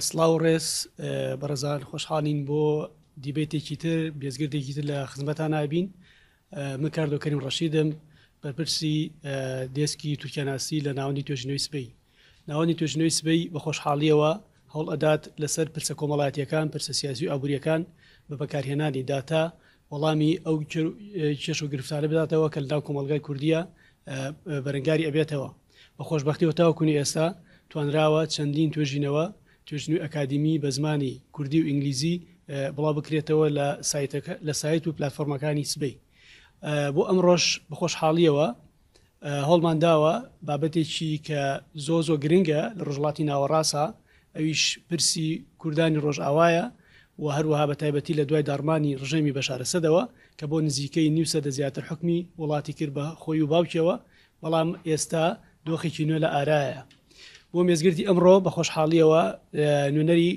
سڵاو و ڕێز بەڕێزان، خۆشحاڵین بۆ دیبەیتێکی تر، بێزگردێکی تر لە خزمەتان ئەبین. من کاردۆ کەریم ڕەشیدم، بەرپرسی دێسکی تورکیاناسی لە ناوەندی توێژینەوەی سبەی. ناوەندی توێژینەوەی سبەی بە خۆشحاڵییەوە هەوڵ ئەدات لەسەر پرسە کۆمەڵایەتییەکان، پرسە سیاسی و ئابوورییەکان بە بەکارهێنانی داتا وەڵامی ئەو کێشە و گرفتانە بداتەوە کە لەناو کۆمەڵگای کوردییە بەرەنگاری ئەبێتەوە. بە خۆشبەختیەوە تاوەکونی ئێستا توانراوە چەندین توێژینەوە، توێژینەوەی ئەکادیمی بە زمانی کوردی و ئینگلیزی بڵاو بکرێتەوە لە سایتەکە لە سایت و پلاتفۆرمەکانی سبەی. بۆ ئەمڕۆش بە خۆشحاڵیەوە هەوڵمان داوە بابەتێکی کە زۆ زۆ گرنگە لە ڕۆژهەڵاتی ناوەڕاستە، ئەویش پرسی کوردانی ڕۆژئاوایە و هەروەها بە تایبەتی لە دوای داڕمانی ڕژێمی بەشار ئەسەدەوە کە بۆ نزیکەی نیو سەدە زیاتر حوکمی وڵاتی کرد بە خۆی و باوکیەوە، بەڵام ئێستا دۆخێکی نوێ لە ئارایە. بۆ مێزگردی ئەمڕۆ بە خۆشحاڵیەوە نوێنەری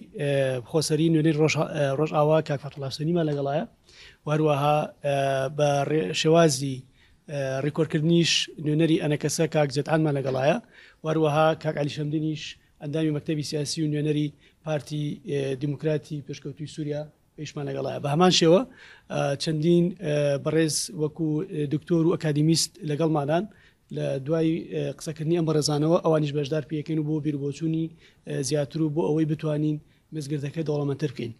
خۆسەری نوێنەری ڕۆژئاوا کاک فەتحوڵا حوسێنیمان لەگەڵایە و هەروەها بە شێوازی ڕیکۆردکردنیش نوێنەری ئەنەکەسە کاک جەدعانمان لەگەڵایە و هەروەها کاک عەلی شەمدینیش ئەندامی مەکتەبی سیاسی و نوێنەری پارتی دیموکراتی پێشکەوتووی سووریا ئیشمان لەگەڵایە. بە هەمان شێوە چەندین بەڕێز وەکو دکتۆر و ئەکادیمیست لەگەڵمانان لە دوای قسەکردنی ئەم بەڕێزانەوە ئەوانیش بەشدار پێکەین و بۆ بیربۆچوونی زیاتر و بۆ ئەوەی بتوانین مزگردەکە دەوڵەمەندتر بکەین.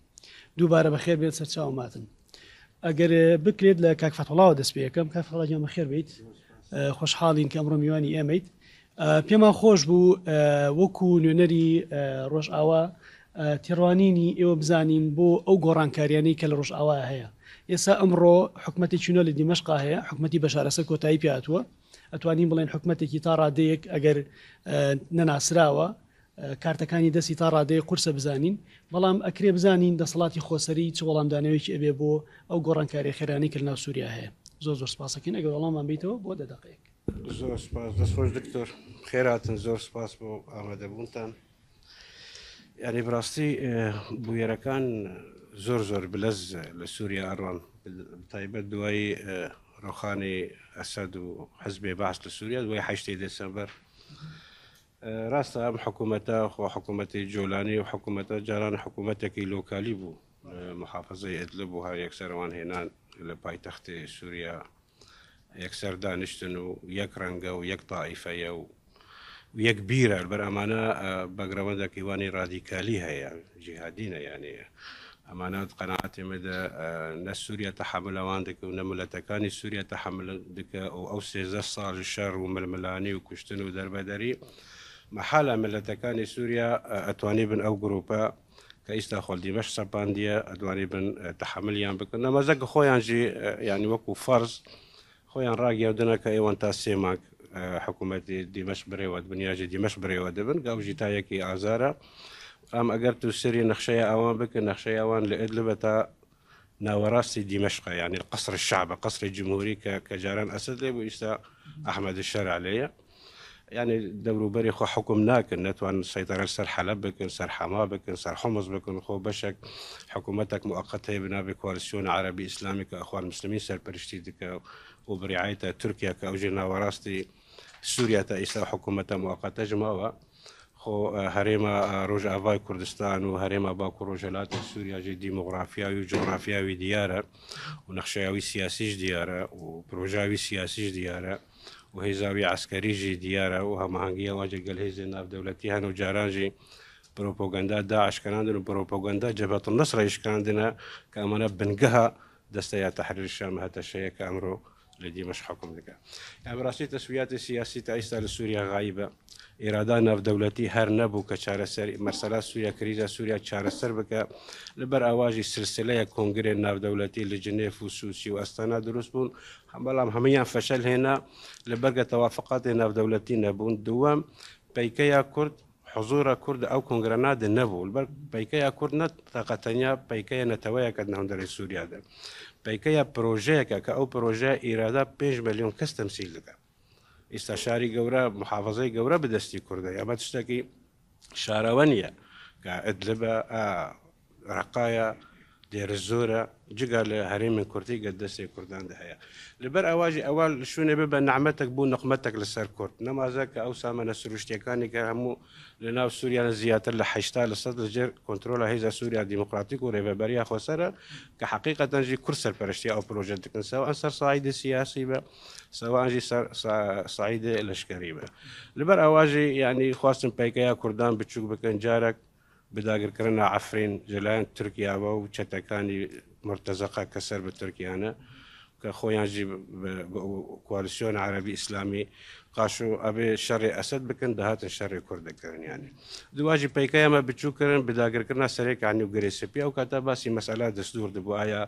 دووبارە بەخێر بێن سەرچاوم ماتن. ئەگەر بکرێت لە کاک فەتحوڵاوە دەست پێ یەکەم. کاک فەتحوڵا گیان بەخێر بیت. خۆشحاڵین کە ئەمڕۆ میوانی ئێمەیت. پێمان خۆش بوو وەکو نوێنەری ڕۆژئاوا تێڕوانینی ئێوە بزانین بۆ ئەو گۆڕانکاریانەی کە لە ڕۆژئاوا هەیە. ئێستا ئەمڕۆ حکومەتێکی نوێ لە دیمەشقا هەیە، حکومەتی بەشار ئەسەد کۆتایی پێ هاتووە. ئەتوانین بڵێن حکومەتێکی تا ڕادەیەک ئەگەر نەناسراوە، کارتەکانی دەستی تا ڕادەیەک قورسە بزانین، بەڵام ئەکرێ بزانین دەسەڵاتی خۆسەری چ وەڵامدانەوەیەکی ئەبێ بۆ ئەو گۆڕانکاریە خێرانەی کە لەناو سوریا هەیە. زۆر زۆر سپاسەکەین ئەگەر وەڵاممان بیتەوە بۆ دە دەقەیەک. زۆر سپاس، دەست خۆش دکتۆر، بەخێرهاتن، زۆر سپاس بۆ ئامادەبوونتان. یعنی بەڕاستی بویەرەکان زۆر زۆر بلەز لە سووریا ئەڕۆن، تایبەت دوای ڕۆخانی ئەسەد و حزبێ بەعس لە سووریا دوای هەشتی دێسەمبەر. ڕاستە ئەم حکوومەتە خۆ حکوومەتی جۆلانی و حکوومەتە جاران حکوومەتێکی لۆکالی بوو، محافظەی ئەدلب و هەر یەکسەرەوان هێنان لە پایتەختی سووریا یەکسەر دانیشتن و یەک ڕەنگە و یەک تائیفەیە و یەک بیرە بەر ئەمانە بەگرەوەندێکی وانی ڕادیکالی هەیە جیهادینە یانە ئەمانە قەناعەتی مدە نە سووریا تەحمل ئەوان دەکە و نە ملەتەکانی سووریا تەحمل دکە و ئەو 13 ساڵ شەڕ و ململانی و کوشتن و دەربەدەری مەحالە ملەتەکانی سووریا ئەتوانی بن ئەو گروپە کە ئیستا خۆل دیمەشق سەپاندیە ئەدوانی بن تەحملیان بکەن نەمەزەکە خۆیان ژی ینی وەکو فەرز خۆیان ڕاگەیاندنە کە ئێوەن تا سێ مانگ حکوومەتی دیمەشق برێوە بن یاژی دیمەشق برێوە دەبن گەوژی تا یەکی ئازارە ئەم ئەگەر تو سری نەخشەیە ئەوان بکە نەخشەی ئەوان لە ئەدلبە تا ناوەڕاستی دیمەشقە یعنی قصر الشعب قصر الجمهوری کە کە جاران ئەسد لێ بوو ئیستا ئەحمەد الشرع لێیە یعنی دەوروبەری خۆ حکوم ناکەن نەتوان سەیتەرە سەر حەلەب بکەن سەر حەما بکەن سەر حمص بکەن خۆ بەشێک حکوومەتێک موقت هەیە بنابێ کۆالسیۆن عەرەبی ئیسلامی کە ئەخوان مسلمین سەرپەرشتی دکە و بریعایەتە تورکیا کە ئەوژێ ناوەڕاستی سووریا تا ئیستا حکوومەتە موقتەش ماوە خۆ هەرێمە ڕۆژئاڤای کوردستان و هەرێمە باکوور ڕۆژهەلاتی سووریا ژی دیمۆغرافیاوی و جوغرافیاوی دیارە و نەخشەیاوی سیاسیش دیارە و پرۆژاوی سیاسیش دیارە و هێزاوی عەسکەری ژی دیارە و هەماهەنگی ئەوان ژی گەل هێزێ ناودەولەتی هەن و جاران ژی پرۆپۆگەندا داعش کەناندن و پرۆپۆگەندا جەبهەت النصرە یشکاندنە کە ئەمانە بنگەها دەستەیا تەحریر شام هەتەشەیە کە ئەمرۆ لە دیمەشق حوکم دەکا. یان بەڕاستی تەسویاتی سیاسی تا ئیستا لە سووریا غایبە. ئیرادا ناودەولەتی هەر نەبوو کە چارەسەری مەسەلا سووریا کریزا سووریا چارەسەر بکە. لەبەر ئاواژی سلسلەیە کۆنگرێ ناودەولەتی لە جنێف و سوسی و ئەستانا دروست بوون، بەڵام هەموویان فەشەل هێنا لە بەرگە تەوافقاتی ناودەولەتی نەبوون. دووەم پەیکەیا کورد حزورە کورد ئەو کۆنگرە نادە نەبوو لەبەر پەیکەیا کورد نە تاقە تەنیا پەیکەیە نەتەوەیەکە ناوندەرەی سووریا دە پەیکەیا پرۆژەیەکە کە ئەو پرۆژە ئیرادا 5 ملیۆن کەس تەمسیل دەکا ئیستا شاری گەورە محافظەی گەورە بەدەستی کوردە ئەمە شتێکی شارەوە نییە کە ئەدلبە ڕقایە. دێرزۆرە جگە لە هەرێمی کوردی گە دەستێ کوردان هەیە. لەبەر ئەواژی ئەوە شوێنێ ببە نەعمەتێک بوو نقمەتێک لەسەر کورد، نەمازە کە ئەو سامانە سروشتیەکانی کە هەموو لە ناو سووریانە زیاتر لە 80% لەژێر کۆنترۆڵە هێزە سووریا دیموکراتیک و ڕێڤەبەریە خۆسەرە کە حقیقەتەن ژی کورد سەرپەرشتی ئەو پرۆژە دەکەن، سەواء سەر سەعید سیاسی بە سەواء ژی سەر سەعید لەشکری بە. لەبەر ئەواژی یعنی خواستن پەیکەیە کوردان بچووک بکەن جارێک بداگرکردنا عەفرین لەلایەن تورکیاوە و چەتەکانی مرتەزەقە کە سەر بە تورکیانە کە خۆیان ژی کۆالیسیۆن عەرەبی ئیسلامی قاش و ئەبێ شەڕی ئەسەد بکەن دەهاتن شەڕی کورد دەکردن. یعنی دواژی پەیکەیەمە بچووکردن بداگرکردنا سەرێکانی و گرێ سپی. ئەو کاتە باسی مەسئلە دەستور دەبوو ئایا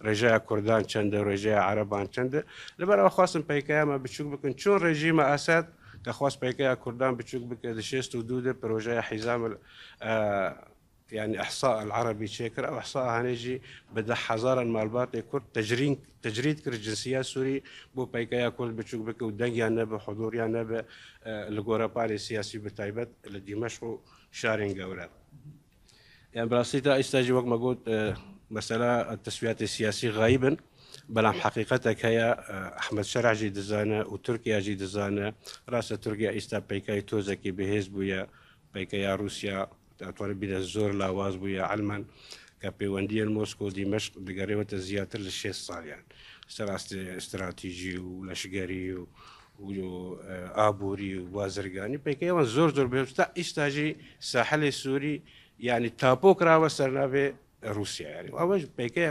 ڕێژەیە کوردان چەندە ڕێژەیە عەرەبان چەندە. لەبەر ئەوە خواستن پەیکەیەمە بچووک بکەن چۆن ڕێژیمە ئەسەد کە خواست پەیکەیە کوردان بچووک بکە 62 دە پرۆژەیە حیزام يعني إحصاء العربي شاكر أو إحصاء هنيجي بدا هزارا مالبات كرد تجريد كرد جنسية سوري بو بيكايا كرد بتشوك بك ودنجيا نبا حضوريا نبا الجوراباري السياسي بتايبت لدمشق شارين جورا. يعني براسيتا استاجي وقت ما قلت مسألة التسويات السياسي غايبا بەڵام حقیقەتێک هەیە ئەحمەد شەرع ژی دەزانە و تورکیا ژی دەزانە. ڕاستە تورکیا ئێستا پەیکای تۆزێکی بەهێز بووە، پەیکەیا رووسیا ئەتوانێت بینە زۆر لاواز بووە عەلمان کە پەیوەندیە مۆسکۆ و دیمەشق دەگەڕێوەتە زیاتر لە 6 ساڵیان سەر ئیستراتیژی و لەشگەری و ئابووری و بازرگانی پەیکەیەوە زۆر زۆر بەهێز. تا ئێستاژی ساحلی سووری یعنی تاپۆ کراوە سەرناوێ رووسیا، یعنی ئەوەش پەیکە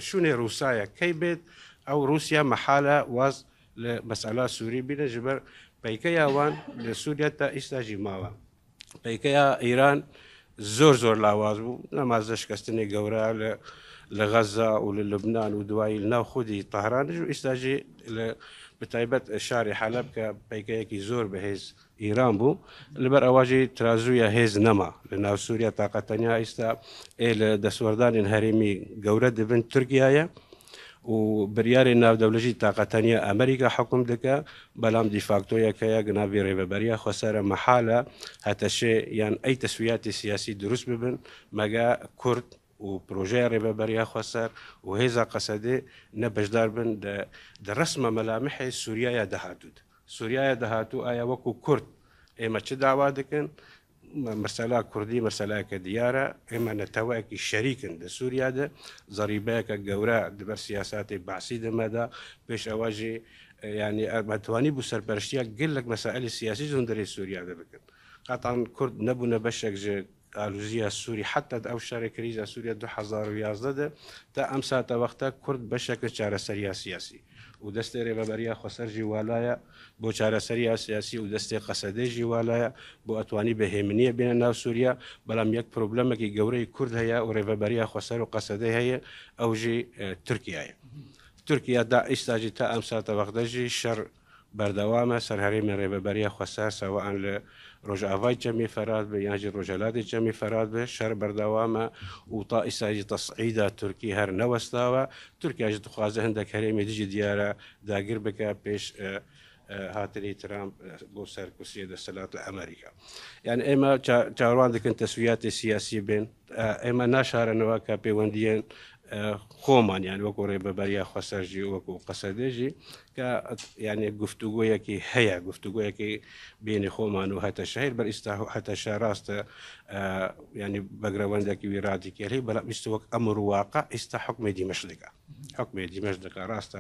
شوێنێ رووسایە کەی بێت ئەو رووسیا مەحالە واز لە مەسئلە سووری بینە ژبەر پەیکەیەوان لە سووریا تا ئێستاژی ماوە. پەیکەیە ئێران زۆر زۆر لاواز بوو، نەمازە شکستنی گەورە لە غەزە و لە لوبناان و دوایی ناو خودی تەهرانش و ئێستاژی بەتایبەت شاری حەلەب کە پەیکەیەکی زۆر بەهێز ئیران بوو، لەبەر ئەواژی ترازوویە هێز نەما لە ناو سووریا. تاقەتەنیا ئێستا ئێ لە دەسوەردانین هەرێمی گەورە دەبن تورکیایە و بریاری ناودەولەژی تاقەتەنیا ئەمریکا حکوم دەکە، بەڵام دیفاکتۆیەکەیە گناوی ڕێبەبەریە خۆسەرە مەحالە هەتەشێ یان ئەی تەسویاتی سیاسی دروست ببن مەگە کورد و پرۆژەی ڕێبەبەریە خۆسەر و هێزا قەسەدێ نەبەشدار بن دە ڕسمە مەلامحی سووریایە دەهاتوو. سووریایە دەهاتوو ئایا وەکو کورد ئێمە چ داوا دەکەن؟ مەسەلا کوردی مەسەلایەکە دیارە، ئێمە نەتەوەیەکی شەریکن لە سووریادا، زەریبەیەکە گەورە دەبەر سیاساتی بەعسی دەمەدا پێش ئەوەژی یعنی ئەتوانی بوو سەرپەرشتیە گەلێک مەسائلی سیاسی زۆندەری سووریادا بکەن. قەتعەن کورد نەبوونە بەشێک ji ئالوزیە سووری حتا ئەو شارە کریزە سووریا 2011 ده تا ئەم ساتە وەختە کورد بەشێکە چارەسەریە سیاسی و دەستێ ڕێبەبەریە خۆسەرژی والایە بۆ چارەسەریە سیاسی و دەستێ قەسەدێژی والایە بۆ ئەتوانی بەهێمنیە بێنە ناو سووریا. بەڵام یەک پرۆبلەمێکی گەورەی کورد هەیە و ڕێبەبەریە خۆسەر و قەسەدەی هەیە، ئەو ژی تورکیایە. تورکیا دا ئێستاژی تا ئەم ساتە وەختەژی شەڕ بەردەوامە سەر هەرێمی ڕێبەبەریە خۆسەر، سەواء لە ڕۆژئاوای چەمی فەرات بێ یانژی ڕۆژهەلاتی چەمی فەرات بێ شەڕ بەردەوامە و تا ئێستاژی تەسعیدا تورکی هەر نەوەستاوە. تورکیاژی دخوازە هەندێک هەرێمی دژی دیارە داگیر بکە پێش هاتنی ترامپ بۆ سەر کورسیە دەسەلات لە ئەمریکا. یعنی ئێمە چاوەڕوان دەکەن تەسویاتی سیاسی بێن، ئێمە ناشارنەوە کە پەیوەندیان خۆمان یان وەکو ڕێبەبەریە خۆسەرژی وەکو قەسەدێژی کە یعنی گفتوگۆیەکی هەیە، گفتوگۆیەکی بینی خۆمان و هەتە شەهر بەر ئێستا هەتە ڕاستە یعنی بەگرەوەندێکی وی رادیکێلی، بەڵام ئێستا وەک ئەمر واقع ئێستا حکومی دیمەشق دەکا، حکومی دیمەشق دەکا. ڕاستە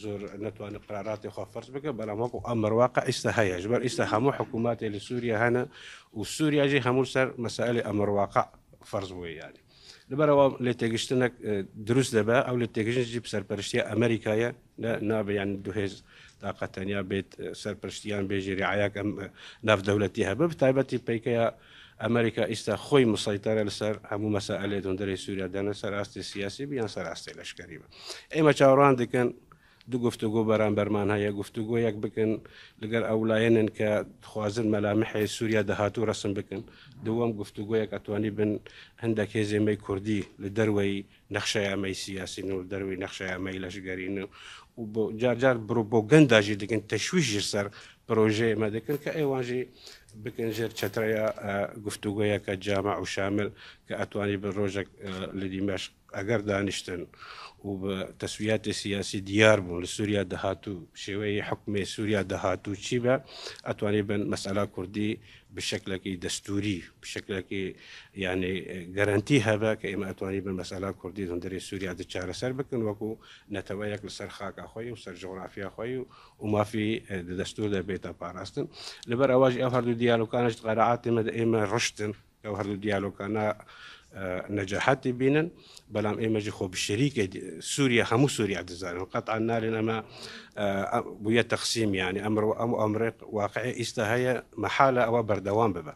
زۆر نەتوانێت قراراتی خۆ فەرز بکە، بەڵام وەکو ئەمر واقع ئێستا هەیە. ژبەر ئێستا هەموو حکووماتێ لە سووریا هەنە و سووریاژی هەموو سەر مەسائلی ئەمر واقع فەرز بووە. یعنی لەبەرەوە لێ تێگەشتنێک دروست دەبە، ئەو لێ تێگەشتنی سەرپەرشتیە ئەمریکایە نابێ یان دوو هێز تاقەتەنیا بێت سەرپەرشتیان بێژی ڕعایەک ئەم ناودەولەتی هەبە، بەتایبەتی پەیکەیە ئەمریکا ئێستا خۆی مسەیتەرە لەسەر هەموو مەسائلێ دەندەرەی سووریا دەنە سەر ئاستی سیاسی بیان سەر ئاستی لەشکەری بە. ئێمە چاوەڕوان دەکەن دوو گفتوگۆ بەرامبەرمان هەیە، گفتوگۆیەک بکەن لەگەر ئەو لایەنن کە خوازن مەلامحی سووریا دەهاتوو ڕسم بکەن. دووەم گفتوگۆیەک ئەتوانی بن هەندێک هێزێمەی کوردی لە دەروەی نەخشەیامەی سیاسین و دەروەی نەخشەیامەی لەشگەرین و جار جار پرۆپۆگەنداژی دەکەن، تەشویشی سەر پرۆژەیەمە دەکەن کە ئێوانژی بکەن ژێر چەترەیە گفتوگۆیەکە جامع و شامل کە ئەتوانی بن ڕۆژێک لە دیمەشق ئەگەر دانیشتن و بە تەسویاتی سیاسی دیار بوون لە سووریا دەهاتوو شێوەی حکومێ سووریا دەهاتوو چی بە ئەتوانی بن مەسئلە کوردی بە شکلێکی دەستوری بە شکلێکی یعنی گەرەنتی هەبە کە ئێمە ئەتوانی بن مەسئلە کوردی هەندری سووریا چارەسەر بکەن وەکو نەتەوەیەک لەسەر خاکا خۆی و سەر جغرافیا خۆی و مافی دەستور دەبێتە پاراستن. لەبەر ئەوەش ئەو هەردوو دیالۆکانش قەرەعاتی ئێمە ڕشتن، ئەو هەردوو دیالۆکانە نەجاحەتی بینن، بەڵام ئێمە ژی خۆ بشەریکە سووریا هەموو سووریا دەزانن قەتعا نارێن ئەمە بووە تەقسیم، یعنی ئەمڕۆ ئەم ئەمڕێ واقعی ئیستا هەیە مەحالە ئەوە بەردەوام ببە.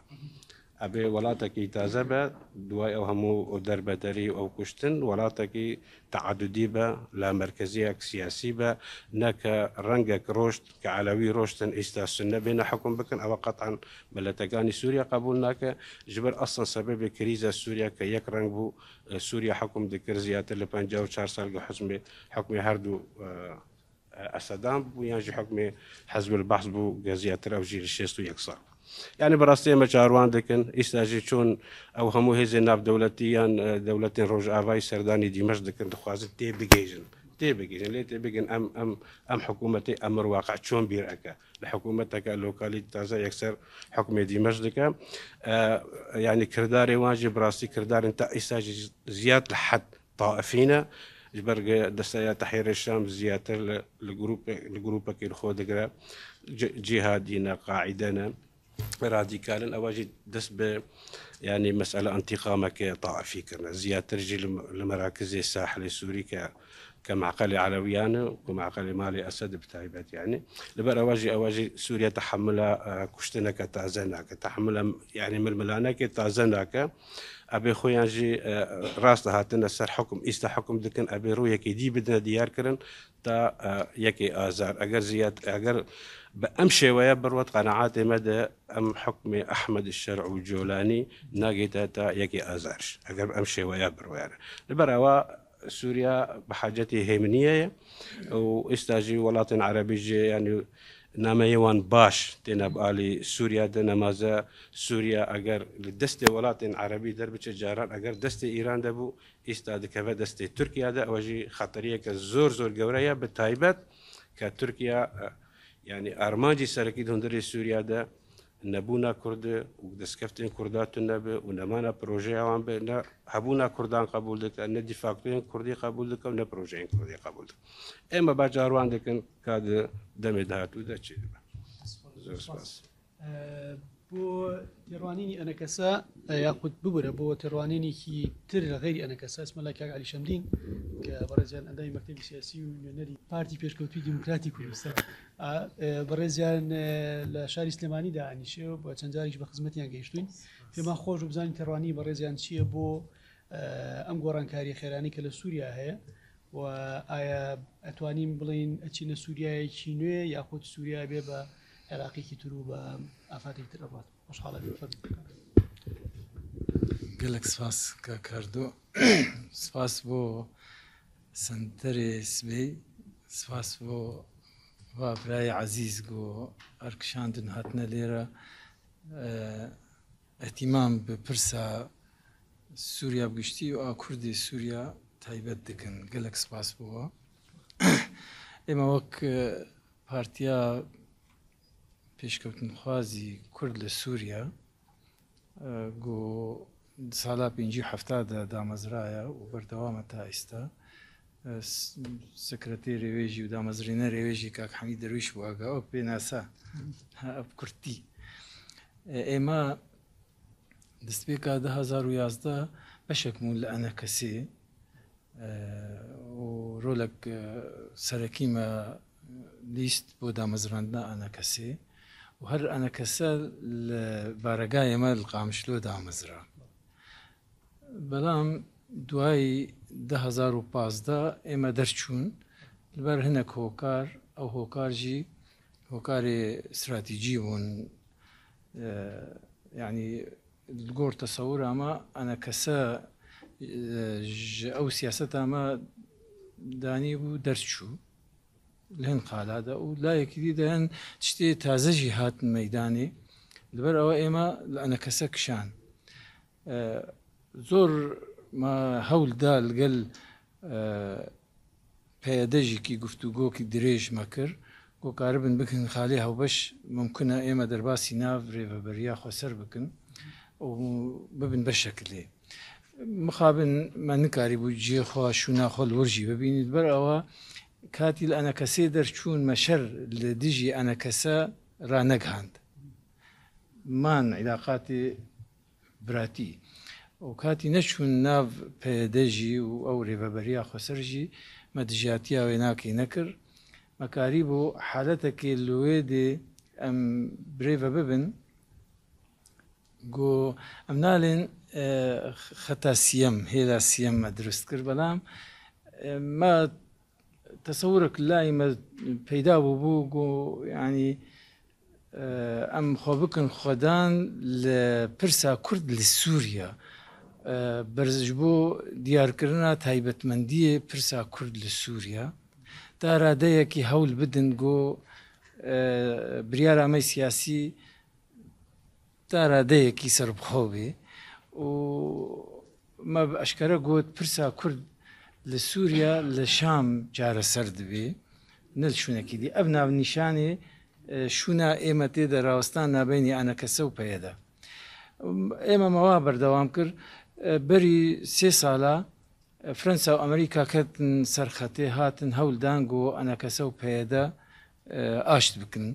ئەبێ وڵاتێکی تازە بە دوای ئەو هەموو دەربەدەری و ئەو کوشتن وڵاتێکی تعددی بە لا مرکزیەک سیاسی بە نەکە ڕەنگێک ڕۆشت کە عەلەوی ڕۆشتن ئیستا سنە بێنە حکوم بکەن، ئەوە قەتعا ملەتەکانی سووریا قبول ناکە. ژبەر ئەسڵەن سەبەبی کریزە سووریا کە یەک ڕەنگ بوو سووریا حکوم دەکرد زیاتر لە 54 ساڵ حکومی حکومی هەردوو ئەسەدان بوو یانژی حکومی حەزب البەعس بوو کە زیاتر ئەو ژیر 61 ساڵ. یعنی بەڕاستی ئێمە چاوەڕوان دەکەن ئیستاژی چۆن ئەو هەموو هێزێ ناودەولەتی یان دەولەتێن ڕۆژئاوای سەردانی دیمەشق دەکەن، دەخوازن تێ بگەیژن تێ بگەیژن لێ تێ بگەن ئەم ئەم ئەم حکوومەتی ئەمر واقع چۆن بیر ئەکە لە حکوومەتەکە لۆکالی تازە یەکسەر حکومی دیمەشق دەکە. یعنی کردارێ وانژی بڕاستی کردارن تا ئیستاژی زیاد لە حەد طائفینە ژبەرگە دەستەیە تەحریر شام زیاتر لە گروپەکەی خۆ دەگرە جیهادینە قاعدەنە رادیکالن، ئەوەژی دەست بە ینی مەسئلە ئەنتیقامەکە طائفیکردنە زیاتر ژی لە مەراکزی ساحلی سووری کە کە معقلی عەلەویانە و معقلی مالی ئەسەد بتایبەت. یعنی لەبەر ئەوەژی ئەوەژی سووریا تەحملە کوشتنەکە تازە ناکە، تەحملە یعنی ململانەکە تازە ناکە. ئەبێ خۆیان ژی ڕاستە هاتنە سەر حکم ئیستا حکم دەکەن ئەبێ ڕوویەکی دی بدنە دیارکردن تا یەکی ئازار. ئەگەر زیاد ئەگەر بە ئەم شێوەیە بڕوات قەنەعات ئێمە دە ئەم حکمی ئەحمەد الشەرع و جۆلانی ناگەیتە تا یەکی ئازارش ئەگەر ئەم شێوەیە بڕوایانە. لەبەر ئەوە سووریا بە حاجەتی هێمنیەیە و ئێستاژی وڵاتên عەرەبی ژێ ینی نامەیەوان باش تێنە بەعالی سووریا دە نەمازە سووریا ئەگەر لە دەستی وڵاتên عەرەبی دەربچێت جاران ئەگەر دەستی ئیران دەبوو ئێستا دکەوە دەستی تورکیا دە، ئەوەژی خەتەریەکە زۆر زۆر گەورەیە بە تایبەت کە تورکیا یعنی ئارمانجی سەرەکی هەندری سووریا دە نەبوونا کورد و دەستکەفتێن کورداتون نەبێ و نەمانە پرۆژەیەوان بێ، نە هەبوونا کوردان قبول دەکە، نە دیفاکتۆیان کوردی قبول دەکە و نە پرۆژەیان کوردی قبول دەکە. ئێمە با چاوەڕوان دەکەن کات دەمێ داهاتوو دەچێت. زۆر سپاس. بۆ تێڕوانینی ئەنەکەسە یاخود ببورە بۆ تێڕوانینێکی تر لە غەیری ئەنەکەسە اسمە لای کاک عەلی شەمدین کە بەڕێزیان ئەندامی مەکتەبی سیاسی و نوێنەری پارتی پێشکەوتووی دیموکراتی کوردستان، بەڕێزیان لە شاری سلێمانیدا ئەنیشێ و بە چەند جاریش بە خزمەتیان گەیشتوین. پێمان خۆش بوو بزانین تێڕوانینی بەڕێزیان چییە بۆ ئەم گۆڕانکاری خێرانی کە لە سووریا هەیە و ئایا ئەتوانین بڵین ئەچینە سووریایەکی نوێ یاخود سووریا بێ بە عێراقێکی تر و بە ئافاتێکی تر ئەڕوات. خۆشحاڵە بین. فەرموو. گەلک سپاس کاک کاردۆ، سپاس بۆ سەنتەرێ سبەی، سپاس بۆ برای عەزیز گۆ ئەرکشاندن هاتنە لێرە احتیمام بە پرسا سووریا بگشتی و کوردی سووریا تایبەت دەکەن. گەلک سپاس بووە. ئێمە وەک پارتیا پێشکەوتنخوازی کورد لە سووریا گۆ سالا 57دا دامەزرایە و بەردەوامە تا ئێستا. سکرتێری وێژی و دامەزرێنەری وێژی کاک حەمید دەرویش بوو، ئەگە ئەو پێناسە کورتی. ئێمە دەستپێکا 2011 بەشێک بوون لە ئەنەکەسێ و ڕۆلێک سەرەکیمە لیست بۆ دامەزراندنا ئەنەکەسێ و هەر ئەنەکەسە لە بارەگای ئێمە لە قامشلۆ دامەزرا. بەڵام دوای 2015 ئێمە دەرچوون لەبەر هەنێک هۆکار، ئەو هۆکارژی هۆکاری استراتیجی بوون، یعنی گۆر تەسەور ئەمە ئەنەکەسە ئەو سیاسەت ئەمە دانی بوو دەرچوو لە هەن قالادا و لایەکی دی دەهەن شتێ تازەژی هاتن مەدانی، لەبەر ئەوە ئێمە لە ئەنەکەسە کشان. زۆر ما هەول دا لەگەل پەیەدە ژیکی گفتوگۆکی درێژ مە کرد گۆ کاربن بکن خالێ هەوبەش مومکنە ئێمە دەرباسی ناڤ رێڤەبەریا خوەسەر بکن و ببن بەشەک لێ. مخابن مە نکاریبوو جێ خوە شوونا خوە لوەر ژی ببینیت بەر ئەوە کاتی لە ئەنەکەسێ دەرچوون مە شەر لە دژی ئەنەکەسە را نەگهاند. مان عیلاقاتێ براتی و کاتی نەچوون ناڤ پەیەدە ژی و ئەو رێڤەبەریا خوەسەر ژی مە دژیاتیا وێ ناکەی نەکرد. مە کاریبوو حالەتەکێ لوێ دێ ئەم برێڤە ببن گۆ ئەم نالێن خەتا سیەم هێلا سیەم مە دروست کرد بەلام مە تەسەورەک لای مە پەیدا بوو بوو گۆ یانی ئەم خۆ بکن خۆدان لە پرسا کورد لە سووریا بەرزش بۆ دیارکردنا تایبەتمەندیێ پرسا کورد لە سووریا تا رادەیەکی هەول بدن گۆ بریارامەی سیاسی تا رادەیەکی سەربخۆ بێ و مە بە ئەشکەرە گۆت پرسا کورد لە سووریا لە شام چارەسەر دبێ نە لە شوونەکی دی. ئەڤ ناونیشانێ شوونا ئێمە تێدە راوەستان نابەینی ئەنەکەسە و پەیەدە. ئێمە مەوا بەردەوام کرد بەری سێ سالە فرەنسا و ئەمریکا کەتن سەر خەتێ هاتن هەول دان گۆ ئەنەکەسە و پەیەدە ئاشت بکن.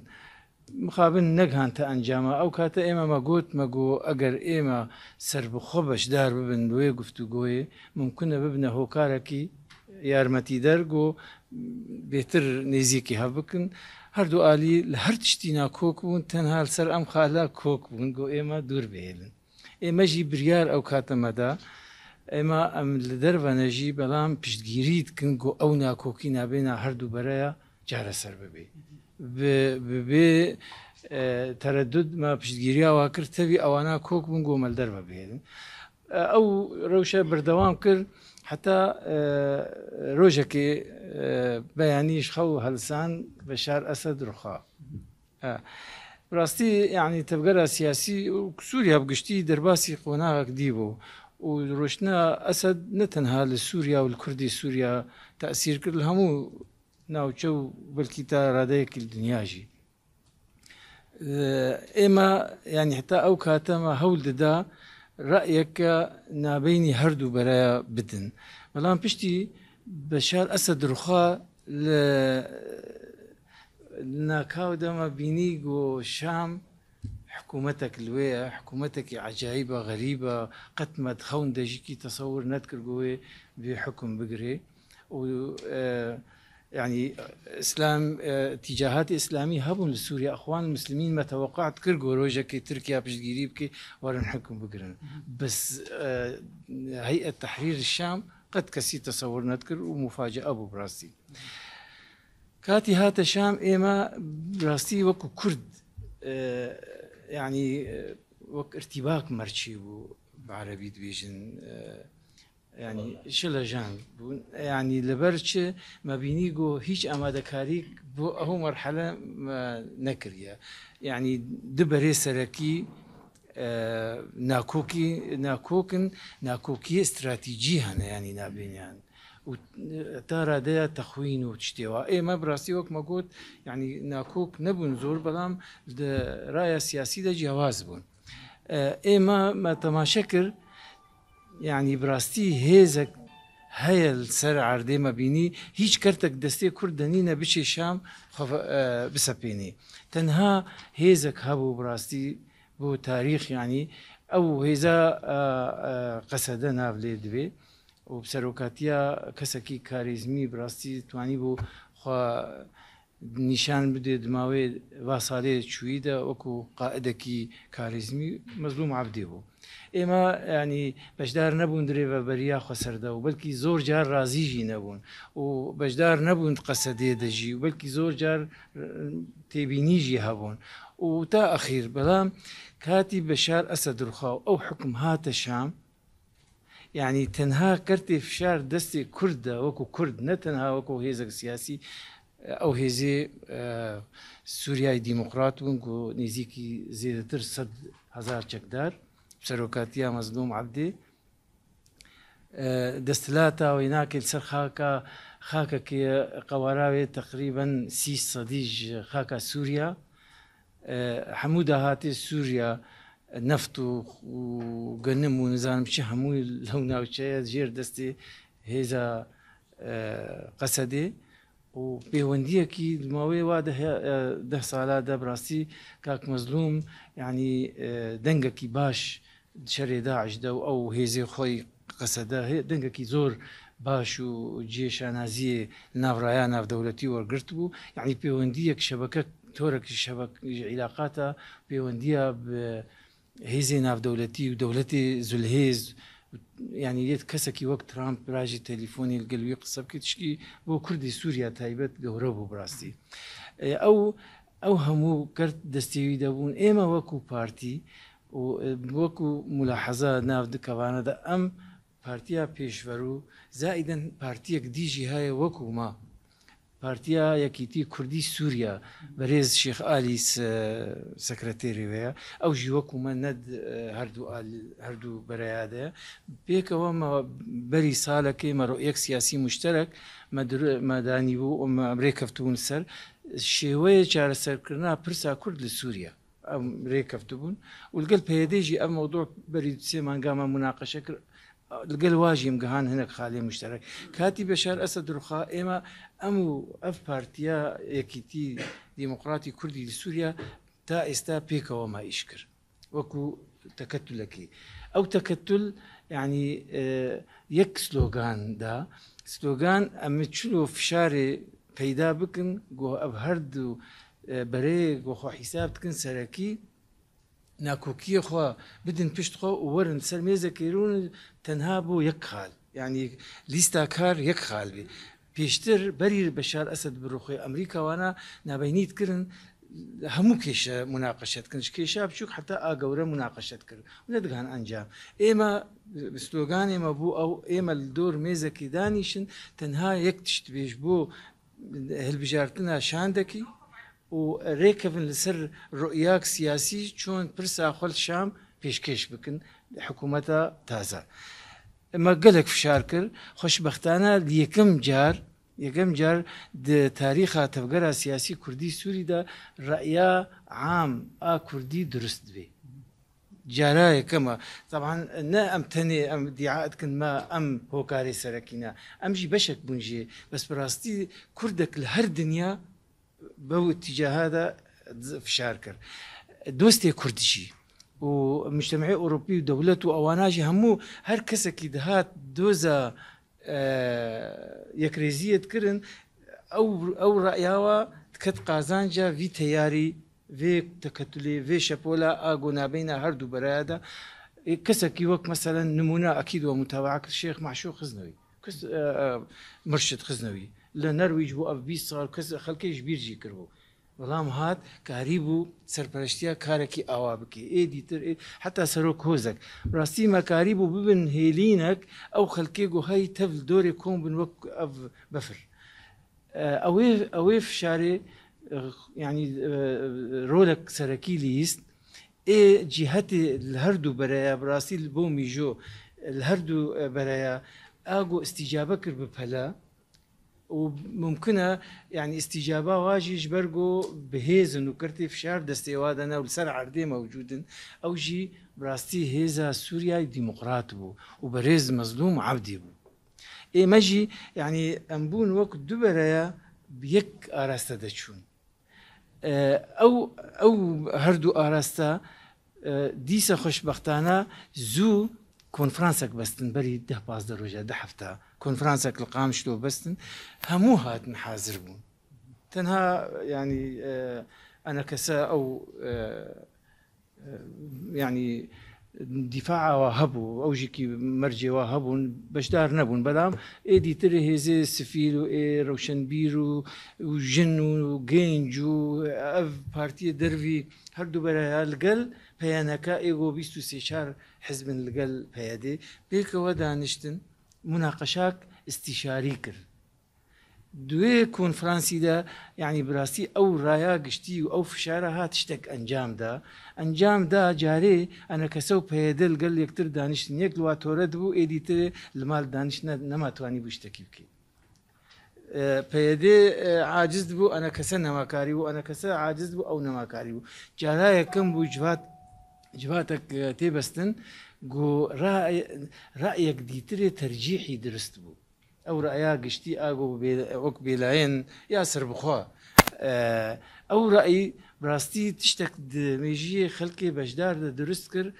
مخابن نەگهانتە ئەنجاما. ئەو کاتە ئێمە مە گۆت مە گۆ ئەگەر ئێمە سەربخۆ بەشدار ببن لوێ گفتوگۆێ مومکنە ببنە هۆکارەکی یارمەتیدەر گۆ بێتر نێزیکی هەڤ بکن. هەردوو ئالی لە هەر تشتی نا کۆک بوون تەنها لسەر ئەم خالە کۆک بوون گۆ ئێمە دوور بهێلن. ئێمەژی بریار ئەو کاتە مەدا ئێمە ئەم لە دەرڤە نەژی بەلام پشتگیری دکن گۆ ئەو ناکۆکی نابێنا هەردوو بەرەیا چارەسەر ببێ ببێ تەرەدود ما پشتگیریا وا کرد تەوی ئەوانە کۆک بوون گۆ مەل دەرڤە بهێنن. ئەو رەوشە بەردەوام کرد حتا رۆژەکێ بەیانیش خەو هەلسان بەشار ئەسەد روخا. راستی یعنی تەڤگەرا سیاسی سووریا بگشتی دەرباسی قۆناغەک دی بوو و رۆشتنا ئەسەد نە تەنها لە سووریا و لە کوردی سووریا تەئسیر کرد لە هەموو ناوچە و بەلکی تا رادەیەکی دنیاژی. ئێمە یعنی حتا ئەو کاتەمە هەول دەدا رأیەکە نابینی هەردوو بەرایە بدن، بەڵام پشتی بەشار ئەسەد ڕوخا لە ناکاو دەمە بینی گۆ شام حکوومەتەک لوێیە، حکوومەتێکی عەجایبە غەریبە، قەت مەد خەون دەژیکی تەسەور نەدکرد گۆێ بێ حوکم بگرێ و یعنی ئیسلام اتجاهات ئیسلامی هەبوون لە سووریا، ئەخوان مسلمین مە تەوەقعت کرد گۆ رۆژەکی تورکیا پشتگیری بکەی وەرن حوکم بگرن، بەس هەیئەت تەحریر شام قەت کەسی تەسەور نەدکرد و موفاجئە بوو بڕاستی. کاتی هاتە شام ئێمە راستی وەکو کورد یعنی وەک ارتباک مەرچی بوو بە عەرەبی دبێژن یعنی شلەژان بوون، یعنی لەبەر چ مەبینی گۆ هیچ ئامادەکاریک بۆ ئەو مەرحەلە نەکردیە، یعنی دبەرێ سەرەکی ناکۆکی ناکۆکن، ناکۆکی استراتیجی هەنە یعنی نابینیان و تا رادەیە تەخوین و شتێوە. ئێمە بڕاستی وەک مەگوت یعنی ناکۆک نەبوون زۆر، بەڵام لە رایە سیاسیدا جیاواز بوون. ئێمە مە تەماشە کرد یعنی بڕاستی هێزێک هەیە سەر عردێ مەبینی هیچ کەرتێک دەستێ کورد دەنینە بچێ شام بسەپێنی، تەنها هێزێک هەبوو بڕاستی بۆ تاریخ یعنی ئەو هێزە قەسەدە ناو لێ دبێ و سەرۆکاتیە کەسێکی کاریزمی بڕاستی توانی بوو خوا نیشان بدێ دماوێ وا سالێ چوویدە وەکو قائدێکی کاریزمی مەزلوم عەبدی بوو. ئێمە ینی بەشدار نەبوون درێ بەریا خۆسەردە و بەلکی زۆر جار رازیژی نەبوون و بەشدار نەبوون قەسەدێ دەژی و بەلکی زۆر جار تێبینیژی هەبوون و تا ئەخیر. بەڵام کاتی بەشار ئەسەد ڕوخا و ئەو حکم هاتە شام، یعنی تەنها کەرتێ فشار دەستی کوردە وەکو کورد، نە تەنها وەکو هێزێک سیاسی. ئەو هێزێ سووریای دیموکرات بوون و نزیکی زیاتر 100,000 چەکدار سەرۆکاتیا مەزلوم عەبدی. دەستلاتا وێناکەی سەر خاکا خاکەکێ قەواراوێ تەقریبەن 30 سەدیژ خاکا سووریا، هەموو داهاتێ سووریا نەفت و گەنم و نزانم چی هەمووی لەو ناوچەیە ژێر دەستی هێزا قەسەدێ و پەیوەندیەکی ماوەی وا 10 سالا بڕاستی کاک مەزلوم یعنی دەنگێکی باش شەرێ داعش دە و ئەو هێزێ خۆی قەسەدە دەنگێکی زۆر باش و جێ شانازیە ناوڕایە ناودەولەتی وەرگرت بوو. یعنی پەیوەندیەک شەبەکە تۆرەکی شەبەک عیلاقاتە پەیوەندیە هێزی ناودەولەتی و دەولەتی زولهێز، یعنی یەت کەسێکی وەک ترامپ براژی تەلیفۆنی گەلوی قسە بکەیت شتی بۆ کوردی سووریا تایبەت گەورە بوو بڕاستی. ئەو هەموو کرد دەستێوی دەبوون. ئێمە وەکو پارتی و وەکو ملاحەزە ناو دکەوانەدا ئەم پارتیا پێشڤەر و زائیدەن پارتیەک دیژی هەیە وەکو ما پارتیا یەکیتی کوردی سووریا بەرێز شێخ ئالی سەکرەتێری وەیە، ئەو ژی وەکو مە نەد هەردوو بەرەیادەیە پێکەوە بەری ساڵەکەی مە ڕوئیەک سیاسی مشتەرەک مەدانی بوو رێکەفتبوون سەر شێوەیە چارەسەرکردنا پرسا کورد لە سووریا ئەم رێکەفتبوون و لەگەل پەیەدەیژی ئەم مەوضوع بەری سێ مانگامان مناقەشە کرد لەگەل واژیم گەهان هەنێک خالی مشتەرەک. کاتی بەشار ئەسەد ڕوخا ئێمە ئەم و ئەف پارتیا یەکیتی دیموکراتی کوردی لە سووریا تا ئێستا پێکەوە ما ئیش کرد وەکو تەکەتولەکەی. ئەو تەکەتول یعنی یەک سلۆگان دا، سلۆگان ئەمە چلۆ فشارێ پەیدا بکن گۆ ئەف هەردوو بەرەیە گۆ خۆ حیساب بکەن سەرەکی ناکۆکیە خوا بدن پشت خۆ و وەرن سەر مێزەکەیرون تەنها بۆ یەک خال، یعنی لیستا کار یەک خال بێ. پێشتر بەری بەشار ئەسەد بڕوخۆی ئەمریکاوانە نابینیت کردن هەموو کێشە مناقەشەت کردن، کێشە بچووک حتا ئاگەورە مناقەشەت کرد و نەدگان ئەنجام. ئێمە سلۆگان ئێمە بوو ئەو ئێمە دۆر مێزەکی دانیشن تەنها یەک تشت بێژ بۆ هەلبژارتنە شاندەکی و رێکەون لەسەر ڕؤیاک سیاسی چۆن پرسا خۆل شام پێشکێش بکەن حکوومەتە تازە. ئەمە گەلێک فشار کرد. خۆشببختانە یەکەم جار تاریخا تەڤگەرا سیاسی کوردی سووریدا ڕەئیا عام ئا کوردی دروست بێ. جارا یەکەمە طبعا نە ئەم تەنێ ئەم دیعات کن ما ئەم هۆکاری سەرەکینە ئەمژی بەشێک بوونژێ، بەس بەڕاستی کوردێک لە هەر دنیا بەو اتجاهادا فشار کرد. دۆستێ کوردشی و مجتمعی ئەوروپی و دەولەت و ئەواناژی هەموو هەر کەسێکی دەهات دۆزە یەکرێزیەت کردن ئەو ڕایاوە کەت قازانجا وی تەیاری وێ تەکەتولێ وێ شەپۆلا ئاگۆ نابینە هەردوو بەرایەدا. کەسێکی وەک مەسەلەن نمونە ئەکید وە متابعە کرد شێخ مەعشوق خزنەوی، کەس مرشد خزنەوی لە نەرویج بوو ئەف 20 ساڵ کەس خەڵکیش بیرجی کرد بوو، بەڵام هات کاری بوو سەرپەرشتیا کارێکی ئاوا بکەی ئێدی تر حتا سەرۆک هۆزەک ڕاستی مەکاری بوو ببن هێلینەک ئەو خەلکێ گۆهەی تەڤ دۆرێ کۆم بن وەک ئەف بەفر. ئەوەی فشارێ یعنی ڕۆلێک سەرەکی لیست ئێ جیهەتێ لە هەردوو بەرەیە بڕاستی بۆ میژۆ لە هەردوو بەرەیە ئاگۆ ئستیجابە کرد بپەلە و ممکنە یعنی استیجابا واژیش بەرگۆ بەهێزن و کردی فشار دەستێوادەنە و لەسەر عەردێ مەوجودن. ئەو ژی بڕاستی هێزا سووریای دیموکرات بوو و بەرێز مەزلوم عەبدی بوو. ئێمەژی یعنی ئەم بوون وەک دوو بەرەیە یەک ئاراستە دەچوون. ئەو هەردوو ئاراستە دیسە خۆشببختانە زوو کۆنفرانسێک بەستن بەری ده پازدە ڕۆژە ده هەفتە کۆنفرانسێک لە قامشلۆ بەستن، هەموو هاتن حاضر بوون. تەنها ینی ئەنە کەسە ئەو ینی دیفاعەوە هەبوو، ئەو ژێکی مەرجێوە هەبوون بەشدار نەبوون، بەڵام ئێدی تر هێزێ سفیل و ئێ ڕەوشەنبیر و ژن و گەنج و ئەف پارتیە دەروی هەردوو بەرەیە لەگەل پەیانەکە ئێگۆ 23 چار حزبن لەگەل پەیەدێ پێکەوە دانیشتن مناقەشاک ئستیشاری کرد. دوێ کۆنفرانسیدا یانی براستی ئەو رایا گشتی و ئەو فشارە هات شتەک ئەنجام دا ئەنجام دا جارێ ئەنەکەسە و پەیەدە لگەل یەکتر دانیشتن یەک لوا تۆرە دبوو ئێدی ترێ لمال دانیشت نەما توانی بوو شتەکی بکەی پەیەدێ عاجز بوو ئەنەکەسە نەماکاری بوو ئەنەکەسە عاجز بوو ئەو نەماکاری بوو جارا یەکەم بوو جوات جڤاتەک تێبەستن گۆ رایەک دیترێ تەرجیحی درست بوو ئەو رەئیا گشتی ئاگۆ وەک بێلایەن یا سەربخوا ئەو رەئی براستی تشتەک مێژیێ خەلکێ بەشدار دە درست کرد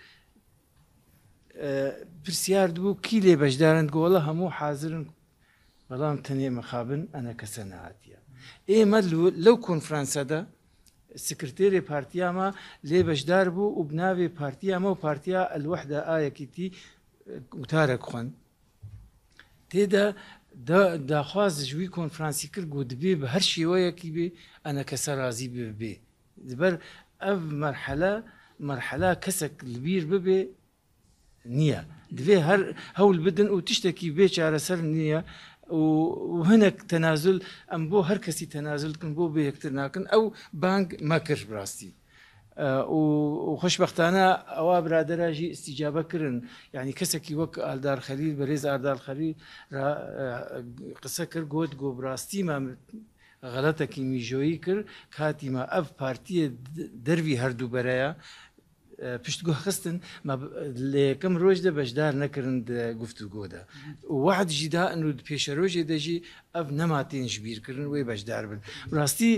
پرسیار بوو کی لێ بەشدارن گۆڵە هەموو حازرن بەڵام تەنێ مەخابن ئەنە کەسە نهاتیە ئێمە لەو کۆنفرانسەدا سکرتێرێ پارتیامە لێ بەشدار بوو و بناوێ پارتیامە و پارتیا ئەلوەحدە ئایەکیتی وتارەک خوند تێدا داخواز ji wî konferansî kir ku dibê bi her şêweyekî bê Enekese razî bibê. Ji ber ev merhele merhela kesek li bîr bibê niye. Divê her hewl bidin û tiştekî bê çareser niye û hinek tenazul em bo her kesî tenazul dikin bo bê yektir nakin ew bang me kir bi rastî. و خۆشبەختانە ئەوە برادەرا ژی ئیستیجابە کرن یعنی کەسێکی وەک ئالدار خەلیل بەرێز ئاردار خەلیل قسە کرد گوت گۆ براستیمە غەلەتەکی میژۆیی کرد کاتیمە ئەv پارتیە دەروی هەردوو بەرەیە پشتگوه خستن ما لە یەکەم ڕۆژدا بەشدار نەکردن گفتوگۆدا وعد ژیدا ئەن و پێشەرۆژێ دەژی ئەv نەماتێن ژبیرکردن وێ بەشدار بن ڕاستی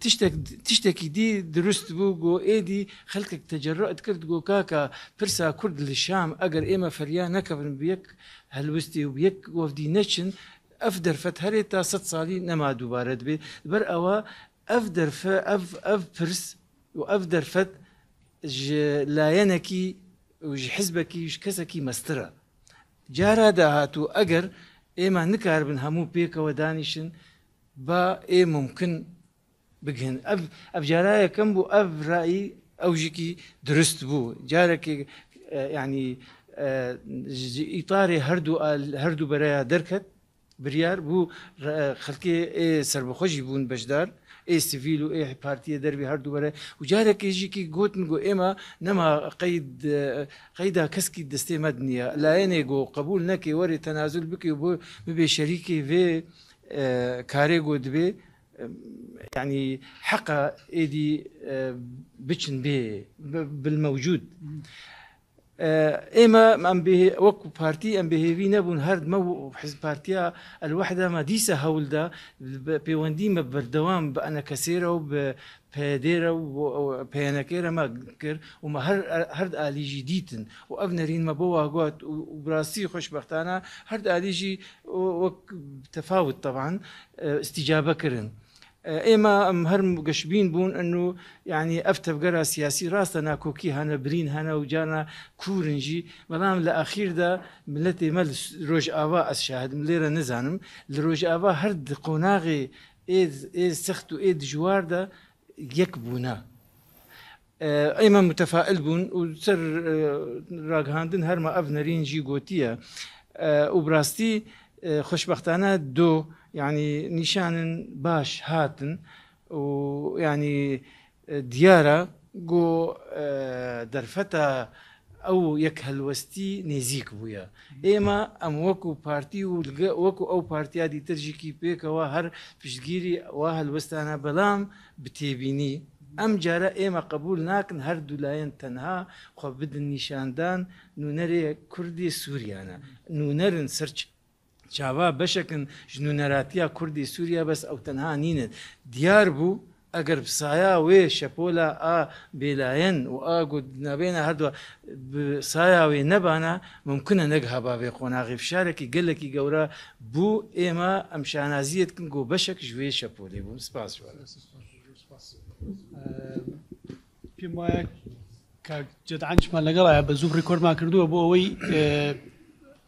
تشتێک تشتێکی دی دروست بوو گۆ ئێدی خەلکێک تەجەڕەت کرد گۆ کاکە پرسا کورد لە شام ئەگەر ئێمە فەریا نەکەون بە یەک هەلوستی و یەک وەفدی نەچن ئەف دەرفەت هەرێ تا سەد ساڵی نەما دووبارە دەبێ بەر ئەوە ئەف دەرفە ئەف ئەف پرس و ئەف دەرفەت لایەنێکی و حزبێکی کەسێکی مەسترە جارا داهاتوو ئەگەر ئێمە نکاربن هەموو پێکەوە دانیشن با ئێ ممکن بگهن ئەv ئەv جارا یەکەم بوو ئەv ڕایی ئەوژێکی درست بوو جارێکی یعنی ئیتارێ هەردوو هەردوو بەرەیە دەرکەت بریار بوو خەلکێ ئێ سربەخۆشی بوون بەشدار ئێ سڤیل و ئێ پارتیە دەربی هەردوو بەرە و جارێکێژیکی گوتن گۆ ئێمە نەما قەید قەیدا کەسکی دەستێ مەد نییە لایەنێک گۆ قبول نەکێ وەرێ تەنازول بکێ بۆ ببێ شەریکی vê کارێ گۆ دبێ يعني حقا ئێدی بچن بێ بالموجود ئێمە ئەم وەکو پارتی ئەم بەهێوی نەبوون هەردمە و حزب پارتیا الوحدە ما دیسە هەولدا پەیوەندی مە بەردەوام بە ئەنەکەسێرە و بە پێدێرە و پێیانەکێرە مە کرد و مە هەر هەرد ئالیژی دیتن و ئەv نەرین مە بۆ واگوات و براسی خۆشبەختانە هەرد ئالیژی وەک تەفاوت طبعا استیجابە کردن. ئێمە ئەم هەر گەشبین بوون ئەنو یعنی ئەف تەڤگەرا سیاسی ڕاستە ناکۆکی هەنە برین هەنە و جانا کوورنجی بەڵام لە ئەخیردا ملەتی مە ڕۆژئاوا ئەس شاهدم لێرە نزانم لە ڕۆژئاوا هەر قۆناغێ ئێ سەخت و ئێ دژواردا یەک بوونە. ئێمە متەفائل بوون و سەر ڕاگەهاندن هەرمە ئەv نەرینجی گوتیە و براستی خۆشبەختانە دۆ یعنی نیشانن باش هاتن و یعنی دیارە گۆ دەرفەتە ئەو یەک هەلوەستی نێزیک بووە. ئێمە ئەم وەکو پارتی و وەکو ئەو پارتیا دیترژێکی پێکەوە هەر پشتگیری وا هەلوەستانە بەڵام بتێبینی ئەم جارە ئێمە قبول ناکەن هەردوو لایەن تەنها خۆ بدن نیشاندان نوونەرێ کوردی سووریانە نوونەرن سەر چاوا بەشەکن ژنونەراتیا کوردی سووریا بەس ئەو تەنها نینن دیار بوو ئەگەر بسایە وێ شەپۆلا ئا بێلایەن و ئاگو نابێنە هەردووە سایاوێ نەبانە ممکنە نەک هەباوێ قۆناغی فشارێکی گەلێکی گەورە بوو ئێمە ئەم شانازیەت کن گۆ بەشێک ژوێ شەپۆلێ بوون سپاس پێم وایە کاک جەدعانیشمان لەگەڵایە بە زوو ڕیکۆردمان کردووە بۆ ئەوەی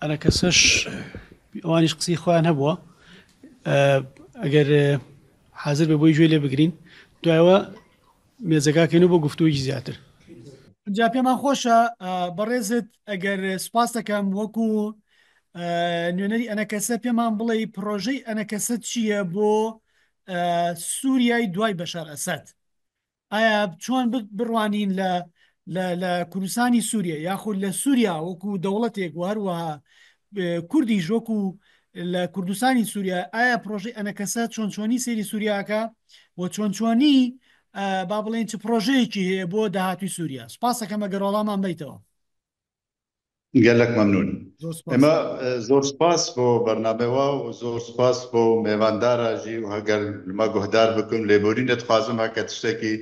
ئەنە کەسەش ئەوانیش قسەی خۆیان هەبووە ئەگەر حاضر بێ بۆی گوێ لێ بگرین دوایەوە مێزەکەکەین و بۆ گفتوگۆی زیاتر. جا پێمان خۆشە بەڕێزت ئەگەر سوپاس دەکەم وەکو. نوێنەری ئەنەکەسە پێمان بڵێ پرۆژەی ئەنەکەسە چییە بۆ سووریای دوای بەشار ئەسەد؟ ئایا چۆن بڕوانین لە لە کوردستانی سووریە یاخود لە سووریا وەکو دەوڵەتێک و هەروەها کوردیش وەکو لە کوردستانی سووریا ئایا پرۆژەی ئەنەکەسە چۆن چۆنی سەیری سووریاکە و چۆن چۆنی با بڵێن چ پرۆژەیەکی هەیە بۆ داهاتوی سووریا سپاسەکەم ئەگەر وەڵامان بیتەوە. گەلەک مەمنون. ئێمە زۆر سپاس بۆ بەرنامەێ وا و زۆر سپاس بۆ مێواندارا ژی و هەگەر لما گوهدار بکن لێبورینێ دخوازم هەکە تشتێکی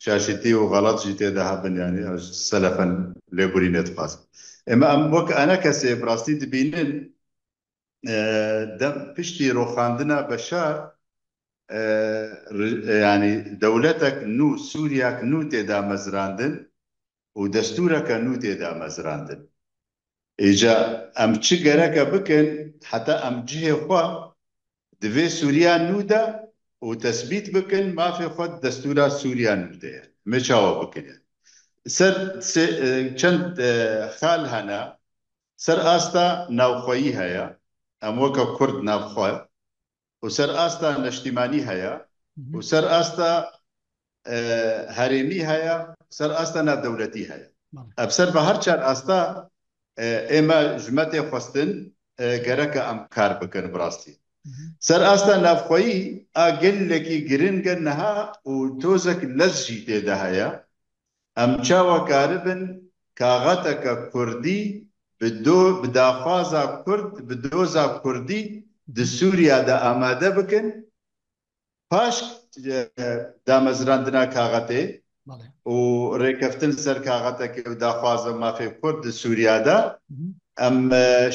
شاشیتی و غەڵەت ژی تێدا هەبن یانی ئەژ سەلەفەن لێبورینێ دخوازم. ئێمە ئەم وەک ئەنە کەسێ بڕاستی دبینن دەم پشتی ڕۆخاندنا بەشار یانی دەولەتەک نوو سوریاک نوو تێ دامەزراندن و دەستورەکە نوو تێ دامەزراندن. ئیجا ئەم چ گەرەکە بکن حەتا ئەم جهێ خوە دڤێ سوریا نوو دە و تەسبیت بکن مافێ خوە دەستورا سوریا نوو دەیە. ئەمێ چاوە بکن یان. سەر سێ چەند خال هەنە سەر ئاستا ناوخوەیی هەیە ئەم وەکە کورد ناوخوە و سەر ئاستا نەشتیمانی هەیە و سەر ئاستا هەرێمی هەیە سەر ئاستا ناودەولەتی هەیە ئەب سەر بە هەر چار ئاستا ئێمە ژمەتێ خوستن گەرەکە ئەم کار بکەن بڕاستی سەر ئاستا ناوخۆیی ئا گەلێکی گرنگە نەها و تۆزەک لەزژی تێدا هەیە ئەم چاوە کاربن کاغەتەکە کوردی بدۆ بداخوازا کورد بدۆزا کوردی د سوریادا ئامادە بکن پاش دامەزراندنا کاغەتێ و رێکەفتن سەر کاغەتەکێ و داخوازە مافێ کورد د سوریادا ئەم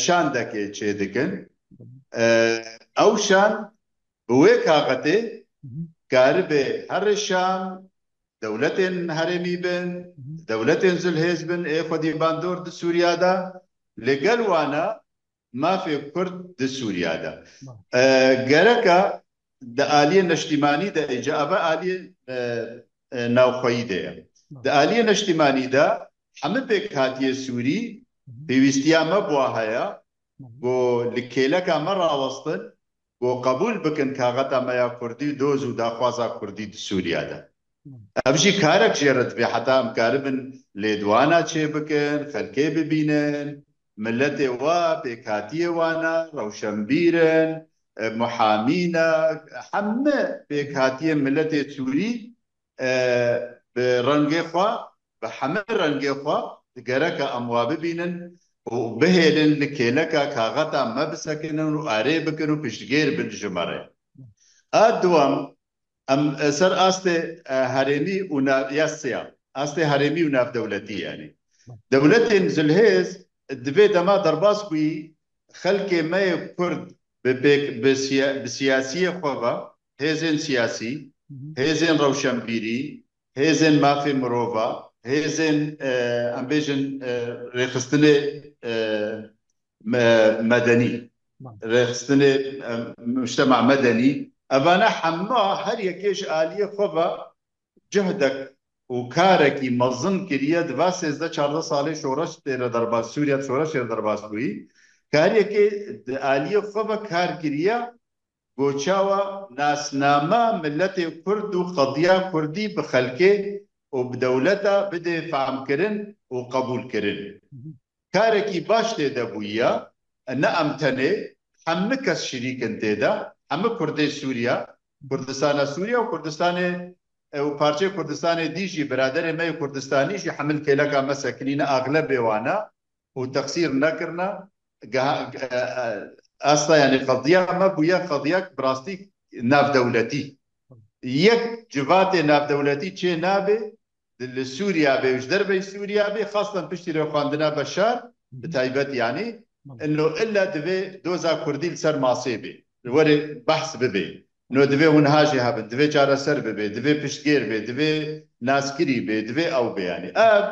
شاندەکێ چێ دکن ئەو شاند بوێ کاغەتێ کاربێ هەرێ شام دەولەتێن هەرێمی بن، دەولەتێن زلهێز بن ئێ خودی باندۆر د سوریادا، لە گەل وانە مافێ کورد د سوریادا. گەرەکە د ئالیێ نەشتیمانی دە ئیجا ئەڤە ئالیێ ناوخوەیی دەیە. د ئالیێ نەشتیمانی دە حەمە پێکهاتیێ سوری پێویستیا مە بوا هەیە گۆ لە کێلەکا مە ڕاوەستن گۆ قەبول بکن کاغەتا مەیا کوردی و دۆز و داخوازا کوردی د سوریادا. ئەڤ ژی کارەک ژێرە دڤێ حەتا ئەم کاربن لێدوانا چێ بکن، خەلکێ ببینن، ملەتێ وا، پێکهاتیێ وانە، ڕەوشەنبیرن، محامینە، حەمە پێکهاتیێ ملەتێ سوری بە ڕەنگێ خوا، بە حەمە ڕەنگێ خوا گەرەکە ئەم وا ببینن و بهێلن لە کێلەکا کاغەتا مە بسەکنن و ئارێ بکن و پشتگێر بن ژمەڕێ. ئا دووەم ئەم سەر ئاستێ هەرێمی و یا سیا ئاستێ هەرێمی و ناودەولەتی یانی دەولەتێن زلهێز دڤێ دەما دەرباس بووی خەلکێ مەیێ کورد بە سیاسیێ خوە ڤە هێزێن سیاسی، هێزێن ڕەوشەنبیری، هێزێن مافێ مرۆڤا، هێزێن ئەم بێژن ڕێخستنێ مەدەنی، ڕێخستنێ مجتمع مەدەنی، ئەڤانە حەمە هەر یەکێ ژ ئالیێ خوە ڤە جهدەک و کارەکی مەزن کریە دڤا 13 14 سالێ شۆڕش تێرە دەرباز سووریا شۆڕش تێرە دەرباز بووی کاریەکێ د ئالیێ خوە ڤە کار کریە گۆ چاوە ناسنامە ملەتێ کورد و قەدیا کوردی ب خەلکێ و ب دەولەتا بدێ فام کرن و قەبوول کرن. کارەکی باش تێدە بوویە نە ئەم تەنێ حەمە کەس شریکن تێدە حەمە کوردێ سووریا کوردستانا سووریا و کوردستانێ و پارچەێ کوردستانێ دی ژی برادەرێ مەێ کوردستانی ژی حەمل کێلەکا مە سەکنینە ئاغلەبێ وانە و تەقسیر نەکرنە ئاستا یانی قەزیە مە بوویە قەزیەک براستی ناودەولەتی یەک جڤاتێ ناودەولەتی چێ نابێ لە سووریا بێ وش دەربەی سووریا بێ خاستەن پشتی رێخواندنا بەشار بتایبەت یانی ئنو ئلا دڤێ دۆزا کوردی لسەر ماسێ بێ وەرێ بەحس ببێ نۆ دڤێ هون هاژێ هەبن دڤێ چارەسەر ببێ دڤێ پشتگێر بێ دڤێ ناسکری بێ دڤێ ئەو بێ یانی ئەڤ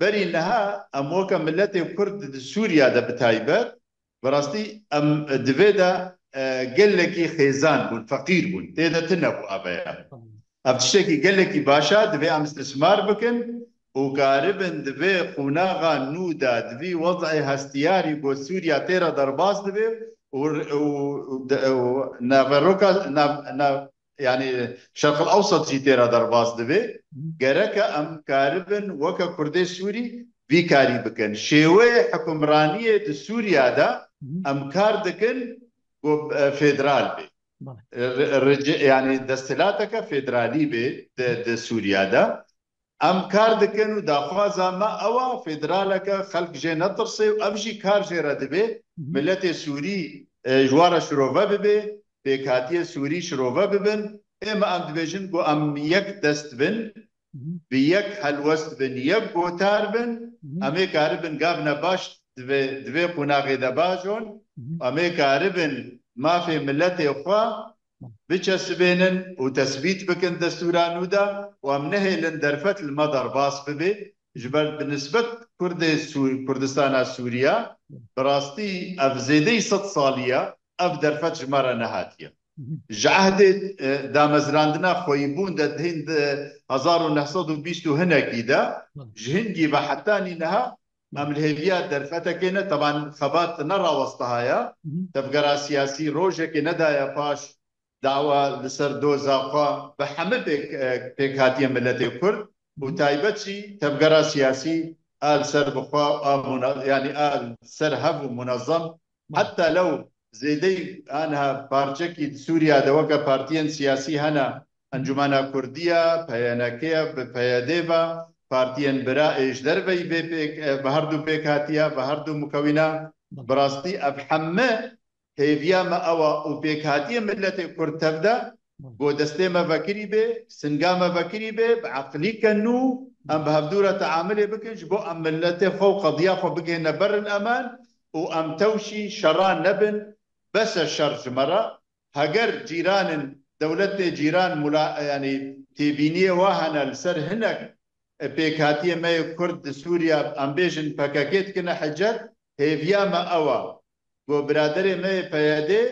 بەری نها ئەم وەکە ملەتێ کورد د سووریا دە بتایبەت بەڕاستی ئەم دڤێدا گەلێکی خێزان بوون فەقیر بوون تێدە تنە بوو ئەڤەیە ئەڤ تشتێکی گەلێکی باشە دڤێ ئەم ئستسمار بکن. û karibin di vê qonaxa nû de di vî wez'ê hestiyarî ku Sûriya tê re derbas dibe û naveroka yanî Şerqil Ewsat jî tê re derbas dibe, gereke em karibin weke Kurdê Sûrî vî karî bikin. Şêweyê hikûmraniyê di Sûriya de em kar dikin ku federal bê. Yanî desthilateke federalî bê di Sûriya de. Em kar dikin û daxwaza me ew e federaleke xelk jê netirsê û ev jî kar jê re dibe miletê Sûrî ji wan re şirove bibe, pêkhatiyê Sûrî şirove bibin. Ême em dibêjin ku em yek dest bin, bi yek helwest bin, yek gotar bin, em ê karibin gavine baş di vê qonaxê de bajon, em ê karibin mafê miletê xwe biçesibênin û tesbît bikin destûra nû de û em nehêlin derfet li me derbas bibe ji ber bi nisbet Kurdê Kurdistana Sûriya bi rastî ev zêdeyî sed salî ye ev derfet ji me re nehatiye. Ji ehdê damezrandina xweyîbûn de di hîn 1920 û hinekî de ji hingî ve hetanî niha Em li hêviya derfetekê ne, teban xebat nerawestihaya, tevgera siyasî rojekê nedaye paş dawa li ser doza xwe bi hemû pêkhatiye miletê Kurd û taybet jî tevgera siyasî a li ser bi xwe a yanî a li ser hev û munezem heta lew zêdeyî aniha parçekî di Sûriya de weke partiyên siyasî hene Encûmena Kurdî ye, PYNK ye, bi PYD ve, partiyên bira ê ji derveyî vê pêk bi her du pêk hatiye, bi her du mukewîne. Bi rastî ev heme hêviya me ew e û pêkhatiyê miletê Kurd tev de ku destê me vekirî bê, singa me vekirî bê, bi eqlîke nû em bi hevdû re teamulê bikin ji bo em miletê xwe û qediya xwe bigihêne berin eman û em tewşî şera nebin, bes e şer ji me re. Heger cîranên dewletê cîran mula yanî têbîniyê wa hene li ser hinek pêkhatiyê me yê Kurd di Sûriya em bêjin pkk dikine hicet, hêviya me ew e ku biraderê me yê PYDê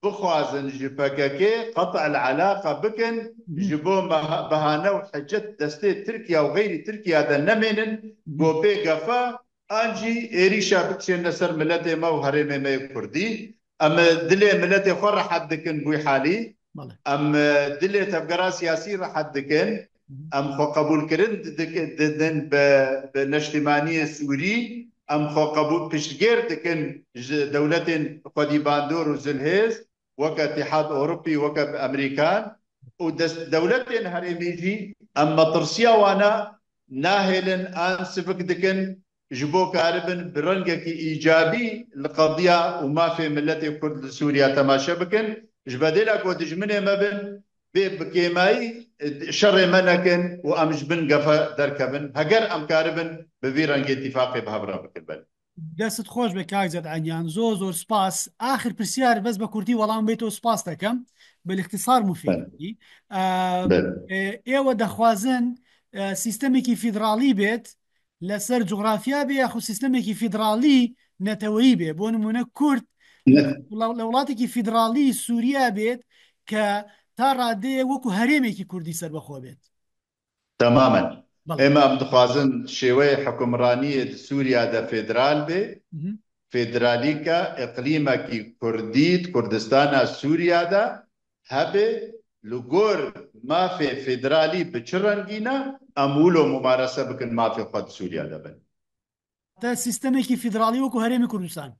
bixwazin ji pkk qet'el elaqa bikin ji bo behane û hicet destê Tirkiya û xeyrî Tirkiya de nemênin ku pê gefa An jî êrîşa bikişêne ser miletê me û herêmê me yê kurdî. Em dilê miletê xwe rehet dikin bûy halî. Em dilê tevgera siyasî rehet dikin. Em xwe qebûlkirin didin bi neştîmaniyê sûrî. Em xwe qebûl piştgêr dikin ji dewletên xwedîbandor û zilhêz weke Îtîhad Ewropî weke Amerîkan û dest dewletên herêmî jî em metirsiya wan nahêlin an sivik dikin ji bo karibin bi rengekî îcabî li qediya û mafê miletê Kurd li Sûriya temaşe bikin ji bedêla ku dijminê me bin bê bi kêmayî şerê me nekin û em ji bin gefe derkevin heger em karibin bi vî rengê tîfaqê bi hev re bikin belê. دەستت خۆش بێ کاک جەدعان گیان زۆر زۆر سپاس ئاخر پرسیار بەس بە کورتی وەڵام بێتەوە سپاس دەکەم بالاختصار مفید ئێوە دەخوازن سیستەمێکی فیدراڵی بێت لەسەر جوگرافیا بێ یاخود سیستەمێکی فیدراڵی نەتەوەیی بێ بۆ نمونە کورد لە وڵاتێکی فیدراڵی سووریا بێت کە تا ڕادەیە وەکو هەرێمێکی کوردی سەربەخۆ بێت تەمامەن. ئێمە ئەم دخوازن شێوەی حوکمڕانیێ د سووریا دە فێدرال بێ، فێدرالیکە ئیقلیمەکی کوردی د کوردستانا سووریا دە هەبێ li gor مافێ فێدرالی bi çi rengî ne em wilo mumarese bikin mafê xwe di Sûriya de bin. واتە سیستەمێکی فیدراڵی وەکو هەرێمی کوردستان.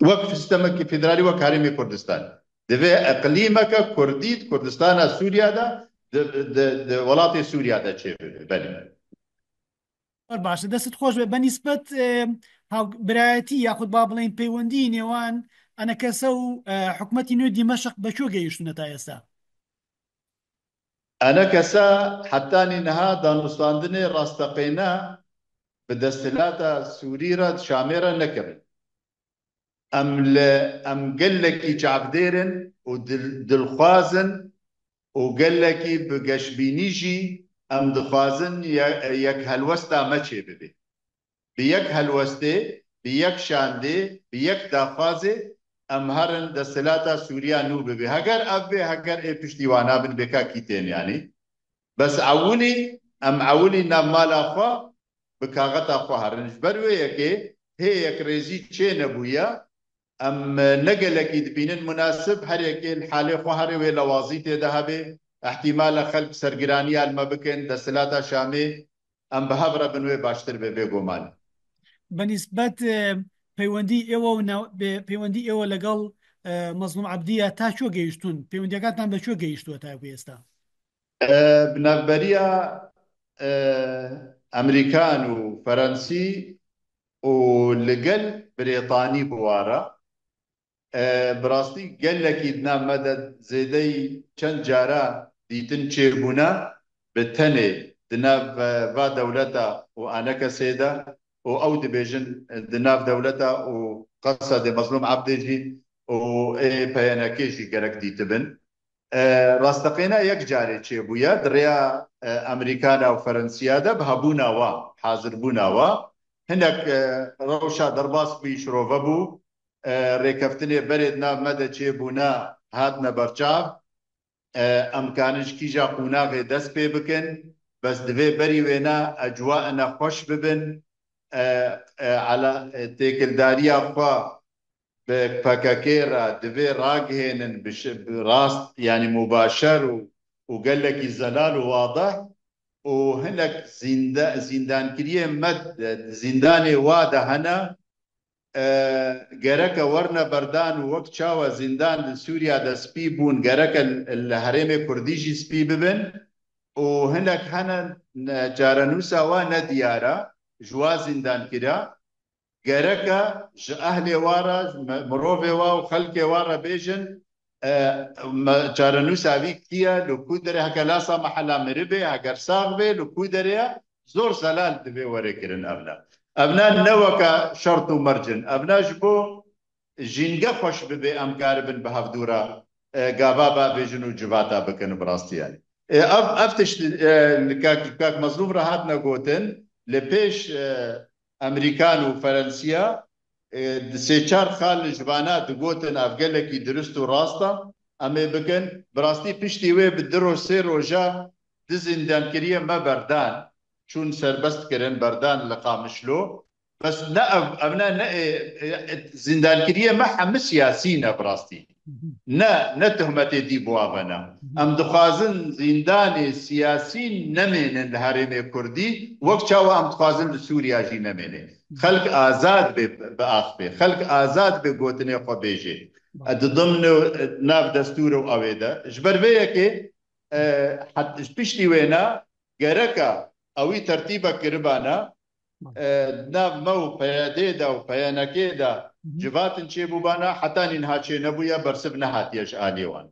وەک سیستەمێکی فیدرالی وەک هەرێمی کوردستان. دەبێ ئیقلیمەکە کوردی کوردستانا سووریادا دە وڵاتی سووریادا چێ ببێ. بەلێ. زۆر باشە دەستت خۆش بێت بە نیسبەت برایەتی یاخود با بڵێین پەیوەندی نێوان ئەنەکەسە و حکومەتی نوێی دیمەشق بە کوێ گەیشتوونە تا ئێستا؟ ئەنەکەسە حەتانی نها دانوستاندنێ ڕاستەقینە bi desthilata Sûrî re di Şamê re nekirin. Em li em gelekî çavdêr in û dilxwaz in û gelekî bi geşbînî jî em dixwazin yek helwesta me çêbibe. Bi yek helwestê, bi yek şandê, bi yek daxwazê em herin desthilata Sûriya nû bibe. Heger ev bê, heger ê piştî wana bin bê ka kî tên yanî. Bes ewilî Em ewilî nav mala xwe bi kaxeta xwe herin. Ji ber wê yekê hê yekrêzî çênebûye. Em ne gelekî dibînin munasib her yekê li halê xwe herê wê lewazî tê de hebe. Îhtîmal e xelk sergiraniya li me bikin, desthilata Şamê em bi hev re bin wê baştir be bêguman. Bi nîsbet peywendî êwe û peywendî êwe لەگەڵ مەزڵوم عەبدیە تا کوێ گەیشتوون؟ پەیوەندیەکانتان بە کوێ گەیشتووە تاکو ئێستا؟ bi navberiya Amerîkan û Ferensî û li gel Brêtanî biware. Bi rastî gelekî di nav me de zêdeyî çend cara dîtin çêbûne bi tenê di nav va dewleta û anekesê de û ew dibêjin di nav dewleta û Qesedê Mezlûm Ebdê jî û ê PYNKê jî gerek dîtibin. Rasteqêna yek carê çêbûye di rêya Amerîkana û Ferensiya de bi hebûna wa, hazirbûna wa. Hinek rewşa derbas bûyî şirove bû. Rêkeftinê berê di nav me de çêbûne hatine berçav. Em kanin ji kîja qûnaxê dest pê bikin. Bes divê berî wêne ecwaine xweş bibin. Têkildariya xwe bi pkk re divê ragihênin bi rast yanî mubaşer û û gelekî zelal û wadeh û hinek zîndankiriyên me di zîndanê wa de hene gereke werine berdan û wek çawa zîndan li Sûriya de spî bûn gereke li herêmê Kurdî jî spî bibin û hinek hene çarenûsa wa ne diyar e ji wa zîndankiriya Gereke ji ehlê wa re, ji mirovê wa û xelkê wa re bêjin çarenûsa vî kî ye, li ku derê heke lasa mehela miribê, heger sax bê li ku derê ye, zor zelal divê were kirin evna. Evna ne weke şert û merc in. Evna ji bo jînge xweş bibê em karibin bi hevdû re gava bavêjin û civata bikin û bi rastî yanî. Ev ev tişt li kak kak Mezlûm re hatine gotin li pêş Amerîkan û Ferensiya di sê çar xal ji vana digotin ev gelekî dirust û rast e, em ê bikin. Bi rastî piştî wê bi du roj sê roja di zîndankiriyê me berdan, çûn serbest kirin berdan li Qamişlo. Bes ne ev ev ne ne zîndankiriyê me hemû siyasî ne bi rastî. Ne ne tuhmetê dî bi wa ve ne. Em dixwazin zîndanê siyasî nemênin li herêmê kurdî wek çawa em dixwazin li Sûriya jî nemênê. Xelk azad bê biaxivê, xelk azad bê gotinê xwe bêjê. Di dimn û nav destûr û ewê de. Ji ber vê yekê piştî wê ne gereka ewî tertîbek kiribane Di nav me û PYD'ê de û PYNK'ê de civatin çêbûbana, heta nînha çênebûye, bersiv nehatiye ji aliyê wan.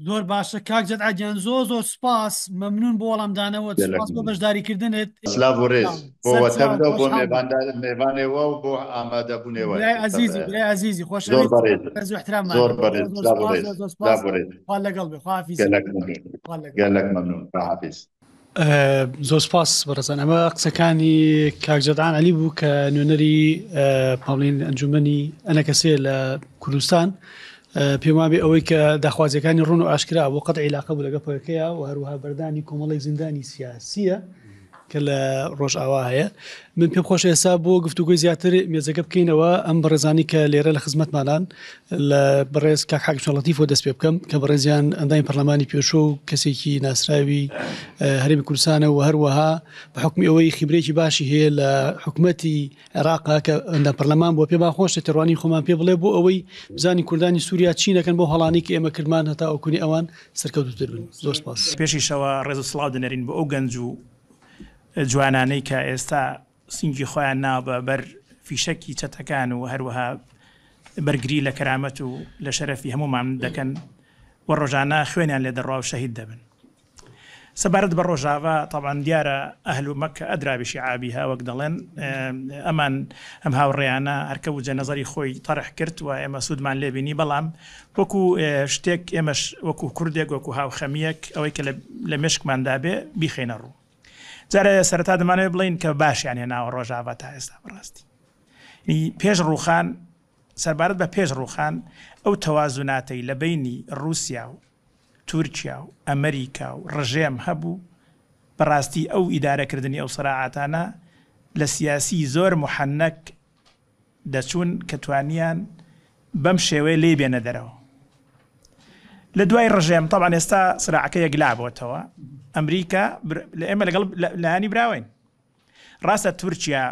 زۆر باشە کاک جەدعە گیان زۆر زۆر سوپاس مەمنون بۆ وەڵامدانەوەت گەلەک سوپاس بۆ مەمنون. بەشداریکردنت سلاڤ و رێز بۆ سەرچاو وەتەڤدە و بۆ خۆشحاڵ بووم مێڤانێ وە و بۆ ئامادەبوونێ وە برای ئەزیزی برای ئەزیزی زۆر خۆشەویست بەڕێزم ڕێز و احتراممان زۆر زۆر بەڕێز زۆر سلاڤ و سوپاس رێز زۆر زۆر سوپاس سلاڤ و رێز خوا لەگەڵ بێ خواحافیزی گەلەک مەمنون خوا لەگەڵ گەلەک مەمنون خواحافیز. زۆر سپاس بەڕێزان ئەمە قسەکانی کاک جەدعان عەلی بوو کە نوێنەری پاڵین ئەنجومەنی ئەنەکەسێ لە کوردستان پێم وابێ ئەوەی کە داخوازیەکانی ڕوون و ئاشکرا بۆ قەت عیلاقە بوو لەگەڵ پەکەکەیە و هەروەها بەردانی کۆمەڵێک زیندانی سیاسیە کە لە ڕۆژئاوا هەیە من پێم خۆش ئێستا بۆ گفتوگۆی زیاتر مێزەکە بکەینەوە ئەم بەڕێزانی کە لێرە لە خزمەتمانان لە بەڕێز کاک حاکم لەتیفەوە دەست پێ بکەم کە بەڕێزیان ئەندامی پەرلەمانی پێشوو و کەسێکی ناسراوی هەرێمی کوردستانە و هەروەها بە حکمی ئەوەی خیبرێکی باشی هەیە لە حکومەتی عێراقا کە ئەندام پەرلەمان بۆ پێمان خۆشە تێڕوانی خۆمان پێ بڵێ بۆ ئەوەی بزانین کوردانی سووریا چی دەکەن بۆ هەڵانی کە ئێمە کردمان هەتا ئەوکونی ئەوان سەرکەوتووتر بن زۆر سپاس. پێشیشەوە ڕێز و سڵاو دەنێرین بۆ ئەو گەنج و جوانانەی کە ئێستا سینگی خۆیان ناوە بە بەر فیشەکی چەتەکان و هەروەها بەرگری لە کەرامەت و لە شەرەفی هەموومان دەکەن و ڕۆژانە خوێنیان لێ دەڕوا و شەهید دەبن. سەبارەت بە ڕۆژاڤا تەبعەن دیارە ئەهل مەکە ئەدرا بشعابها وەک دەڵێن ئەمان ئەم هاوڕێیانە هەرکە وجە نەزەری خۆی تەرح کرد و ئێمە سوودمان لێ بینی بەڵام وەکو شتێک ئێمەش وەکو کوردێک وەکو هاوخەمییەک ئەوەی کە لە مێشکماندا بێ بیخەینە ڕوو. جارێ سەرەتا دەمانەوێت بڵێین کە باشیان هێناوە ڕۆژاڤا تا ئێستا بەڕاستی پێش ڕووخان سەربارەت بە پێش ڕووخان ئەو تەوازوناتەی لە بەینی ڕووسیا و تورکیا و ئەمریکا و ڕژێم هەبوو. بەڕاستی ئەو ئیدارەکردنی ئەو سراعاتانە لە سیاسی زۆر محەنەک دەچوون کە توانیان بەم شێوەیە لێی بێنە دەرەوە. لە دوای ڕژێم تەبعەن ئێستا سراعەکە یەکلا بۆتەوە، ئەمریکا لە ئێمە لەگەڵ لایەنی براوەین. ڕاستە تورکیا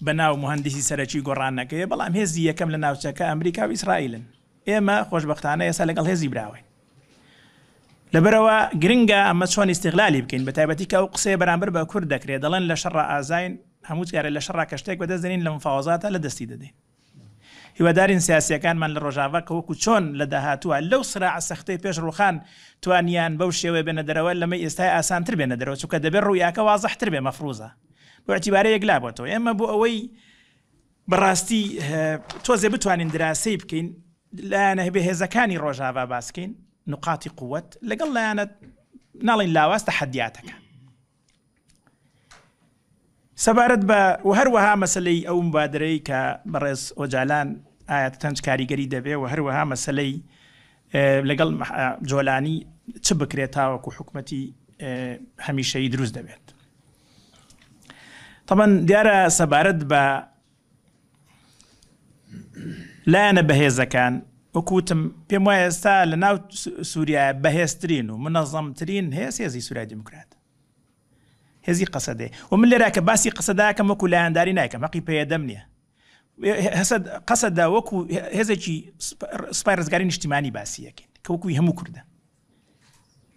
بە ناو موهەندیسی سەرەکی گۆڕانەکەیە، بەڵام هێزی یەکەم لە ناوچەکە ئەمریکا و ئیسرائیلن. ئێمە خۆشبەختانە ئێستا لەگەڵ هێزی براوەین. لەبەرئەوە گرنگە ئەمە چۆن ئیستیغلالی بکەین، بەتایبەتی کە ئەو قسەیە بەرامبەر بە کورد دەکرێت، دەڵێن لە شەڕا ئازاین، هەموو جارێ لە شەڕا کە شتێک بەدەست دێنین لە مفاوەزاتا لە دەستی دەدەین. هیوادارین سیاسییەکانمان لە ڕۆژاڤا کە وەکو چۆن لە داهاتووە لەو سراعە سەختەی پێش ڕووخان توانیان بەو شێوەیە بێنە دەرەوە، لەمەی ئێستای ئاسانتر بێنە دەرەوە، چونکە دەبێت ڕوئیاکە وازحتر بێ، مەفروزە بەو ئیعتیبارە یەکلا بۆتەوە. ئێمە بۆ ئەوەی بەڕاستی تۆزێ بتوانین دراسەی بکەین لایەنە بەهێزەکانی ڕۆژاڤا باس کەین نقاتی قوت لەگەڵ لایەنە ناڵین لاواز تەحەدیاتەکان سەبارەت بە و هەروەها مەسلەی ئەو مبادرەی کە بەڕێز ئۆجالان ئایا تەنج کاریگەری دەبێ و هەروەها مەسلەی لەگەڵ جۆلانی چ بکرێت تاوەکو حکومەتی هەمیشەیی دروست دەبێت. تەبەن دیارە سەبارەت بە لایەنە بەهێزەکان وەکوتم پێم وایە ئێستا لە ناو سووریا بەهێزترین و منەظەمترین هێز هێزی سوورای دیموکرات هێزی قەسەدێ و من لێرا کە باسی قەسەداکەم وەکو لایەنداری نایکەم هەقی پێدەم نییە هەسەد قەسەدە وەکو هێزێکی سوپای ڕزگاری نیشتیمانی باسی یەکەین کە وەکوی هەموو کوردە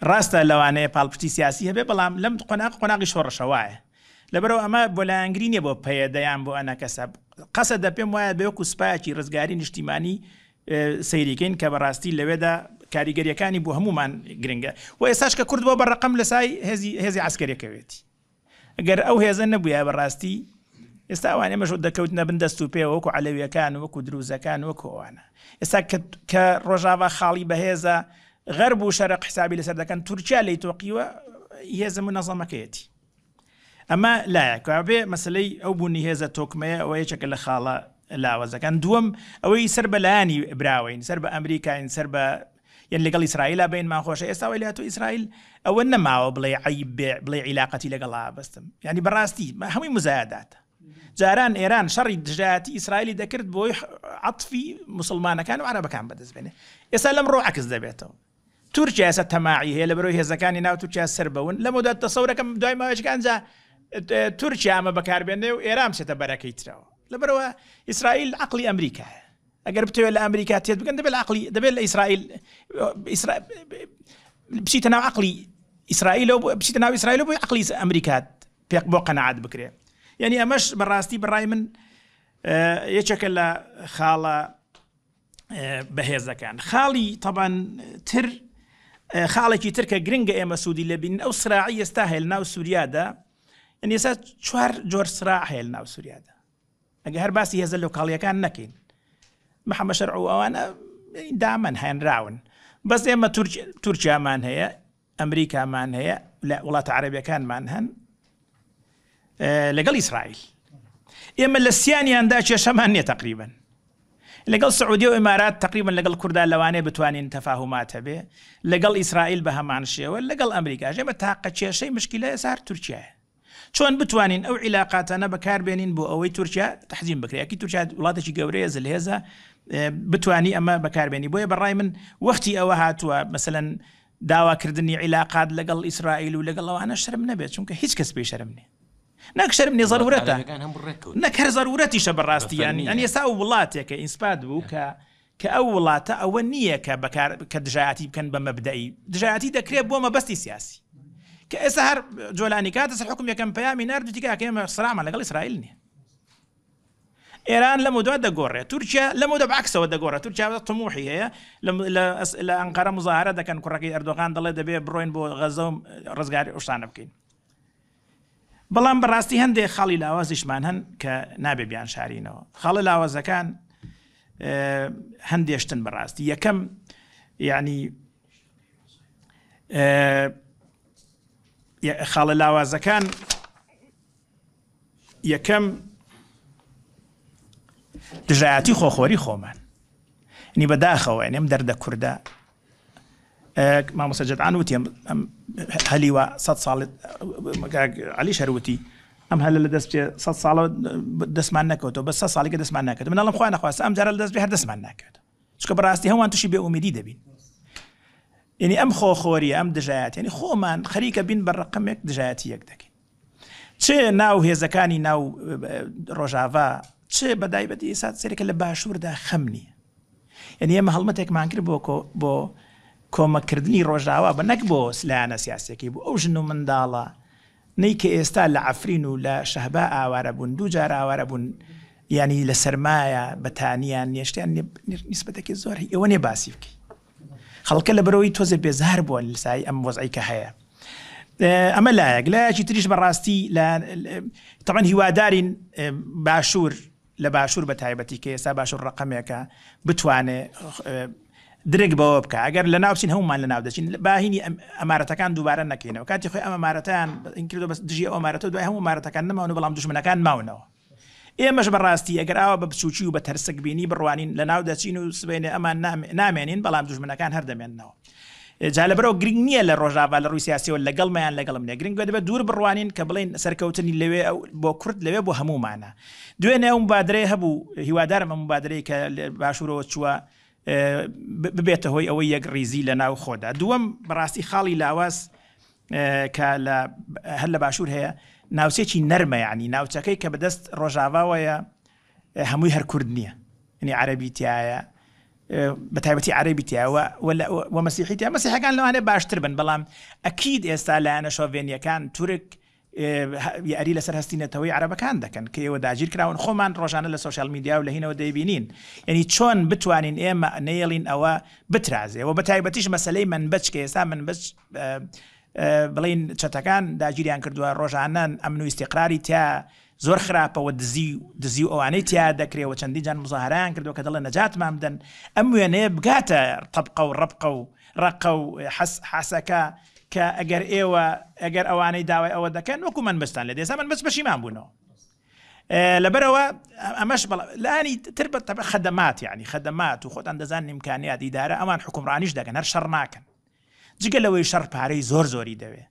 ڕاستە لەوانەیە پاڵپشتی سیاسی هەبێ بەڵام لەم قۆناغ قۆناغی شۆڕشە وایە لەبەرەوە ئەمە بۆ لایەنگری نیە بۆ پەیەدە یان بۆ ئەنەکەسە قەسەدە پێم وایە بە وەکو سوپایەکی ڕزگاری نیشتیمانی سەیریکەین کە بەڕاستی لەوێدا کاریگەریەکانی بۆ هەمومان گرنگە و ئێستاش کە کورد بۆ بە ڕقم لەسای هێزی هێزی عسکەرەکەوێتی گەر ئەو هێزە نەبوویایە بەڕاستی ئێستا ئەوان ئێمەش دەکەوتنە بن دەست و پێ وەکو عەلەویەکان وەکو دروزەکان وەکو ئەوانە ئێستا کە ڕۆژاوا خاڵی بەهێزە غەرب و شەرق حسابی لەسەر دەکەن تورکیا لی تۆقیوە هێزە منەظەمەکەیەتی ئەمە لایەک بێ مەسلەی ئەو بوونی هێزە تۆکمەیە ئەوە یەکێکە لە خاڵە لاوەزەکان دووەم ئەوەی سەر بە لایانی براوەین سەر بە ئەمریکاین سەر بە یان لەگەڵ ئیسرائیلا بەینمان خۆشە ئێستا وەی لاتۆ ئیسرائیل ئەوە نەماوە بڵێ عەیب بێ بڵێ عیلاقەتی لەگەڵا بەستم یعنی بەڕاستی هەمووی مزایداتە جاران ئێران شەڕی دژایەتی ئیسرائیلی دەکرد بۆی عەتفی مسلمانەکان و عەرەبەکان بەدەست بێنێ ئێستا لەم ڕۆ عەکس دەبێتەوە تورکیا ئێستا تەماعی هەیە لە بەرەوەی هێزەکانی ناو تورکیا سەر بەون لەمەودا تەسەورەکەم دوای ماوەیەک ئەنجا تورکیا ئەمە بەکاربێنێ و ئێران بچێتە بەرەکەی ترەوە لەبەرەوە ئیسرائیل عەقڵی ئەمریکایە ئەگەر بتەوێت لە ئەمریکا تێت بگەن دەبێت لە عەقڵی دەبێت لە ئیسرائیل بچیتە ناو عەقڵی ئیسرائیلەوە بچیتە ناو ئیسرائیل بۆی عەقڵی ئەمریکات پێ بۆ قەناعەت بکرێ یعنی ئەمەش بەڕاستی بەڕای من یەکێکە لە خاڵە بەهێزەکان خاڵی تەبان تر خاڵێکی تر کە گرنگە ئێمە سوودی لەبین ئەو سراعی ئێستا هەیە ناو سووریادا یعنی ئێستا چوار جۆر سراع هەیە ناو سووریادا ئەگەر هەر باسی هێزە لۆکاڵیەکان نەکەین محەممە شەرع و ئەوانە دامەن هێنراون بەس ئێمە تورکیامان هەیە ئەمریکامان هەیە لە وڵاتە عەرەبیەکانمان هەن لەگەڵ ئیسرائیل ئێمە لە سیانیاندا کێشەمان نییە تقریبن لەگەڵ سعودی و ئیمارات تقریبا لەگەڵ کوردا لەوانەیە بتوانین تەفاهومات هەبێ لەگەڵ ئیسرائیل بە هەمان شێوە لەگەڵ ئەمریکاش ئێمە تاقە کێشەی مشکلە ئێستا تورکیایە چۆن بتوانین ئەو عیلاقاتانە بەکار بێنین بۆ ئەوەی تورکیا تەحجیم بکرێت ئەکی تورکیا وڵاتێکی گەورەیە زلهێزە بتانی ئەمە بەکاربێنی بۆیە بەڕای من وەختی ئەوە هاتووە مەسەلەن داواکردنی عیلاقات لەگەڵ ئیسرائیل و لەگەڵ ئەوانە شەرم نەبێت چونکە هیچ کەس پێی شەرم نییە نەک شەرم نیە زەرورەتە نەک هەر زەرورەتیشە بەڕاستی یانی ئەنی ئێستا ئەو وڵاتێکە ئینسپات بوو کە کە ئەو وڵاتە ئەوە نییە کە بەکار کە دژایەتی بکەن بە مەبدەئی دژایەتی دەکرێت بۆ مەبەستی سیاسی کە ئێستا هەر جۆلانی کاتە سەر حکوم یەکەم پەیامی نارد وتی کاکە ئێمە سرامان لەگەڵ ئیسرائیل نییە ئێران لەمەودوا دەگۆڕێت تورکیا لەمەودا بەعکسەوە دەگۆڕێت تورکیا طموحی هەیە لە ئەنقەرە مزاهرە دەکەن کوڕەکەی ئەردۆغان دەڵێ دەبێ بڕۆین بۆ غەزە و ڕزگاری ئەو شتانە بکەین بەڵام بەڕاستی هەندێک خاڵی لاوازیشمان هەن کە نابێ بیان شارینەوە خاڵە لاوازەکان هەندێشتن بەڕاستی یەکەم یعنی خاڵە لاوازەکان یەکەم دژایەتی خۆخۆری خۆمان نی بەداخەوە ئەم دەردە کوردە. مامۆستا جەدعان وتی ئەم هەلی وا سە ساڵ عەلیش هەر وتی ئەم هەلە لە دەست بچێ سە ساڵە دەستمان نەکەوتەوە بە سە ساڵیکە دەستمان ناکەوێت من ئەڵێم خوا نەخواستە ئەم جارە لە دەست بێ هەر دەستمان ناکەوێت چونکە بەڕاستی هەمووان تووشی بێ ئومێدی دەبین یعنی ئەم خۆخۆریە ئەم دژایەتی یعنی خۆمان خەریکە بین بە ڕقمێک دژایەتی یەک دەکەین چ ناو هێزەکانی ناو ڕۆژاڤا چ بە دایبەتی ئێستا سەرێکە لە باشووردا خەم نییە یعنی ئێمە هەڵمەتێکمان کرد بۆ بۆ کۆمەکردنی ڕۆژاوا بە نەک بۆ لایەنە سیاسەکەی بۆ ئەو ژن و منداڵە نەی کە ئێستا لە عەفرین و لە شەهبا ئاوارە بوون دوو جار ئاوارە بوون یانی لە سەرمایە بەتانیان نیە شتیان نیە نیسبەتەکەی زۆر هی ئەوە نیە باسی بکەی خەڵکە لە بەرەوەی تۆزێ بێزار بووە لەسای ئەم وەزعی کە هەیە ئەمە لایەک لایەکی تریش بەڕاستی لە تەبعەن هیوادارین باشوور لە باشوور بە تایبەتی کە ئێستا باشوور ڕەقەمێکە بتوانێ درک بەوە بکە ئەگەر لە ناو بچین هەمومان لە ناو دەچین باهینی ئەمارەتەکان دووبارە نەکەینەوە کاتی خۆی ئەم ئەمارەتیان این کردو بەس دژی ئەو ئەمارەتە دوای هەموو ئەمارەتەکان نەماون و بەڵام دوژمنەکان ماونەوە ئێمەش بەڕاستی ئەگەر ئاوا بە بچووکی و بە تەرسک بینی بڕوانین لە ناو دەچین و سبەینێ ئەمان نامێنین بەڵام دوژمنەکان هەر دەمێننەوە جا لەبەرئەوە گرنگ نییە لە ڕۆژاڤا لە ڕووی سیاسیەوە لەگەڵمە یان لەگەڵم نییە، گرنگ دەبێت دوور بڕوانین کە بڵێین سەرکەوتنی لەوێ بۆ کورد لەوێ بۆ هەموومانە. دوێنێ ئەو موبادرەیە هەبوو، هیوادارم ئەم موبادرەی کە لە باشوورەوە چووە ببێتە هۆی ئەوەی یەکڕیزی لە ناو خۆدا. دووەم بەڕاستی خاڵی لاواز کە لە هەر لە باشوور هەیە ناوچێکی نەرمە یعنی ناوچەکەی کە بەدەست ڕۆژاڤاوەیە هەمووی هەر کورد نییە یعنی عەرەبی تایە بە تایبەتی عەرەبی تیا و مەسیحی تیا مەسیحەکان لەوانەیە باشتر بن بەڵام ئەکید ئێستا لایەنە شۆڤێنیەکان تورک یاری لەسەر هەستی نەتەوەی عەرەبەکان دەکەن کە ئێوە داگیر کراون خۆمان ڕۆژانە لە سۆشیال میدیا و لە هینەوە دەیبینین یعنی چۆن بتوانین ئێمە نەیەڵین ئەوە بترازێ و بە تایبەتیش مەسلەی منبەچ کە ئێستا منبەچ بڵین چەتەکان داگیریان کردووە ڕۆژانە ئەمن و ئیستیقراری تیا زۆر خراپە و دزی دزی و ئەوانەی تیا دەکرێ و چەندین جار موزاهەرەیان کردوە کە دەڵێن نەجاتمان بدەن ئەم وێنەیە بگاتە تەبقە و ڕەبقە و ڕەقە و حەس حەسەکە کە ئەگەر ئێوە ئەگەر ئەوانەی داوای ئەوە دەکەن وەکو منبجتان لێ دێ ئێستا منبج پەشیمان بوونەوە لەبەرەوە ئەمەش لانی تر بە تەبع خەدەمات یعنی خەدەمات و خۆتان دەزانن ئیمکانیات ئیدارە ئەوان حکومڕانیش دەکەن هەر شەڕ ناکەن جگە لەوەی شەڕ پارەی زۆر زۆری دەوێ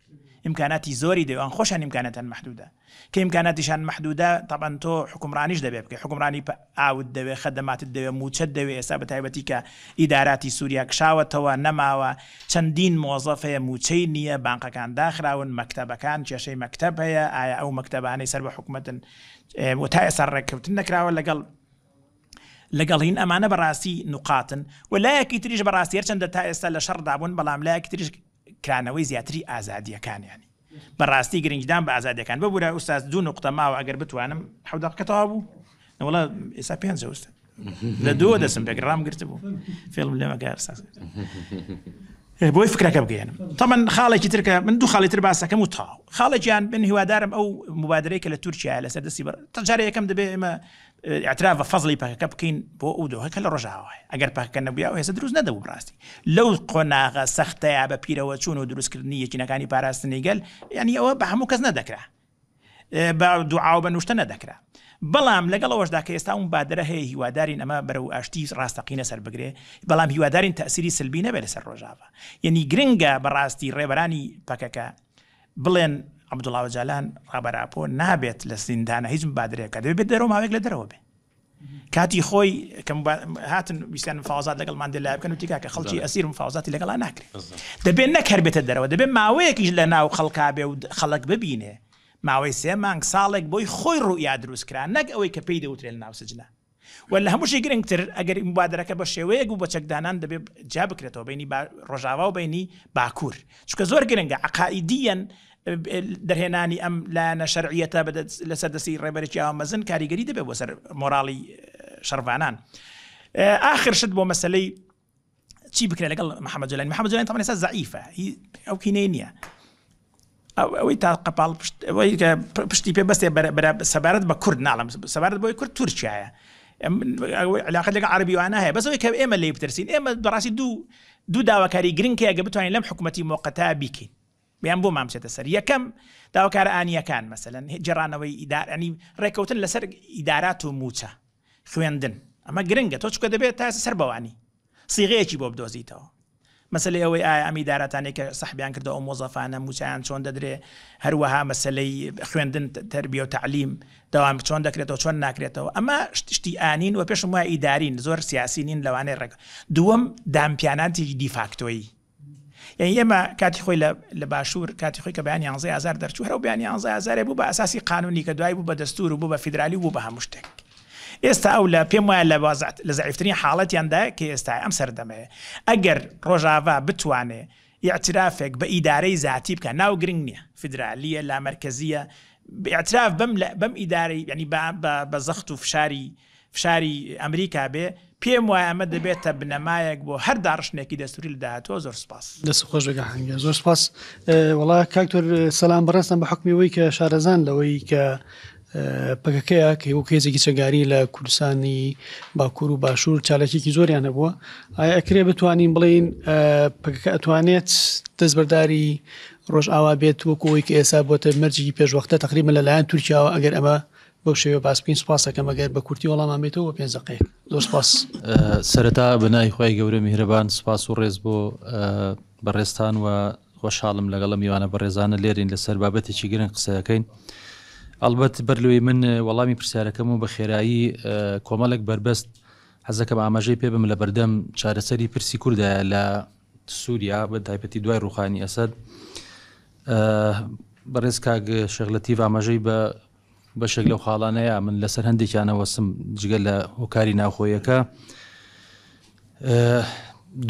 ئیمکاناتی زۆری دەوێ ئەوان خۆشیان ئیمکاناتیان مەحدودە کە ئیمکاناتیشان مەحدودە تەبعەن تۆ حوکمڕانیش دەبێ بکەی حوکمڕانی ئاوت دەوێ خەدەماتت دەوێ موچەت دەوێ ئێستا بە تایبەتی کە ئیداراتی سوریا کشاوەتەوە نەماوە چەندین مۆزەف هەیە موچەی نییە بانقەکان داخراون مەکتەبەکان کێشەی مەکتەب هەیە ئایا ئەو مەکتەبانەی سەر بە حکومەتن و تا ئێستا ڕێککەوتن نەکراوە لەگەڵ لەگەڵ هین ئەمانە بەڕاستی نوقاتن و لایەکی تریش بەڕاستی هەرچەندە تا ئێستا لە شەڕدا بوون بەڵام لایەکی تریش کرانەوەی زیاتری ئازادیەکان یانی بەڕاستی گرنگیدان بە ئازادیەکان ببورە ئوستاز دوو نوقتە ماوە ئەگەر بتوانم حەو دەقیقە تەواو بوو نەوەڵا ئێستا پێنجە ئوستاز لە دووە دەسم پێکرد ڕام گرتبوو فێڵم لێ مەکە ئوستاز بۆی فکرەکە بگەێنم تەمەن خاڵێکی تر کە من دوو خاڵی تر باسەکەم و تاو خاڵێکیان من هیوادارم ئەو مبادرەی کە لە تورکیا لەسەر دەستی بەر تەجارە یەکەم دەبێ ئێمە ئیعتراف بە فەزڵی پەکەکە بکەین بۆ ئەو دۆخە کە لە ڕۆژاوایە ئەگەر پەکەکە نەبوویا ئەو هێزە دروست نەدەبوو بەڕاستی لەو قۆناغە سەختەیا بە پیرەوە چوون و دروستکردنی یەکینەکانی پاراستنی گەل یعنی ئەوە بە هەموو کەس نەدەکرا بە دوعا و بە نوشتە نەدەکرا بەڵام لەگەڵ ئەوەشدا کە ئێستا ئەو مبادرە هەیە هیوادارین ئەمە بەرەو ئاشتی ڕاستەقینە سەر بگرێ بەڵام هیوادارین تەئسیری سلبی نەبێت لەسەر ڕۆژاڤا یعنی گرنگە بەڕاستی ڕێبەرانی پەکەکە بڵێن عەبدوڵا ئۆجالان ڕابەر ئاپۆ نابێت لە زیندانە هیچ مبادرەیەک بکات دەبێت بێت دەرەوە ماوەیەک لە دەرەوە بێ کاتی خۆی کە هاتن ویستیان مفاوەزات لەگەڵ ماندێلا بکەن وتی کاکە خەڵکی ئەسیر مفاوەزاتی لەگەڵا ناکرێت دەبێت نەک هەر بێتە دەرەوە دەبێت ماوەیەکیش لە ناو خەڵکا بێ و خەڵک ببینێ ماوەی سێ مانگ ساڵێک بۆی خۆی ڕوئیا دروست کرا نەک ئەوەی کە پێی دەوترێت لە ناو سجنە و لە هەمووشی گرنگتر ئەگەر موبادەرەکە بە شێوەیەک بوو بە چەکدانان دەبێ جیا بکرێتەوە بینی ڕۆژاوا و بینی باکوور چونکە زۆر گرنگە عقائیدیەن دەرهێنانی ئەم لایەنە شەرعیەتە لەسەر دەستی ڕێبەرێکی ئاوا مەزن کاریگەری دەبێت بۆ سەر مۆراڵی شەڕڤانان ئاخر شت بۆ مەسلەی چی بکرێت لەگەڵ محەممەد جۆلانی محەممەد جۆلانی تەبعەن ئێستا زەعیفە ئەو کینەی نییە ئەوەی تا قەپاڵ ئەوەی کە پشتی پێ بەستێ سەبارەت بە کورد ناڵم سەبارەت بۆی کورد تورکایە علاقە لەگەڵ عربیوانە هەیە بەس ئەوەی کە ئێمە لێی بترسین ئێمە بەڕاستی دوو دوو داواکاری گرنگ هەیە گە بتوانین لەم حکوومەتی مۆقەتا بیکەین بیان بۆمان بچێتە سەر یەکەم داواکارە ئانیەکان مەسەلەن گێڕانەوەی ئیدارانی ڕێککەوتن لەسەر ئیدارات و موچە خوێندن ئەمە گرنگە تۆ چکە دەبێت تا سەر بەوانی سیغەیەکی بۆ بدۆزیتەوە. مەسەلەی ئەوەی ئایا ئەم ئیداراتانەی کە سەحبیان کردوە ئەو مۆزەفانە موچەیان چۆن دەدرێ، هەروەها مەسەلەی خوێندن تەربیە و تەعلیم دەوام چۆن دەکرێتەوە چۆن ناکرێتەوە ئەمە شتی ئانین و پێشم وایە ئیدارین زۆر سیاسی نین لەوانەیە ڕێک دووەم دانپیانانتێکی دیفاکتۆیی یعنی ئێمە کاتی خۆی لە باشوور کاتی خۆی کە بەیان یانزەی ئازار دەرچوو هەرو بەیان یانزەی ئازارێ بوو بە ئەساسی قانونی کە دوای بوو بە دەستور و بوو بە فیدرالی و بوو بە هەموو شتێک ئێستا ئەو لە پێم وایە لە وازع لە زەعیفترین حاڵەتیاندا کە ئێستا ئەم سەردەمەیە ئەگەر ڕۆژاڤا بتوانێ ئیعترافێک بە ئیدارەی زاتی بکا ناو گرنگ نیە فیدرالیە لامەرکەزیە ئیعتراف بەم بەم ئیدارەی یعنی بە بە زەخت و فشاری فشاری ئەمریکا بێ پێم وایە ئەمە دەبێتە بنەمایەک بۆ هەر داڕشتنێکی دەستوری لە داهاتووە زۆر سپاس. دەست خۆش بێ کاک حەمید زۆر سپاس. وەڵا کاک تۆر سەلام بەڕێزتان بە حوکمی ئەوەی کە شارەزان لەوەی کە پەکەکەیە کە وەک هێزێکی چەکداری لە کوردستانی باکوور و باشوور چالاکیەکی زۆریان هەبووە ئایا ئەکرێ بتوانین بڵین پەکەکە ئەتوانێت دەستبەرداری ڕۆژئاوا بێت وەکو ئەوەی کە ئێستا بۆتە مەرجێکی پێشوەختە تقریبا لەلایەن تورکیاوە ئەگەر ئەمە بەو شێوە باس بکەین سپاس دەکەم ئەگەر بە کورتی وەڵامان بێتەوە بۆ پێنج دەقەیەک زۆر سپاس. سەرەتا بە ناوی خوای گەورە میهرەبان سپاس و ڕێز بۆ بەڕێزتان و خۆشحاڵم لەگەڵ ئەم میوانە بەڕێزانە لێرین لەسەر بابەتێکی گرنگ قسەکەین ئەڵبەت بەر لەوەی من وەڵامی پرسیارەکەم و بە خێرایی کۆمەڵێک بەربەست حەزەکەم ئاماژەی پێ بم لە بەردەم چارەسەری پرسی کوردایە لە سووریا بە تایبەتی دوای ڕوخانی ئەسەد بەڕێز کاک شێخ لەتیف ئاماژەی بە بەشێک لەو خاڵانەیە من لەسەر هەندێکیانە وەسم جگە لە هۆکاری ناوخۆیەکە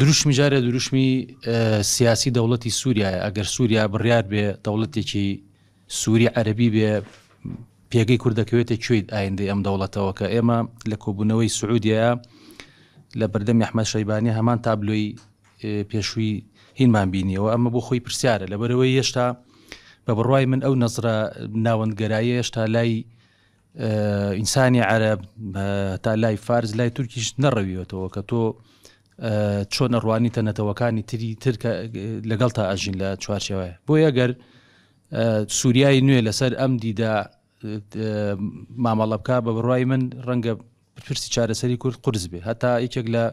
دروشمی جارێ دروشمی سیاسی دەوڵەتی سووریایە ئەگەر سووریا بڕیار بێ دەوڵەتێکی سووری عەربی بێ پێگەی کورد دەکەوێتە کوێی ئایندەی ئەم دەوڵەتەوە کە ئێمە لە کۆبوونەوەی سعودیە لە بەردەم ئەحمەد شەیبانی هەمان تابلۆی پێشووی هینمان بینیەوە ئەمە بۆ خۆی پرسیارە لەبەرەوەی هێشتا بە بڕوای من ئەو نەزرە ناوەندگەرایە هێشتا لای ئینسانی عەرەب تا لای فارس لای تورکیش نەڕەویەتەوە کە تۆ چۆن ئەڕوانیتە نەتەوەکانی تری تر کە لەگەڵ تا ئەژین لە چوارچێوەیە بۆ ئەگەر سووریای نوێ لەسەر ئەم دیدا مامەڵە بکە بە بڕای من ڕەنگە پرسی چارەسەری کورد قورس بێ هەتا یەکێک لە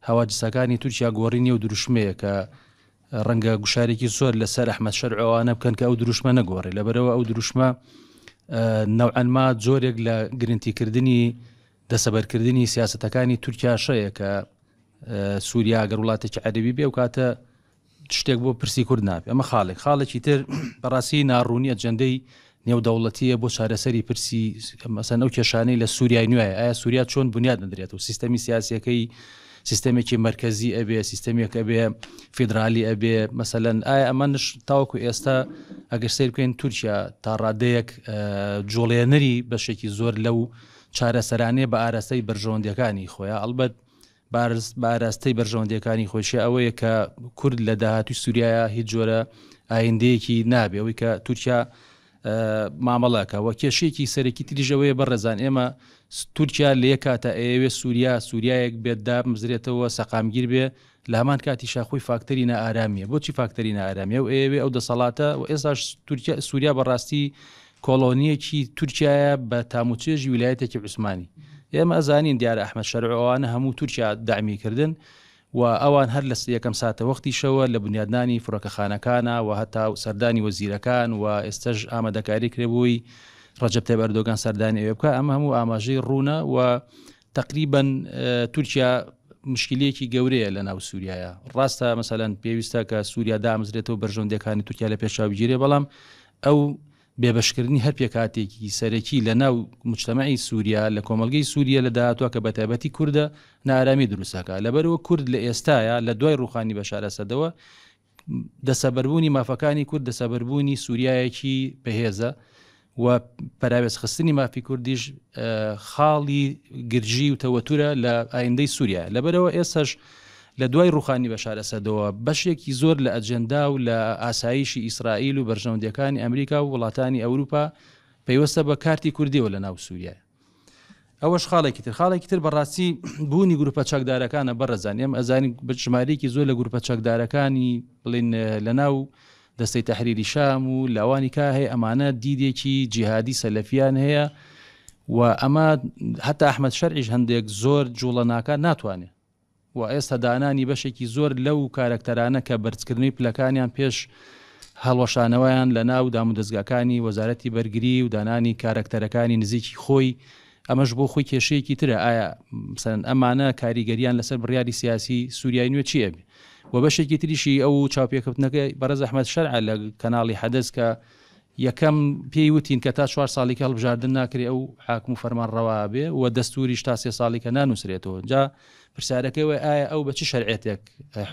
هەواجسەکانی تورکیا گۆڕینی و دروشمەیە کە ڕەنگە گوشارێکی زۆر لەسەر ئەحمەد شەرع ئەوانە بکەن کە ئەو دروشمە نەگۆڕێ لەبەرەوە ئەو دروشمە نەوعەنما جۆرێک لە گرنتیکردنی دەسەبەرکردنی سیاستەکانی تورکیاشەیە کە سووریا گەر وڵاتێکی عەربی بێ و کاتە شتێک بۆ پرسی کورد نابێ ئەمە خاڵێک خاڵێکی تر بەڕاستی ناڕوونی ئەجەندەی نێودەوڵەتیە بۆ چارەسەری پرسی مەسەن ئەو کێشانەی لە سووریای نوێ ئایا سووریا چۆن بنیاد ندرێت و سیستەمی سیاسیەکەی سیستەمێکی مرکزی ئەبێ سیستەمێک ئەبێ فیدرالی ئەبێ مەسەلەن ئایا ئەمەنش تاوەکو ئێستا ئەگەر سیر بکەین تورکیا تا ڕادەیەک جوڵێنەری بەشێکی زۆر لەو چارەسەرانەیە بە ئاراستەی بەرژەوەندیەکانی خۆیان ئەڵبەت بە ئاراستەی بەرژەوەندیەکانی خۆیشی ئەوەیە کە کورد لە داهاتوی سووریایە هیچ جۆرە ئایندەیەکی نابێ ئەوەی کە تورکیا مامەڵەکە وە کێشەیەکی سەرەکی تریش ئەوەیە بەڕێزان ئێمە تورکیا لە یەک کاتە ئەیەوێ سووریا سووریایەک بێت دابمزرێتەوە سەقامگیر بێ لە هەمان کاتیشا خۆی فاکتەری نائارامیە بۆچی فاکتەری نائارامیە و ئەیەوێ ئەو دەسەڵاتە و ئێستاش تورکیا سووریا بەڕاستی کۆڵۆنییەکی تورکیایە بە تاموچێژی ویلایەتێکی عوسمانی. ئێمە ئەزانین دیارە ئەحمەد شەرع و ئەوانە هەموو تورکیا دەعمی کردن و ئەوان هەر لە یەکەم ساتەوەختیشەوە لە بنیادنانی فڕۆکەخانەکانا و هەتا سەردانی وەزیرەکان و ئێستەش ئامادەکاری کرێ بۆی ڕەجەب تەیب ئەردۆگان سەردانی ئەوێ بکا ئەمە هەموو ئاماژەی ڕوونە و تەقریبەن تورکیا مشکلەیەکی گەورەیە لە ناو سووریایە ڕاستە مەسەلەن پێویستە کە سووریا دامزرێتەوە بەرژەوەندیەکانی تورکیا لە پێشچاو بگیرێ بەڵام ئەو بێبەشکردنی هەر پێکهاتەیەکی سەرەکی لە ناو موجتەمەعی سووریا لە کۆمەڵگەی سووریە لە داهاتوە کە بەتایبەتی کوردە نائارامی دروست ئەکا لەبەرئەوە کورد لە ئێستایا لە دوای ڕووخانی بەشار ئەسەدەوە دەسەبەربوونی مافەکانی کورد دەسەبەربوونی سووریایەکی بەهێزە و پەراوێزخستنی مافی کوردیش خاڵی گرژی و تەوەتورە لە ئایندەی سووریا لەبەرەوە ئێستاش لە دوای ڕوخانی بەشار ئەسەدەوە بەشێکی زۆر لە ئەجێندا و لە ئاسایشی ئیسرائیل و بەرژەوەندیەکانی ئەمریکا و وڵاتانی ئەوروپا پەیوەستە بە کارتی کوردیەوە لە ناو سووریای ئەوەش خاڵێکی تر خاڵێکی تر بەڕاستی بوونی گروپە چەکدارەکانە بەڕێزان ئێمە ئەزانین بە ژمارەیەکی زۆر لە گروپە چەکدارەکانی بڵین لە ناو دەستەی تەحریری شام و لاوانی کا هەیە ئەمانە دیدێکی جیهادی سەلەفیان هەیە و ئەمە هەتا ئەحمەد شەرعیش هەندێک زۆر جوڵە ناکات ناتوانێت. و ئێستا دانانی بەشێکی زۆر لەو کارەکتەرانە کە بەرزکردنەوەی پلەکانیان پێش هەڵوەشانەوەیان لە ناو دامودەزگاکانی وەزارەتی بەرگری و دانانی کارەکتەرەکانی نزیکی خۆی ئەمەش بۆ خۆی کێشەیەکی ترە ئایا مەسەلەن ئەمانە کاریگەریان لەسەر بڕیاری سیاسی سوریای نوێ چی ئەبێ و بەشێکی تریشی ئەو چاوپێکەوتنەکەی بەڕێز ئەحمەد شەرع لە کەناڵی حەدەس کە یەکەم پێی وتین کە تا چوار ساڵی کە هەڵبژاردن ناکرێ ئەو حاکم و فەرمان ڕەوا بێ و دەستوریش تا سێ ساڵی کە نانووسرێتەوە جا پرسیارەکەی وە ئایا ئەو بە چ شەرعێتێک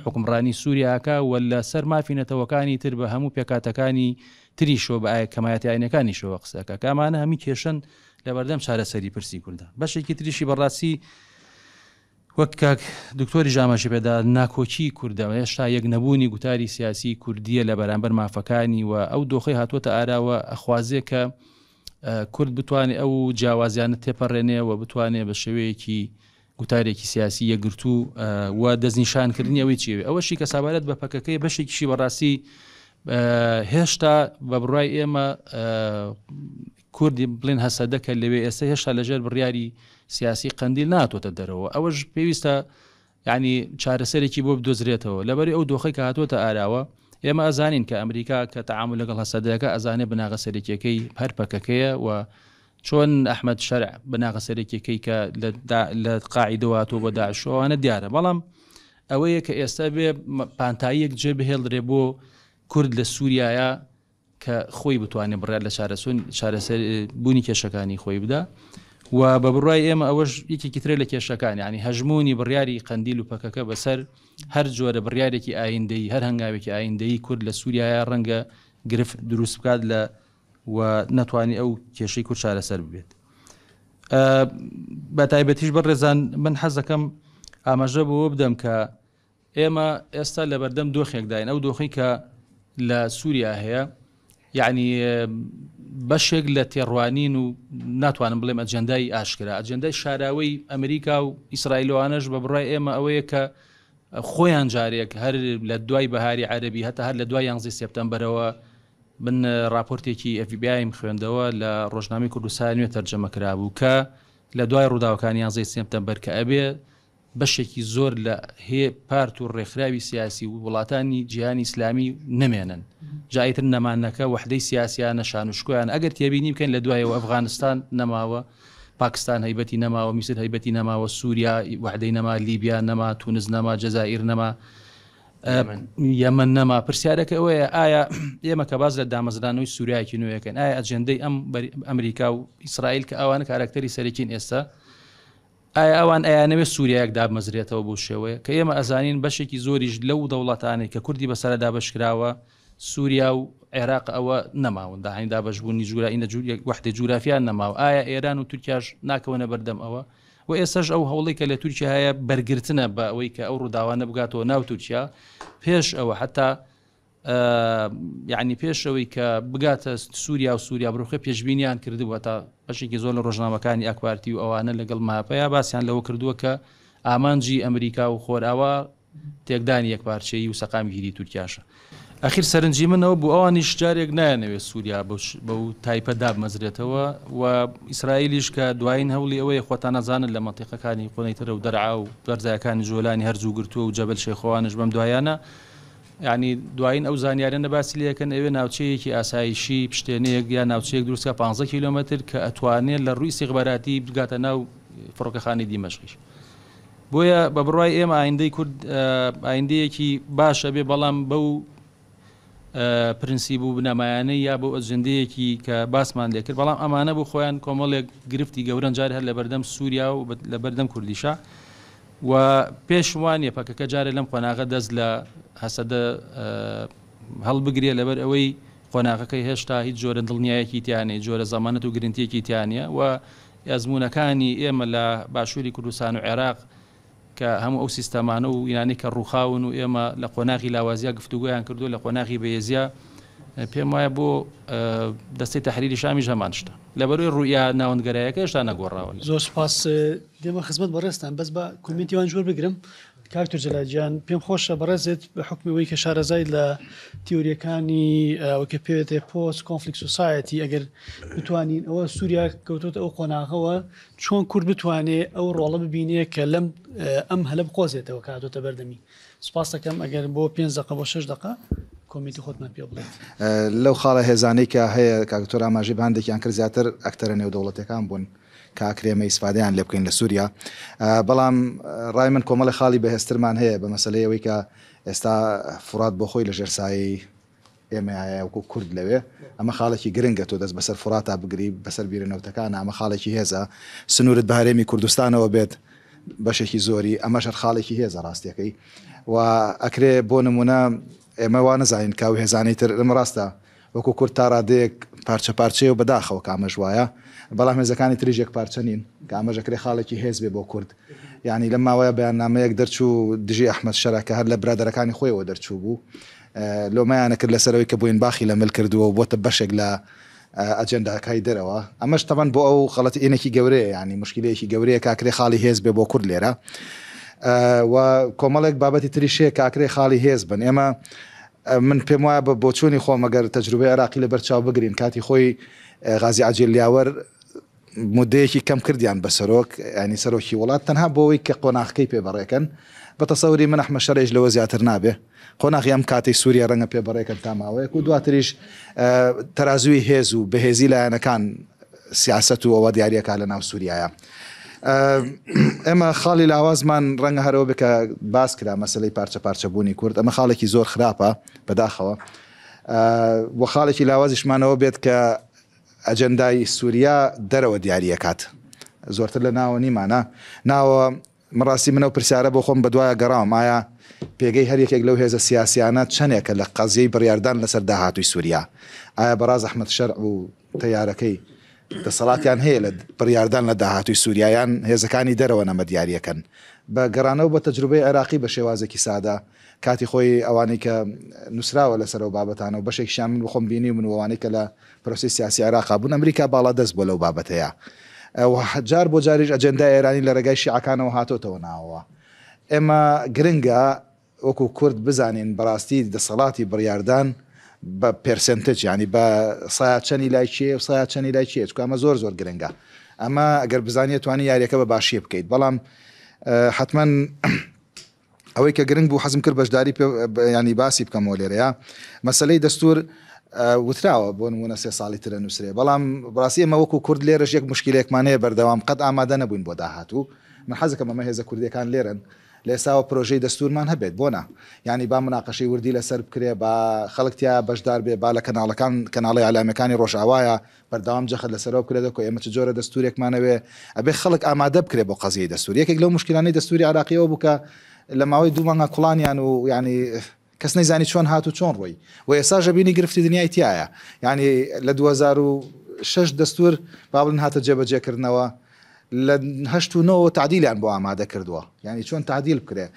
حکومڕانی سووریاکە و لەسەر مافی نەتەوەکانی تر بە هەموو پێکاتەکانی تریشەوە بە ئایا کەمایەتی ئاینەکانیشەوە قسەکە کامانە هەمی کێشن لەبەردەم چارەسەری پرسی کوردە بەشێکی تریشی بەڕاستی وەک کاک دکتۆریش ئاماژەی پێدا ناکۆکی کوردە هێشتا یەک نەبوونی گوتاری سیاسی کوردیە لە بەرامبەر مافەکانی و ئەو دۆخی هاتووەتە ئاراوە ئەخوازێ کە کورد بتوانێت ئەو جیاوازیانە تێپەڕێنێ و بتوانێت بە شێوەیەکی گوتارێکی سیاسی یەکگرتوو و دەستنیشانکردنی ئەوەی چیوێ ئەوەشی کە سابارەت بە پەکەکەی بەشێکیشی بەڕاستی هێشتا بە بڕای ئێمە کوردی بڵێن هەسەدە کە لەوێ ئێستا هێشتا لەژێر بڕیاری سیاسی قەندیل ناتۆتە دەرەوە ئەوەش پێویستە یعنی چارەسەرێکی بۆ بدۆزرێتەوە لەبەری ئەو دۆخی کە هاتووەتە ئاراوە ئێمە ئەزانین کە ئەمریکا کە تەعامل لەگەڵ هەسەدەکە ئەزانێ بناغە سەرەکیەکەی هەر پەکەکەیە و چۆن ئەحمد شەرع بناغە سەرەکیەکەی کە لە قاعیدەوە هاتووە بۆ داعشەوەوانە دیارە بەڵام ئەوەیە کە ئێستا بێ پانتاییەک جێ بهێڵدرێ بۆ کورد لە سووریایە کە خۆی بتوانێت بڕیار لە چارەسەر بوونی کێشەکانی خۆی بدا و بە بڕای ئێمە ئەوەش یەکێکی ترە لە کێشەکان ینی هەژمونی بڕیاری قەندیل و پەکەکە بەسەر هەر جۆرە بڕیارێکی ئایندەی هەر هەنگاوێکی ئایندەی کورد لە سووریایە ڕەنگە گرفت دروست بکات لە و نەتوانی ئەو کێشەی کورد چارەسەر ببێت بە تایبەتیش بەڕێزان من حەزەکەم ئاماژە بەوە بدەم کە ئێمە ئێستا لەبەردەم دۆخێکداین، ئەو دۆخەی کە لە سووریا هەیە، یعنی بەشێک لە تێڕوانین و ناتوانم بڵێم ئەجێندای ئاشکرا، ئەجێندای شاراوەی ئەمریکا و ئیسرائیلوانەش بە بڕای ئێمە ئەوەیە کە خۆیان جارێک هەر لە دوای بەهاری عەربی هەتا هەر لە دوای یانزەی سێپتەمبەرەوە من راپۆرتێکی FBI-م خوێندەوە لە ڕۆژنامەی کوردستان نوێ تەرجەمە کرابوو کە لە دوای ڕووداوەکانی یانزەی سێپتەمبەر کە ئەبێ بەشێکی زۆر لە هێ پارت و ڕێکخراوی سیاسی و وڵاتانی جیهانی ئیسلامی نەمێنن جا ئیتر نەمانەکە وەحدەی سیاسیانە شان و شکۆیان ئەگەر تێبینی بکەین لە دوایەوە ئەفغانستان نەماوە پاکستان هەیبەتی نەماوە میسر هەیبەتی نەماوە سووریا وەحدەی نەما لیبیا نەما تونس نەما جەزائیر نەما یەمەن نەما پرسیارەکە ئەوەیە ئایا ئێمە کە باز لە دامەزرانەوەی سووریایەکی نوێیەکەن ئایا ئەجێندەی ئەم ئەمریکا و ئیسرائیل کە ئەوانە کاراکتەری سەرەکین ئێستا ئایا ئەوان ئەیانەوێت سوریایەک دابمەزرێتەوە بەو شێوەیە کە ئێمە ئەزانین بەشێکی زۆریش لەو دەوڵەتانەی کە کوردی بەسەرا دابەشکراوە سوریا و عێراق ئەوە نەماون داهانی دابەشبوونی جوگرافی نە وەحدەی جوگرافیان نەماوە ئایا ئێران و تورکیاش ناکەونە بەردەم ئەوە و ئێستاش ئەو هەوڵی کە لە تورکیا هەیە بەرگرتنە بە ئەوەی کە ئەو ڕووداوانە بگاتەوە ناو تورکیا پێش ئەوە حتا یعنی پێش ئەوەی کە بگاتە سووریا و سووریا بڕوخێ پێشبینیان کردبوو تا بەشێکی زۆر لە ڕۆژنامەکانی ئاکپارتی و ئەوانە لەگەڵ ماپەیە باسییان لەوە کردووە کە ئامانجی ئەمریکا و خۆراوا تێکدانی یەکپارچەیی و سەقامگیری تورکیاشە. ئەخیر سەرنجی من ئەوە بوو ئەوانیش جارێک نایانەوێت سووریا بەو تایپە دابمەزرێتەوە و ئیسرائیلیش کە دوایین هەوڵی ئەوەیە خۆتان ئەزانن لە مەنتیقەکانی قونەیترە و دەرعا و بەرزایەکانی جۆلانی هەر زوو گرتووە و جەبەل شێخۆوانش بەم دوایانە یانی دوایین ئەو زانیاریانە باسی لێکەن ئەوێ ناوچەیەکی ئاسایشی پشتێنەیەک یا ناوچەیەک دروستکە 15 کیلۆمەتر کە ئەتوانێت لە ڕووی ئیستیخباراتی بگاتە ناو فڕۆکەخانەی دیمەشقیش بۆیە بە بڕای ئێمە ئایندەی کورد ئایندەیەکی باشە بێ بەڵام بەو پرنسیب و بنەمایانەی یا بۆ ئەجندەیەکی کە باسمان لێکرد بەڵام ئەمانە بۆ خۆیان کۆمەڵێک گرفتی گەورەن جار هەر لە بەردەم سووریا و لە بەردەم کوردیشە و پێشم وا نییە پەکەکە جارێ لەم قۆناغە دەست لە هەسەدە هەڵبگرێ لەبەر ئەوەی قۆناغەکەی هێشتا هیچ جۆرە دڵنیایەکی تیا نییە جۆرە زەمانەت و گرنتیەکی تیا نییە و ئەزموونەکانی ئێمە لە باشووری کوردستان و عێراق کە هەموو ئەو سیستەمانە و ئینانەی کە ڕووخاون و ئێمە لە قۆناغی لاوازیا گفتوگۆیان کردو لە قۆناغی بەهێزیا پێم وایە بۆ دەستەی تەحریری شامیش هەمان شتە لەبەرەوەی ڕوئیا ناوەندگەرایەکە هێشتا نەگۆڕاوە. زۆر سوپاس دێمە خزمەت بەڕێزتان بەس با کۆمێنتی وانیش وەربگرم. کاک تورجەلال گیان پێم خۆشە بەڕێزت بە حوکمی ئەوەی کە شارەزایت لە تیۆریەکانی ئەوە کە پێوێتێ post conflict society ئەگەر بتوانین ئەوە سووریا کەوتۆتە ئەو قۆناغەوە چۆن کورد بتوانێ ئەو ڕۆڵە ببینێ کە لەم ئەم هەلە بقۆزێتەوە کە هاتۆتە بەردەمی سپاس دەکەم ئەگەر بۆ پێنج دەقە بۆ شەش دەقە comment ی خۆتمان پێ بڵێیت. لەو خاڵە هێزانەی کە هەیە کاک دکتۆر ئاماژەی بە هەندێکیان کرد زیاتر ئەکتەرە نێودەوڵەتیەکان بوون کە ئەکرێ ئێمە ئیسفادەیان لێ بکەین لە سووریا بەڵام ڕای من کۆمەڵی خاڵی بەهێزترمان هەیە بە مەسەلەی ئەوەی کە ئێستا فوڕات بۆ خۆی لەژێر سایەی ئێمەیە وەکو کورد لەوێ ئەمە خاڵێکی گرنگە تۆ دەست بەسەر فوڕاتا بگری بەسەر بیرە نەوتەکانە ئەمە خاڵێکی هێزە سنوورت بە هەرێمی کوردستانەوە بێت بەشێکی زۆری ئەمەش هەر خاڵێکی هێزە ڕاستیەکەی و ئەکرێ بۆ نمونە ئێمە وا نەزانین کە ئەو هێزانەی تر ئەمە ڕاستە وەکو کورد تا ڕادەیەک پارچە پارچەیە و بەداخەوە کە ئەمەش وایە بەڵام هێزەکانی تریش یەک پارچە نین کە ئەمەش ئەکرێ خاڵێکی هێز بێ بۆ کورد یانی لەم ماوەیە بەیاننامەیەک دەرچوو دژی ئەحمەد شەرع کە هەر لە برادەرەکانی خۆیەوە دەرچوو بوو لۆمەیانە کرد لەسەر ئەوەی کە بۆینباخی لە مل کردووە و بۆتە بەشێک لە ئەجێنداکای دەرەوە ئەمەش تەبەن بۆ ئەو خەڵەتی ئینێکی گەورەیە ینی مشکلەیەکی گەورەیە کاکرێ خاڵی هێز بێ بۆ کورد لێرە و کۆمەڵێک بابەتی تریشەیە کاکرێ خاڵی هێز بن ئێمە من پێم وایە بە بۆچوونی خۆم ئەگەر تەجروبەی عێراقی لەبەر چاو بگرین کاتی خۆی غازی عەجیل یاوەر مدەیەکی کەم کردیان بە سەرۆک ینی سەرۆکی وڵات تەنها بۆ ئەوەی کە قۆناغەکەی پێ بەڕێکەن بە تەسەوری من ئەحمەد شەرعیش لەوە زیاتر نابێ قۆناغی ئەم کاتەی سووریا ڕەنگە پێ بەڕێکەن تا ماوەیەک و دواتریش تەرازووی هێز و بەهێزی لایەنەکان سیاسەت و ئەوە دیاریەکە لە ناو سووریایە. ئێمە خاڵی لاوازمان ڕەنگە هەرەوە بێ کە باس کرا مەسەلەی پارچە پارچەبوونی کورد ئەمە خاڵێکی زۆر خراپە بەداخەوە و خاڵێکی لاوازیشمانەوە بێت کە ئەجەندای سووریا دەرەوە دیاریەکات زۆرتر لە ناوە نیمانە ناوە من ڕاستی من ئەو پرسیارە بۆ خۆم بەدوایە گەڕاوم ئایا پێگەی هەر یەکێک لەو هێزە سیاسیانە چەنێکە لە قەزیەی بڕیاردان لەسەر داهاتووی سووریا؟ ئایا بەڕاز ئەحمەد شەرع و تەیارەکەی دەسەڵاتیان هەیە لە بڕیاردان لە داهاتووی سووریا یان هێزەکانی دەرەوەن ئەمە دیاریەکەن؟ بە گەڕانەوە بۆ تەجروبەی عێراقی بە شێوازێکی سادە کاتی خۆی ئەوانەی کە نووسراوە لەسەر ئەو بابەتانە و بەشێکیشیان من بەخۆم بینیومن و ئەوانەی کە لە پرۆسەی سیاسی عێراقا بوون، ئەمریکا باڵادەست بووە لەو بابەتەیا و جار بۆ جاریش ئەجێندای ئێرانی لە رێگای شیعەکانەوە هاتۆتەوە ناوەوە. ئێمە گرنگە وەکو کورد بزانین بەراستی دەسەڵاتی بڕیاردان بە percentage یانی بە سایا چەنی لای کێیە و سایا چەنی لای کێیە چونکە ئەمە زۆر زۆر گرنگە. ئەمە ئەگەر بزانی ئەتوانی یاریەکە بە باشیە بکەیت بەڵام حەتمەن ئەوەی کە گرنگ بوو حەزم کرد بەشداری پێ ینی باسی بکەمەوە لێرەیە مەسلەی دەستور وتراوە بۆ نمونە سێ ساڵی ترە نووسرێ بەڵام بڕاستی ئێمە وەکو کورد لێرەش یەک مشکلێکمان هەیە بەردەوام قەت ئامادە نەبووین بۆ داهاتوو من حەزەکەم ئەمە هێزە کوردیەکان لێرن لە ئێستاوە پرۆژەی دەستورمان هەبێت بۆ نا یعنی با مناقەشەی وردی لەسەر بکرێ با خەڵک تیا بەشدار بێ با لە کەناڵەکان کەناڵی ئیعلامیەکانی ڕۆژئاوایە بەردەوام جەخت لەسەرەوە بکرێتەوە کە ئێمە چ جۆرە دەستوورێکمان ئەوێ، ئەبێ خەڵک ئامادە بکرێ بۆ قەزیەی دەستوور. یەکێک لەو موشکیلانەی دەستووری عێراقی ئەوە بوو کە لە ماوەی دوو مانگا کوڵانیان و یانی کەس نەیزانی چۆن هات و چۆن ڕۆی و ئێستاش ئەبینی گرفتی دنیای تیایە. یانی لە 2006 دەستوور با بڵێن هاتە جێبەجێکردنەوە، لە هەشت و نۆوە تەعدیلیان بۆ ئامادە کردووە یانی چۆن تەعدیل بکرێ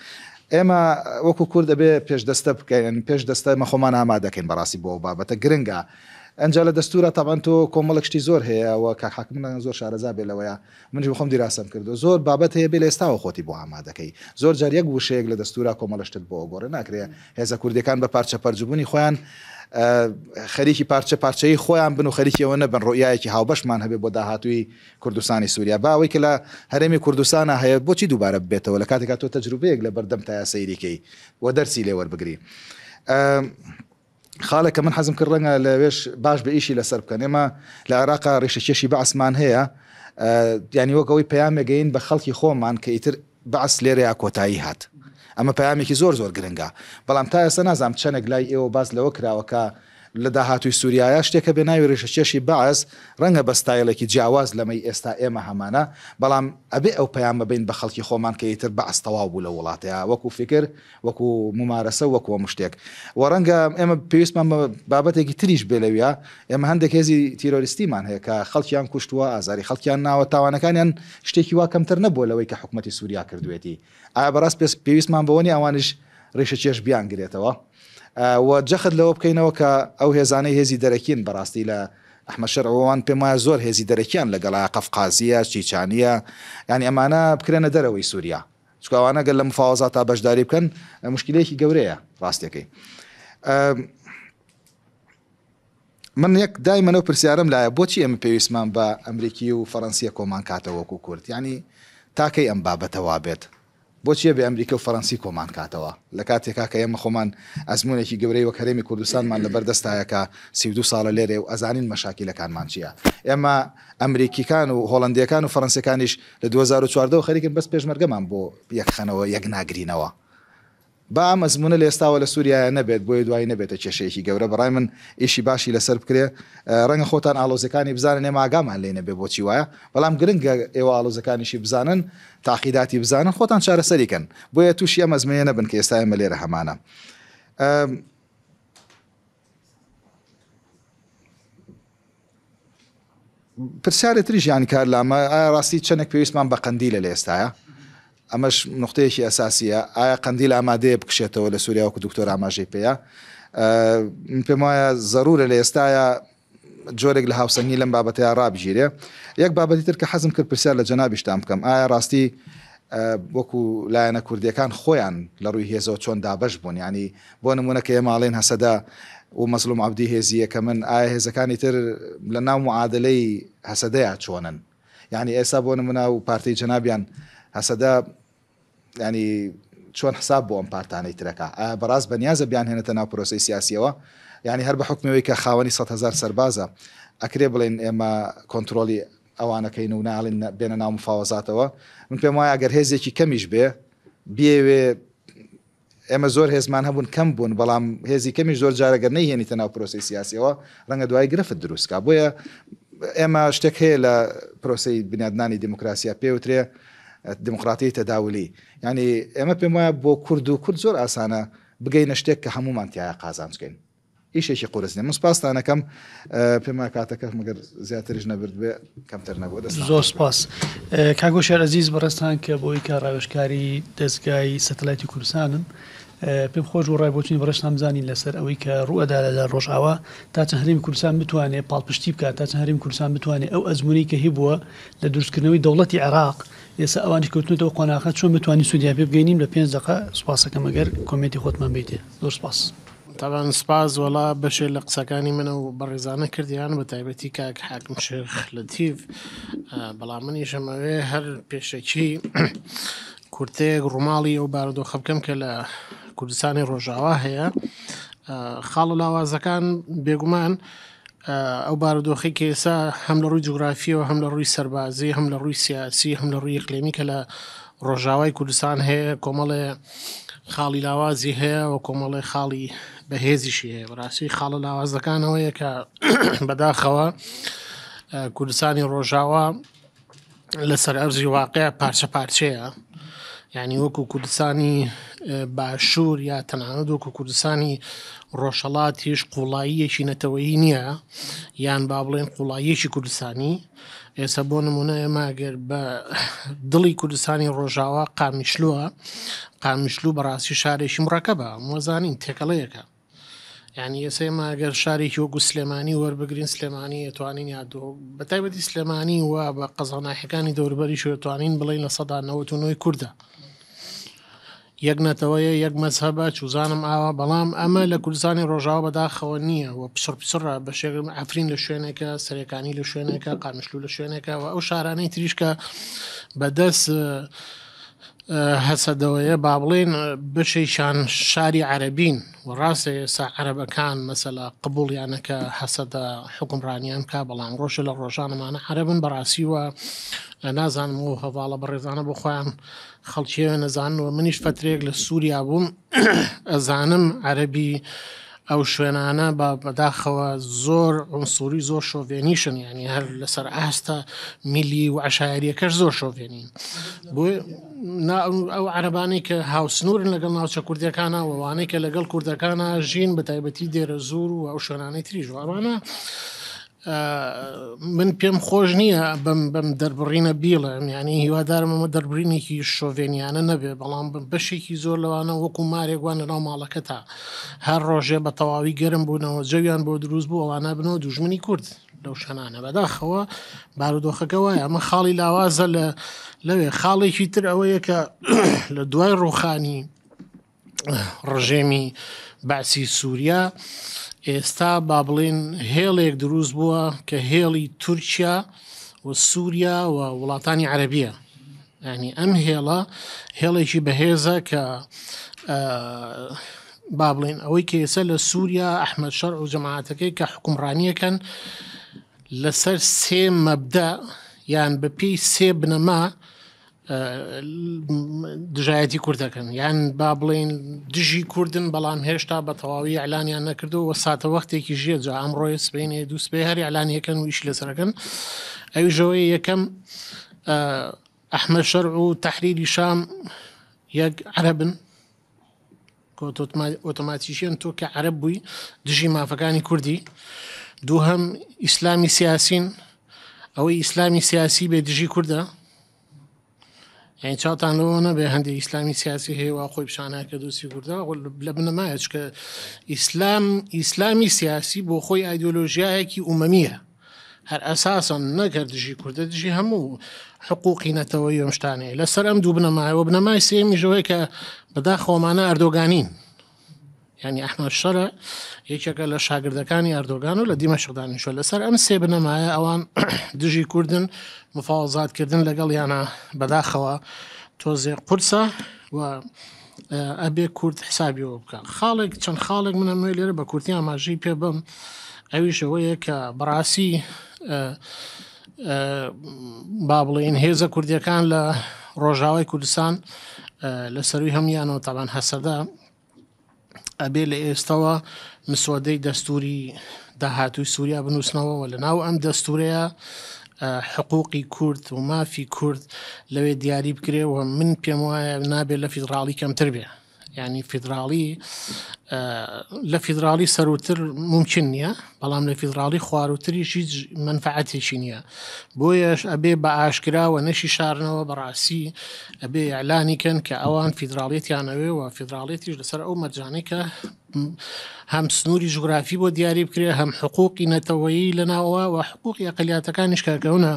ئێمە وەکو کورد ئەبێ پێش دەستە بکەین پێش دەستە ئێمە خۆمان ئامادەکەین بەڕاستی بۆ ئەو بابەتە گرنگە ئەنجا لە دەستورە تەبعەن تۆ کۆمەڵێک شتی زۆر هەیە و کاک حاکم ڕەنگە زۆر شارەزا بێ لەوەیە منیش بەخۆم دیراسەم کردووە زۆر بابەت هەیە بێ لە ئێستاوە خۆتی بۆ ئامادەکەی زۆر جار یەک وشەیەک لە دەستورا کۆمەڵە شتت بۆ ئەگۆڕێ ناکرێ هێزە کوردیەکان بە پارچە پەرجبوونی خۆیان خەریکی پارچە پارچەیی خۆیان بن و خەریکی ئەوە نەبن ڕوئیایەکی هاوبەشمان هەبێ بۆ داهاتووی کوردستانی سوریا با ئەوەی کە لە هەرێمی کوردستانا هەیە بۆچی دووبارە ببێتەوە لە کاتێکا تۆ تەجروبەیەک لە بەردەمتایە سەیری کەی و دەرسی لێ وەربگری خاڵێک کە من حەزم کرد ڕەنگە لەوێش باش بە ئیشی لەسەر بکەن ئێمە لە عێراقا ڕیشەکێشی بەعسمان هەیە یانی وەک ئەوەی پەیامێگەین بە خەڵکی خۆمان کە ئیتر بەعس لێرەیا کۆتایی هات. ئەمە پەیامێکی زۆر زۆر گرنگە. بەڵام تا ئێستا نازانم چەنێک لای ئێوە باس لەوە کراوە کە لە داهاتووی سوریایا شتێک هەبێ ناوی ڕیشەکێشی بەعس، ڕەنگە بە ستایڵێکی جیاواز لەمەی ئێستا ئێمە هەمانە، بەڵام ئەبێ ئەو پەیامە بەین بە خەڵکی خۆمان کە ئیتر بەعس تەواو بوو لەو وڵاتەیا وەکو فیکر، وەکو مومارەسە و وەکو هەموو شتێک. وە ڕەنگە ئێمە پێویستمان بە بابەتێکی تریش بێ لەویا، ئێمە هەندێک هێزی تیرۆریستیمان هەیە کە خەڵکیان کوشتووە، ئازاری خەڵکیان ناوە، تاوانەکانیان شتێکی وا کەمتر نەبووە لەوەی کە حکومەتی سووریا کردوویەتی. ئایا بەڕاست پێویستمان بەوە نییە ئەوانیش ڕیشەکێش بیانگرێتەوە و جەخت لەوە بکەینەوە کە ئەو هێزانەی هێزی دەرەکین بەڕاستی لە ئەحمەد شەرع و ئەوان پێم وایە زۆر هێزی دەرەکیان لەگەڵە، قەفقازییە، چیچانییە، یانی ئەمانە بکرێنە دەرەوەی سووریا. چونکە ئەوانە گەر لە مفاوەزاتا بەشداری بکەن مشکلەیەکی گەورەیە ڕاستیەکەی. من یەک دایمەن ئەو پرسیارەم لایە بۆچی ئێمە پێویستمان بە ئەمریکی و فەرەنسیە کۆمان کاتەوە وەکو کورد یانی تا کەی ئەم بابەتە وابێت بۆچی ئەبێ ئەمریکا و فەرەنسی کۆمان کاتەوە لە کاتێکا کە ئێمە خۆمان ئەزموونێکی گەورەی وەک هەرێمی کوردستانمان لەبەر دەستایە کە 32 ساڵە لێرەیە و ئەزانین مەشاکیلەکانمان چییە ئێمە ئەمریکیکان و هۆڵەندیەکان و فەرەنسیەکانیش لە 2014 وە خەریکن بەس پێشمەرگەمان بۆ یەکخەنەوە یەک ناگرینەوە با ئەم ئەزموونە لە ئێستاوە لە سوریایە نەبێت بۆیە دوایی نەبێتە کێشەیەکی گەورە بەڕای من ئیشی باشی لەسەر بکرێ ڕەنگە خۆتان ئاڵۆزیەکانی بزانن ئێمە ئاگامان لێی نەبێ بۆچی وایە بەڵام گرنگە ئێوە ئاڵۆزەکانیشی بزانن تاقیداتی بزانن خۆتان چارەسەری کەن بۆیە تووشی ئەم ئەزمەیە نەبن کە ئێستا ئێمە لێرە هەمانە. پرسیارێ تریش یانی کار لامە ئایا ڕاستی چەندێک پێویستمان بە قەندیلە لە ئێستایا ئەمەش نقطەیەکی ئەساسیە ئایا قەندیل ئامادەیە بکشێتەوە لە سووریا وەکو دکتۆر ئاماژەی پێیە من پێم وایە زەرورە لە ئێستایا جۆرێک لە هاوسەنگی لەم بابەتەیە ڕابگیرێ یەک بابەتی تر کە حەزم کرد پرسیار لە جەنابیشتان بکەم ئایا ڕاستی وەکو لایەنە کوردیەکان خۆیان لە ڕووی هێزەوە چۆن دابەش بوون ینی بۆ نموونە کە ئێمە ئەڵێین هەسەدە و مەزلوم عەبدی هێزی یەکەمن، ئایا هێزەکانی تر لە ناو معادەلەی هەسەدەیا چۆنن؟ یانی ئێستا بۆ نموونە و پارتەی جەنابیان هەسەدە یانی چۆن حساب بۆ ئەم پارتانەی ترەکا؟ ئایا بەڕاست بەنیازە بیانهێنێتە ناو پرۆسەی سیاسیەوە؟ یانی هەر بە حوکمی ئەوەی کە خاوەنی 100,000 سەربازە ئەکرێ بڵێین ئێمە کۆنترۆڵی ئەوانەکەین و ناڵێن بێنە ناو مفاوەزاتەوە؟ من پێم وایە ئەگەر هێزێکی کەمیش بێ بیەوێ ئێمە زۆر هێزمان هەبوون کەم بوون، بەڵام هێزی کەمیش زۆر جار ئەگەر نەیهێنیتە ناو پرۆسەی سیاسیەوە ڕەنگە دوایی گرفت دروست کا. بۆیە ئێمە شتێک هەیە لە پرۆسەی بنیادنانی دیموکراسیا پێ وترێ دیموکراتیی تەداولی. یانی ئێمە پێم وایە بۆ کورد و کورد زۆر ئاسانە بگەینە شتێک کە هەموومان تیایا قازانج کەین. ئیشێکی قورس نیە. من سوپاستان ئەکەم پێم وایە کاتەکەش مەگەر زیاتریش نەبرد بێ کەمتر نەبوو. دەستان زۆر خۆش بێ. سپاس کاک هۆشیار ئەزیز بەڕێزتان کە بۆی کە ڕاوێژکاری دەزگای سەتەلایتی کوردستانن پێم خۆش بوو ڕای بۆچوونی بەڕێزتان بزانین لەسەر ئەوەی کە ڕووئەدا لە ڕۆژئاوا تا چەند هەرێمی کوردستان بتوانێ پاڵپشتی بکات تا چەند هەرێمی کوردستان بتوانێ ئەو ئەزموونەی کە هەیبووە لە دروستکردنەوەی دەوڵەتی عێراق ئێستا ئەوانیش کەوتنەتە ئەو قۆناغە چۆن بتوانین سوودیان پێ بگەینین بە پێنج دەقە سوپاسەکەم ئەگەر کۆمێنتی خۆتمان بیتێ زۆر سپاس. تەبعەن سپاس وەڵا بەشێ لە قسەکانی من ئەو بەڕێزانە کردیان بە تایبەتی کاک حاکم شێخ لەتیف بەڵام منیش ئەمەوێ هەر پێشەکی کورتەیەک ڕووماڵی ئەو بارودۆخە بکەم کە لە کوردستانی ڕۆژاوا هەیە خاڵە لاوازەکان بێگومان ئەو بارودۆخی کە ئێستا هەم لە ڕووی جوگرافیەوە هەم لە ڕووی سەربازی هەم لە ڕووی سیاسی هەم لە ڕووی ئیقلیمی کە لە ڕۆژاوای کوردستان هەیە کۆمەڵێ خاڵی لاوازی هەیە و کۆمەڵێ خاڵی بەهێزیشی هەیە بەڕاستی خاڵە لاوازەکانەوەیە کە بەداخەوە کوردستانی ڕۆژاوا لەسەر ئەرزی واقع پارچە پارچەیە یعنی وەکو کوردستانی باشوور یا تەنانەت وەکو کوردستانی ڕۆژهەڵاتیش قوڵاییەکی نەتەوەیی نییە یان با بڵێن قوڵاییەکی کوردستانی ئێستا بۆ نمونە ئێمە گەر بە دڵی کوردستانی ڕۆژاوا قامیشلووە قامیشلو بەڕاستی شارێکی مڕەکەبە مۆزانین تێکەڵەیەکە یعنی ئێستا ئێمە ئەگەر شارێکی وەکو سلێمانی وەربگرین سلێمانی ئەتوانین یا دۆ بە تایبەتی سلێمانی و بە قەزاناحەکانی دەوربەری شوێتوانین بڵین 99% کوردە یەک نەتەوەیە یەک مەزهەبە چوزانم ئاوا بەڵام ئەمە لە کوردستانی ڕۆژاوا بەداخەوە نییە و پچڕ پچڕە بەشێک عەفرین لە شوێنێکە سەرێکانی لە شوێنێکە قامیشلو لە شوێنێکە و ئەو شارانەی تریش کە بەدەست هەسەدەوەیە با بڵێن بەشێکیان شاری عەرەبین و ڕاستە ئێستا عەرەبەکان مەسەلا قبوڵیانە کە هەسەدە حوکمڕانیان بکا بەڵام ڕۆژێ لە ڕۆژان ئەمانە عەرەبن بەڕاستی و نازانم ئەو هەڤاڵە بەڕێزانە بۆ خۆیان خەڵکی ئەوێ نەزانن و منیش فەترەیەک لە سووریا بووم ئەزانم عەرەبی ئەو شوێنانە بە بەداخەوە زۆر عنسوری زۆر شۆڤێنیشن یعنی هەر لەسەر ئاستە میلی و عشایریەکەش زۆر شۆڤێنین بۆ ئەو عەرەبانەی کە هاوسنوورن لەگەڵ ناوچە کوردیەکانە وانەی کە لەگەڵ کوردەکانە ژین بە تایبەتی دێرەزوور و ئەو شوێنانەی تریش و ئەمانە من پێم خۆش نییە بەم بەم دەربڕینە بیڵێم یعنی هیوادارم ئەمە دەربڕینێکی شۆڤێنیانە نەبێ بەڵام بەشێکی زۆر لەوانە وەکو مارێک وان لەناو ماڵەکەتا هەر ڕۆژێ بە تەواوی گەرم بوونەوە جەویان بۆ دروست بوو ئەوانە بنەوە دوژمنی کورد. لەو شوێنانە بەداخەوە بارودۆخەکە وایە ئەمە خاڵی لاوازە لە لەوێ خاڵێکی تر ئەوەیە کە لە دوای ڕوخانی ڕژێمی بەعسی سووریا ئێستا با بڵێن هێڵێک دروست بووە کە هێڵی تورکیا و سووریا و وڵاتانی عەربیە ینی ئەم هێڵە هێڵێکی بەهێزە کە با بڵێن ئەوەی کە ئێستا لە سووریا ئەحمەد شەر و جەماعەتەکەی کە حکومڕانیەکەن لەسەر سێ مەبدە یان بەپێی سێ بنەما دژایەتی کورد دەکەن یان با بڵین دژی کوردن بەڵام هێشتا بە تەواوی ئەلانیان نەکردو وە ساتە وەختێکی ژیە جا ئەمڕۆی سبینێ دوو سبێ هەر ئەلانیەکەن و ئیش لەسەرەکەن ئەویشەوەی یەکەم ئەحمە شەرع و تحریری شام یەک عەربن ئۆتۆماتیکیەن تۆ کە عەرەب بووی دژی مافەکانی کوردی دووهەم ئیسلامی سیاسین ئەوەی ئیسلامی سیاسی بێ دژی کوردە یعنی چاوتان لەوە نەبێ هەندێک ئیسلامی سیاسی هەیە وا خۆی پیشانە کە دۆستی کوردە لە بنەمایە چکە ئیسلام ئیسلامی سیاسی بۆ خۆی ئایدۆلۆژیایەکی ئومەمیە هەر ئەساسەن نەک هەر دژی کوردە دژی هەموو حقوقی نەتەوەیی ئەم شتانەیە لەسەر ئەم دوو بنەمایەوە بنەمای سێیەمیش ئەوەیە کە بەداخەوەمانە ئەردۆگانین یعنی ئەحمەد شەرع یەکێکە لە شاگردەکانی ئەردۆگان و لە دیمەشق دانیشتووە لەسەر ئەم سێ بنەمایە ئەوان دژی کوردن مفاوەزاتکردن لەگەڵ یانە بەداخەوە تۆزێ قورسە و ئەبێ کورد حسابی ئەوە بکە خاڵێک چەند خاڵێک من ئەمەوێ لێرە بە کورتی ئاماژەی پێ بم ئەویش ئەوەیە کە بەڕاستی با بڵێین هێزە کوردیەکان لە ڕۆژاوای کوردستان لە سەروی هەمویانەوە تاوان هەسەدە ئەبێ لە ئێستەوە مسۆدەی دەستوری داهاتووی سووریا بنووسنەوە و لە ناو ئەم دەستورەیە حقوقی کورد و مافی کورد لەوێ دیاری بکرێ و من پێم وایە نابێت لە فیدراڵی کەمتر بێ ینی فیدراڵی لە فیدراڵی سەروتر ممکن نییە بەڵام لە فیدراڵی خواروتریش هیچ منفعەتێکی نییە بۆیەش ئەبێ بە ئاشکراوە نەشی شارنەوە بەڕاستی ئەبێ ئیعلانی کەن کە ئەوان فیدراڵیەتیان ئەوێ و فیدراڵیەتیش لەسەر ئەو مەرجانەی کە هەم سنووری جوگرافی بۆ دیاری بکرێ هەم حقوقی نەتەوەیی لەناوە و حقوقی ئەقلیاتەکانیش کەکەونە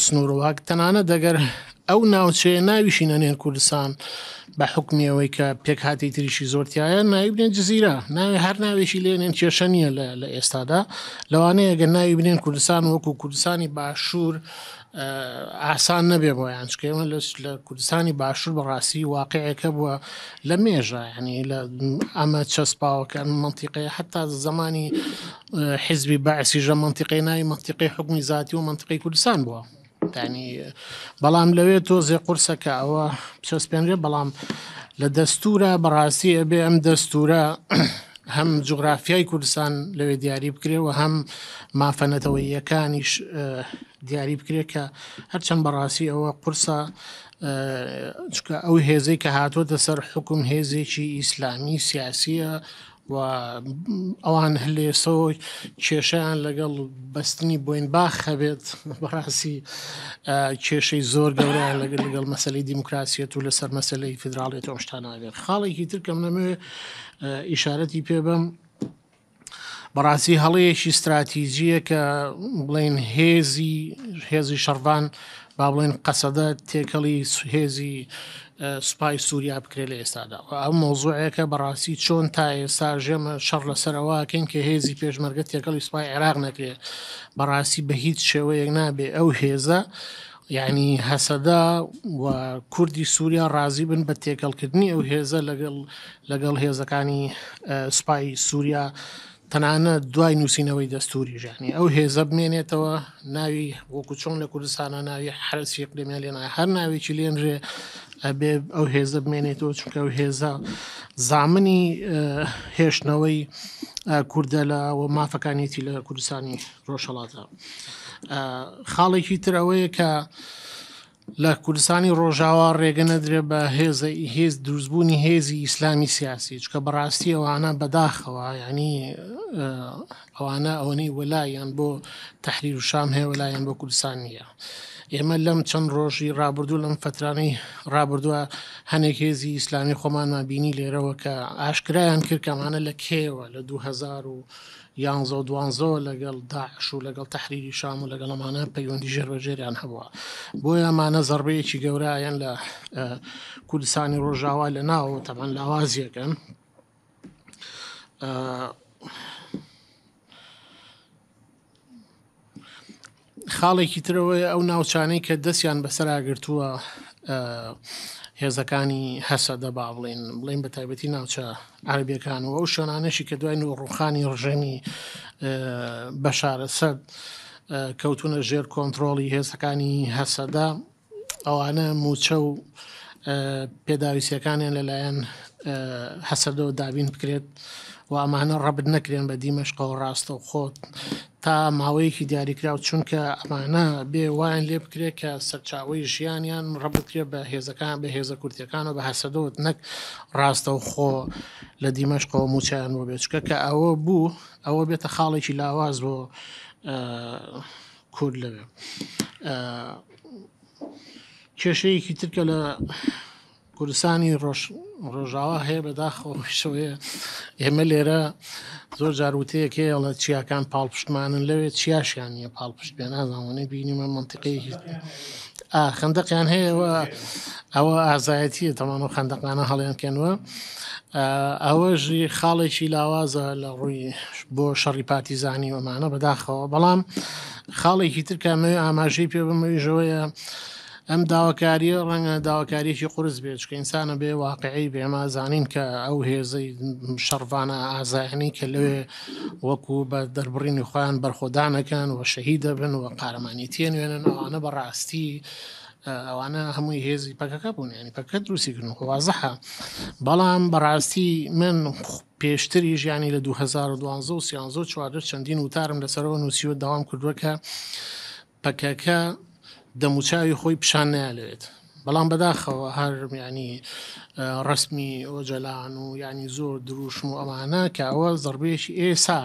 سنوورواک تەنانە دەگەر ئەو ناوچەیە ناویشی نەنێن کوردستان بە حکمی ئەوەی کە پێکهاتەی تریشی زۆر تایە ناوی بنێن جززیرە ناوی هەر ناوێکی لێنێن کێشە نییە لە ئێستادا لەوانەیە گەر ناوی بنێن کوردستان وەکو کوردستانی باشوور ئاسان نەبێ بۆیان چونکە ئێمە لە کوردستانی باشوور بەڕاستی واقعێکە بووە لە مێژە ینی لە ئەمە چەسپاوەکە ئەم منتیقەیە حتا زمانی حیزبی بەعسی ژە منتیقەی ناوی منتیقەی حکومی زیاتی و منتیقەی کوردستان بووە ینی بەڵام لەوێ تۆزێ قورسە کە ئەوە بچەسپێنرێ بەڵام لە دەستورە بەڕاستی ئەبێ ئەم دەستورە هەم جوگرافیای کوردستان لەوێ دیاری بکرێ و هەم مافە نەتەوەییەکانیش دیاری بکرێت کە هەرچەند بەڕاستی ئەوە قورسە چکە ئەو هێزەی کە هاتووەتە سەر حکوم هێزێکی ئیسلامی سیاسیە و ئەوان هەلێسەوە کێشیان لەگەڵ بەستنی بۆین باخ هەبێت بەڕاستی کێشەی زۆر گەوریان لەگەڵ لەگەڵ مەسلەی دیموکراسیەت و لەسەر مەسلەی فیدراڵێت ئەم شتانە خاڵێکی تر کەم نەمەوێ ئیشارەتی پێ بەم بەڕاستی هەڵەیەکی ستراتیجیە کە بڵێن هێزی هێزی شەڕڤان با بڵێن قەسەدە تێکەڵی هێزی سوپای سووریا بکرێت لە ئێستادا و ئەم مۆزوعێکە بەڕاستی چۆن تا ئێستا ژێمە شەڕ لەسەرەوەکەین کە هێزی پێشمەرگە تێکەڵی سوپای عێراق نەکرێت بەڕاستی بە هیچ شێوەیەک نابێ ئەو هێزە یعنی هەسەدا و کوردی سووریا ڕازی بن بە تێکەڵکردنی ئەو هێزە لەگەڵ لەگەڵ هێزەکانی سوپای سووریا تەنانەت دوای نووسینەوەی دەستوریش یانی ئەو هێزە بمێنێتەوە ناوی وەکو چۆن لە کوردستانە ناوی حرسی قلێمیان لێنا هەر ناوێکی لێنرێ ئەبێ ئەو هێزە بمێنێتەوە چونکە ئەو هێزە زامنی هێشتنەوەی کوردە لە و مافەکانیەتی لە کوردستانی ڕۆژهەڵاتە خاڵێکی تر ئەوەیە کە لە کوردستانی ڕۆژاوا ڕێگە نەدرێ بە هێزە هێز دروستبوونی هێزی ئیسلامی سیاسی چکە بەڕاستی ئەوانە بەداخەوە ینی ئەوانە ئەوەنەی وەلایەن بۆ تحریر و شام هەیە وەلایەن بۆ کوردستان نییە. ئێمە لەم چەند ڕۆژی ڕابردوو لەم فترانەی ڕابردووە هەنێک هێزی ئیسلامی خۆمانمان بینی لێرەوە کە ئاشکرایان کرد کەمانە لە کێوە لە 2000 و یانزە و دوانزەوە لەگەڵ داعش و لەگەڵ تەحریری شام و لەگەڵ ئەمانە پەیوەندی ژێربەژێریان هەبووە بۆیە ئەمانە زەڕبەیەکی گەورایان لە کوردستانی ڕۆژاوا لە ناوە تەمان لاوازیەکەن خاڵێکی ترەوەیە ئەو ناوچانەی کە دەستیان بەسەرا گرتووە هێزەکانی هەسەدە با بڵێن بڵێن بە تایبەتی ناوچە عربیەکان و ئەو شوێنانەشی کە دوای ڕوخانی ڕژێمی بەشارە سەد کەوتونە ژێر کۆنتترۆڵی هێزەکانی هەسەدە ئەوانە مووچە و پێداویستیەکانیان لەلایەن هەسەدەوە دابین بکرێت و ئەمانە ڕەبت نەکرێن بە دیمەشقەوە ڕاستەوخۆ تا ماوەیەکی دیاریکراو چونکە ئەمانە بێ وایان لێ بکرێت کە سەرچاوەی ژیانیان ڕەبت بکرێت بە هێزەکان بە هێزە کورتەکان و بە هەسەدەوە نەک ڕاستەوخۆ لە دیمەشقەوە مووچەیان بۆ بێت چونکە کە ئەوە بوو ئەوە بێتە خاڵێکی لاواز بۆ کورد لەوێ. کێشەیەکی تر کە لە کوردستانی ڕۆژاوا هەیە بەداخەوە شەوەیە ئێمە لێرە زۆر جار وتەیەک هەیە لە چیاکان پاڵپشتمانن لەوێ چیاشیان نییە پاڵپشت بێ نازانم بینیمە منتیقەیەکی خندەقیان هەیە ئەوە ئازایەتیە تەمان و خندەقانە هەڵیان کەنوە ئەوەژی خاڵێکی لاوازە لە ڕووی بۆ شەڕی پارتیزانی ئەمانە بەداخەوە بەڵام خاڵێکی تر کە ئەمەوێ ئاماژەی پێ بەم ئەویش ئەوەیە ئەم داواکاریە ڕەنگە داواکاریەکی قورس بێت چونکە ئینسانە بێ واقعی بێ ئێمە زانین کە ئەو هێزەی شەڕڤانە ئازایانەی کە لەوێ وەکو بە دەربڕینی خۆیان بەرخۆدانەکەن و شەهید دەبن و قارەمانێتیە نوێنن ئەوانە بەڕاستی ئەوانە هەمووی هێزی پەکەکە بوون ینی پەکە دروستی کردن خۆ وازحە بەڵام بەڕاستی من پێشتریش یانی لە 2012 و 13 و 14 چەندین وتارم لەسەرەوە نووسیوە داوام کردووە کە پەکەکە دەموچاوی خۆی پیشان نالێت بەڵام بەداخەوە هەر ینی ڕسمی ئۆجەلان و ینی زۆر دروشم و ئەمانە کە ئەوە زڕبەیەکی ئێسا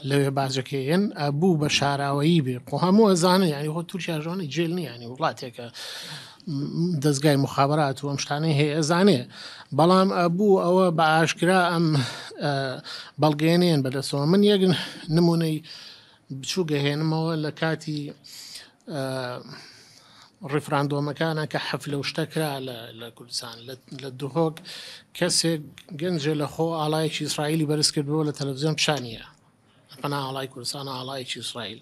لەوێ باجەکەیەن ئەبوو بە شاراوەیی بێ خۆ هەموو ئەزانن یانی خۆ تورکیا ژۆنی جێل نییە ینی وڵاتێکە دەستگای مخابرات و ئەم شتانەی هەیە ئەزانێ بەڵام ئەبوو ئەوە بە ئاشکرا ئەم بەڵگەیەنێن بەدەستەوە من یەک نمونەی بچووک ئەهێنمەوە لە کاتی ڕیفراندۆمەکانە کە حەفلە و شتە کرا لە کوردستان لە دهۆک کەسێک گەنجێ لە خۆ ئاڵایەکی ئیسرائیلی بەرز کردبووە لە تەلەڤزیۆن پیشانیە پەنا ئاڵای کوردستان ئاڵایەکی ئیسرائیل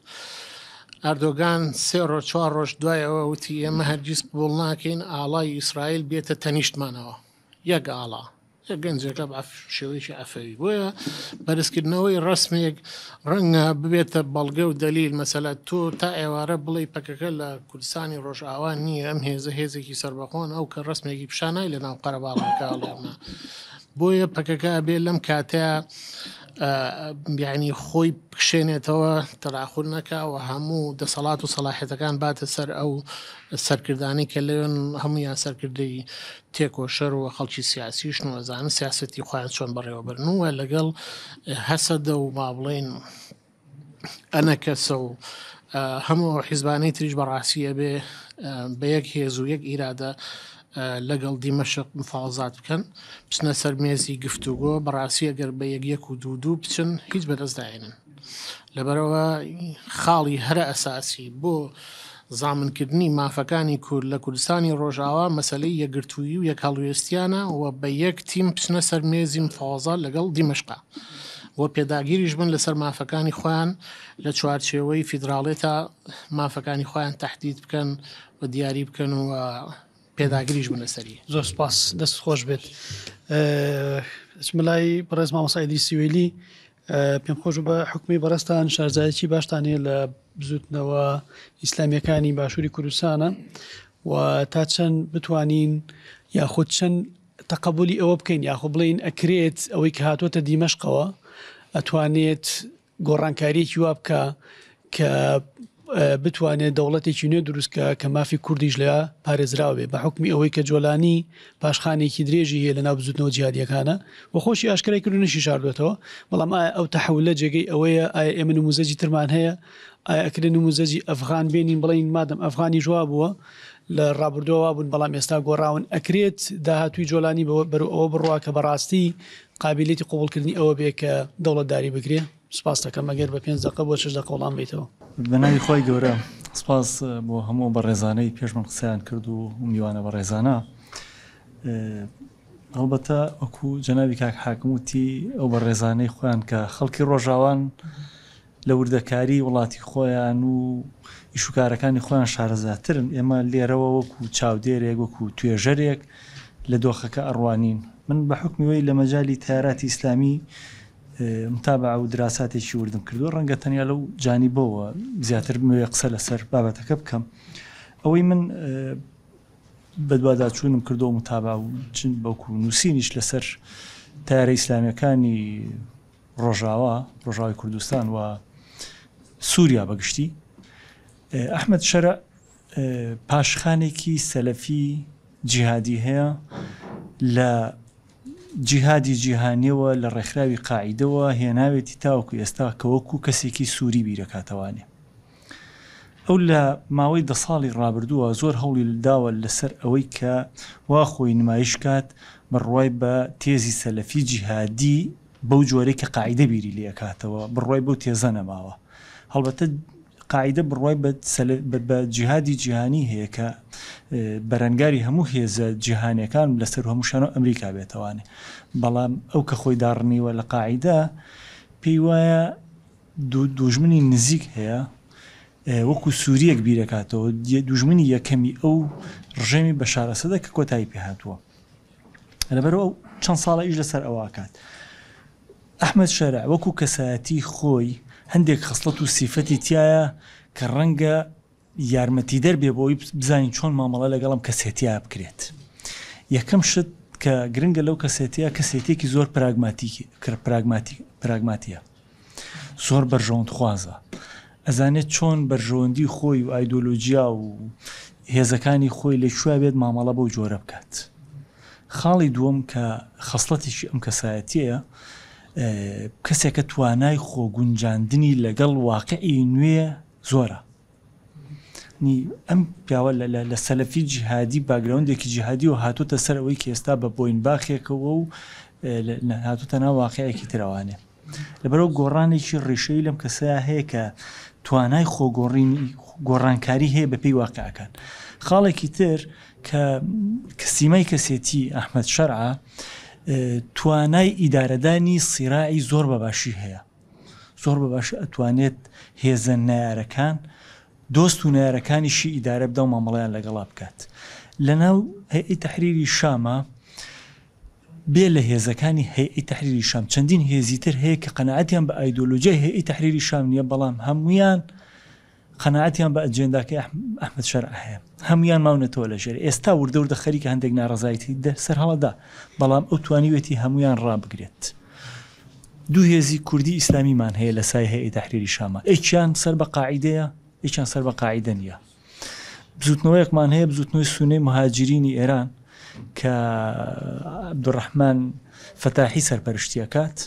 ئەردۆگان سێ ڕۆژ چوار ڕۆژ دوای ئەوە وتی ئێمە هەرگیز قبوڵ ناکەین ئاڵای ئیسرائیل بێتە تەنیشتمانەوە یەک ئاڵا گەنجەکە بە شێوەیەکی عەفەوی بۆیە بەرزکردنەوەی ڕەسمێک ڕەنگە ببێتە بەڵگە و دەلیل مەسەلە تۆ تا ئێوارە بڵێی پەکەکە لە کوردستانی ڕۆژئاوا نییە ئەم هێزە هێزێکی سەربەخۆن ئەو کە ڕەسمێکی پیشانای لە ناو قەرەباڵغەکە ئەڵێ بۆیە پەکەکە ئەبێ لەم کاتەیە یعنی خۆی بکشێنێتەوە تەداخول نەکا و هەموو دەسەڵات و سەڵاحیەتەکان باتە سەر ئەو سەرکردانەی کە لەوێن هەموویان سەرکردەی تێکۆشەر و خەڵکی سیاسیشن و ئەزانن سیاسەتی خۆیان چۆن بەڕێوەبەرن و لەگەڵ هەسەدە و با بڵێین ئەنەکەسە و هەموو ئەو حیزبانەی تریش بەڕاستی ئەبێ بە یەک هێز و یەک ئیرادە لەگەڵ دیمەشق مفاوەزات بکەن بچنە سەر مێزی گفتوگۆ بەڕاستی ئەگەر بە یەک یەک و دوو دوو بچن هیچ بەدەست ناهێنن لەبەرئەوە خاڵی هەرە ئەساسی بۆ زامنکردنی مافەکانی کورد لە کوردستانی ڕۆژئاوا مەسەلەی یەکگرتوویی و یەکهەڵوێستیانە و بە یەک تیم بچنە سەر مێزی مفاوەزات لەگەڵ دیمەشقا و پێداگیریش بن لەسەر مافەکانی خۆیان لە چوارچێوەی فیدراڵێتا مافەکانی خۆیان تەحدید بکەن و دیاری بکەن و پێداگریش بن لەسەری. زۆر سوپاس دەست خۆش بێت. ئەچمە لای بەڕێز مامۆستا ئیدریس سیوەیلی پێم خۆش بە حکومی بەڕێزتان شارزایەکی باشتان هەیە لە بزوتنەوە ئیسلامیەکانی باشووری کوردستانە و تا چەند بتوانین یاخود چەند تەقەبولی ئەوە بکەین یاخۆ بڵێین ئەکرێت ئەوەی کە هاتووەتە دیمەشقەوە ئەتوانێت گۆڕانکاریەکی وا بکا کە بتوانێت دەوڵەتێکی نوێ دروست کە کە مافی کوردیش لە پارێزراو بێ بە حکمی ئەوەی کە جۆلانی پاشخانێکی درێژی هەیە لە ناو بزوتنەوە جیهادیەکانە و خۆشی ئاشکرای کردو نەشی شاردوێتەوە بەڵام ئایا ئەو تەحولە جێگەی ئەوەیە ئایا ئێمە نموزەجی ترمان هەیە؟ ئایا ئەکرێ نموزەجی ئەفغان بێنین بڵێین مادەم ئەفغانیش وابووە لە ڕابردووە وابوون بەڵام ئێستا گۆڕاون ئەکرێت داهاتووی جۆلانی بەرەو ئەوە بڕوا کە بەڕاستی قابیلیەتی قبوڵکردنی ئەوە بێ کە دەوڵەتداری بکرێ؟ سپاست دەکەم ئەگەر بە پێنج دەقە بۆ شەش دەقە وەڵام بەیتەوە. بە ناوی خوای گەورە سپاس بۆ هەموو ئەو بەڕێزانەی پێش من قسەیان کرد و میوانە بەڕێزانە. هەڵبەتە وەکو جەنابی کاک حاکم وتی ئەو بەڕێزانەی خۆیان کە خەڵکی ڕۆژاوان لە وردەکاری وڵاتی خۆیان و ئیشوکارەکانی خۆیان شارەزاترن ئێمە لێرەوە وەکو چاودێرێک وەکو توێژەرێک لە دۆخەکە ئەڕوانین من بە حکمی وەی لە مەجالی تەیاراتی ئیسلامی متابعە و دراساتێکی وردم کردووە ڕەنگە تەنیا لەو جانیبەوە زیاتر بمەوێ قسە لەسەر بابەتەکە بکەم ئەوەی من بەدواداچوونم کردووە متابعە و چن بەڵکو نووسینیش لەسەر تارە ئیسلامیەکانی ڕۆژاوا ڕۆژاوای کوردستان و سووریا بەگشتی ئەحمد شەرع پاشخانێکی سەلەفی جیهادی هەیە لە جیهادی جیهانیەوە لە ڕێکخراوی قاعیدەوە هێناوێتی تاوەکو ئێستا کە وەکو کەسێکی سووری بیرەکاتەوانێ. ئەو لە ماوەی دە ساڵی ڕابردووە زۆر هەوڵی داوە لەسەر ئەوەی کە وا خۆی نمایش کات بڕوای بە تێزی سەلەفی جیهادی بەو جۆرەی کە قاعیدە بیری لێ ئەکاتەوە بڕوای بەو تێزە نەماوە. هەڵبەتە قاعیدە بڕوای بە بە جیهادی جیهانی هەیە کە بەرەنگاری هەموو هێزە جیهانیەکان لەسەر هەموو شانۆ ئەمریکا بێتەوانێ بەڵام ئەو کە خۆی داڕنیوە لە قاعیدە پێی وایە دوژمنی نزیک هەیە وەکو سووریەک بیرەکاتەوە دوژمنی یەکەمی ئەو ڕژێمی بەشار ئەسەدە کە کۆتایی پێهاتووە لەبەرەوە ئەو چەند ساڵە ئیش لەسەر ئەوە کات ئەحمەد شەرع وەکو کەسایەتی خۆی هەندێک خەسڵەت و سیفەتی تیایە کە ڕەنگە یارمەتیدەر بێ بۆ ئەوەی بزانین چۆن مامەڵە لەگەڵ ئەم کەسێتییە بکرێت. یەکەم شت کە گرنگە لەو کەسێتییە، کەسێتییەکی زۆر پراگماتیکی پراگماتییە، زۆر بەرژەوەندخوازە، ئەزانێت چۆن بەرژەوەندی خۆی و ئایدۆلۆجیا و هێزەکانی خۆی لە کوێ بێت مامەڵە بەو جۆرە بکات. خاڵی دووەم کە خەسڵەتێکی ئەم کەسایەتیەیە، کەسێکە توانای خۆگونجاندنی لەگەڵ واقعی نوێ زۆرە. نی ئەم پیاوە لە سەلەفی جیهادی باگراوندێکی جیهادیەوە هاتۆتە سەر ئەوەی کە ئێستا بە بۆینباخێکەوە و هاتۆتە ناو واقعێکی ترەوانێ. لەبەرئەوە گۆڕانێکی ڕیشەیی لەم کەسەیا هەیە کە توانای خۆگۆڕینی گۆڕانکاری هەیە بەپێی واقعەکان. خاڵێکی تر کە کە سیمای کەسێتی ئەحمەد شەرعە توانای ئیدارەدانی سیراعی زۆر بەباشی هەیە. زۆر بەباشی ئەتوانێت هێزە نەیارەکان دۆست و نەیارەکانیشی ئیدارە بدا و مامەڵەیان لەگەڵا بکات. لەناو هەیئەی تەحریری شاما بێ لە هێزەکانی هەیئەی تەحریری شام چەندین هێزی تر هەیە کە قەناعەتیان بە ئایدۆلۆجیای هەیئەی تەحریری شام نییە بەڵام هەموویان قەناعەتیان بە ئەجێنداکەی ئەحمەد شەرع هەیە هەموویان ماونەتەوە لە ژێر ئێستا وردە وردە خەریکە هەندێک ناڕەزایەتی سەرهەڵەدا بەڵام ئەو توانیوێتی هەموویان ڕابگرێت دوو هێزی کوردی ئیسلامیمان هەیە لە سای هەیئەی تەحریری شامە یەکیان سەر بە قاعیدەیە یەکیان سەر بە قاعیدە نییە بزوتنەوەیەکمان هەیە بزوتنەوەی سونەی مهاجرینی ئێران کە عەبدولڕەحمان فەتاحی سەرپەرشتی ئەکات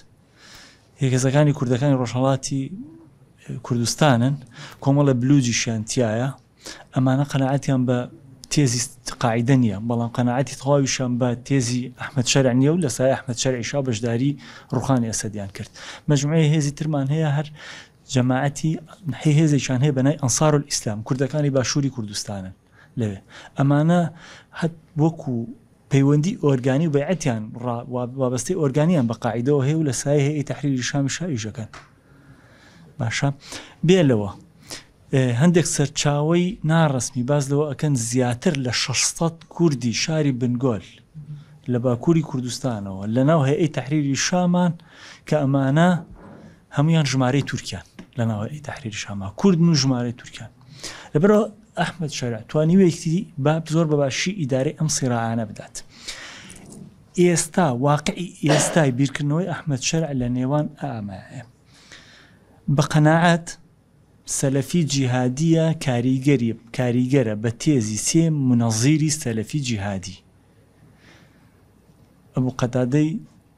هێزەکانی کوردەکانی ڕۆژهەڵاتی کوردستانن کۆمەڵە بلوجیشیان تایە ئەمانە قەناعەتیان بە تێزی قاعیدە نییە بەڵام قەناعەتی تەواویشیان بە تێزی ئەحمەد شەرع نییە و لە سایە ئەحمەد شەرعیشا بەشداری ڕوخانی ئەسەدیان کرد مەجموعەی هێزی ترمان هەیە هەر جەماعەتی هەی هێزێکیان هەیە بەنای ئەنسارولئیسلام کوردەکانی باشووری کوردستانن لەوێ ئەمانە هەت وەکو پەیوەندی ئۆرگانی و بەیعەتیان وابەستەی ئۆرگانیان بە قاعیدەوە هەیە و لە سایەی هەیئەی تەحریری شامی شاویش ئەکەن باشە بێ لەوە هەندێک سەرچاوەی ناڕەسمی باس لەوە ئەکەن زیاتر لە 600 کوردی شاری بنگۆل لە باکووری کوردستانەوە لە ناو هەیئەی تەحریری شامان کە ئەمانە هەموویان ژمارەی تورکیان لە ناو هەیئەی تەحریری شاما کوردن و ژمارەی تورکیان لەبەرئەوە ئەحمەد شەرع توانیویەتی با زۆر بە باشی ئیدارەی ئەم سیراعانە بدات ئێستا واقعی ئێستای بیرکردنەوەی ئەحمەد شەرع لە نێوان ئامایە بە قەناعەت سەلەفی جیهادیە کاریگەری کاریگەرە بە تێزی سێ مونەزیری سەلەفی جیهادی ئەبو قەتادەی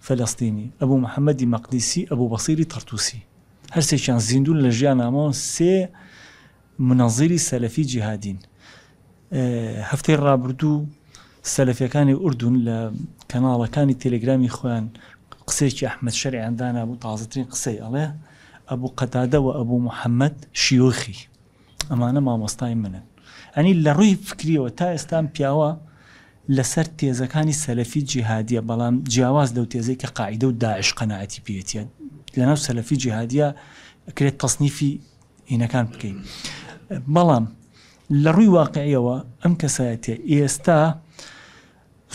فەلەستینی، ئەبو محەمەدی مەقدیسی، ئەبو بەسیری تەرتوسی. هەرسێکیان زیندوون لە ژیانامەوە سێ منەزیری سەلەفی جیهادین. هەفتەی ڕابردوو سەلەفیەکانی ئوردون لە کەناڵەکانی تێلێگرامی خۆیان قسەیەکی ئەحمەد شەرعیان دانابوو، تازەترین قسەی ئەڵێ، ئەبو قەتادە و ئەبو محەمەد شیوخی، ئەمانە مامۆستای منن. یانی لە ڕووی فکریەوە تا ئێستا ئەم پیاوە لەسەر تێزەکانی سەلەفی جیهادیە، بەڵام جیاواز لەو تێزەی کە قاعیدە و داعش قەناعەتی پێیەتیە، لەناو سەلەفی جیهادیە ئەکرێت تەسنیفی هینەکان بکەین. بەڵام لە ڕووی واقعیەوە ئەم کەسایەتیە ئێستا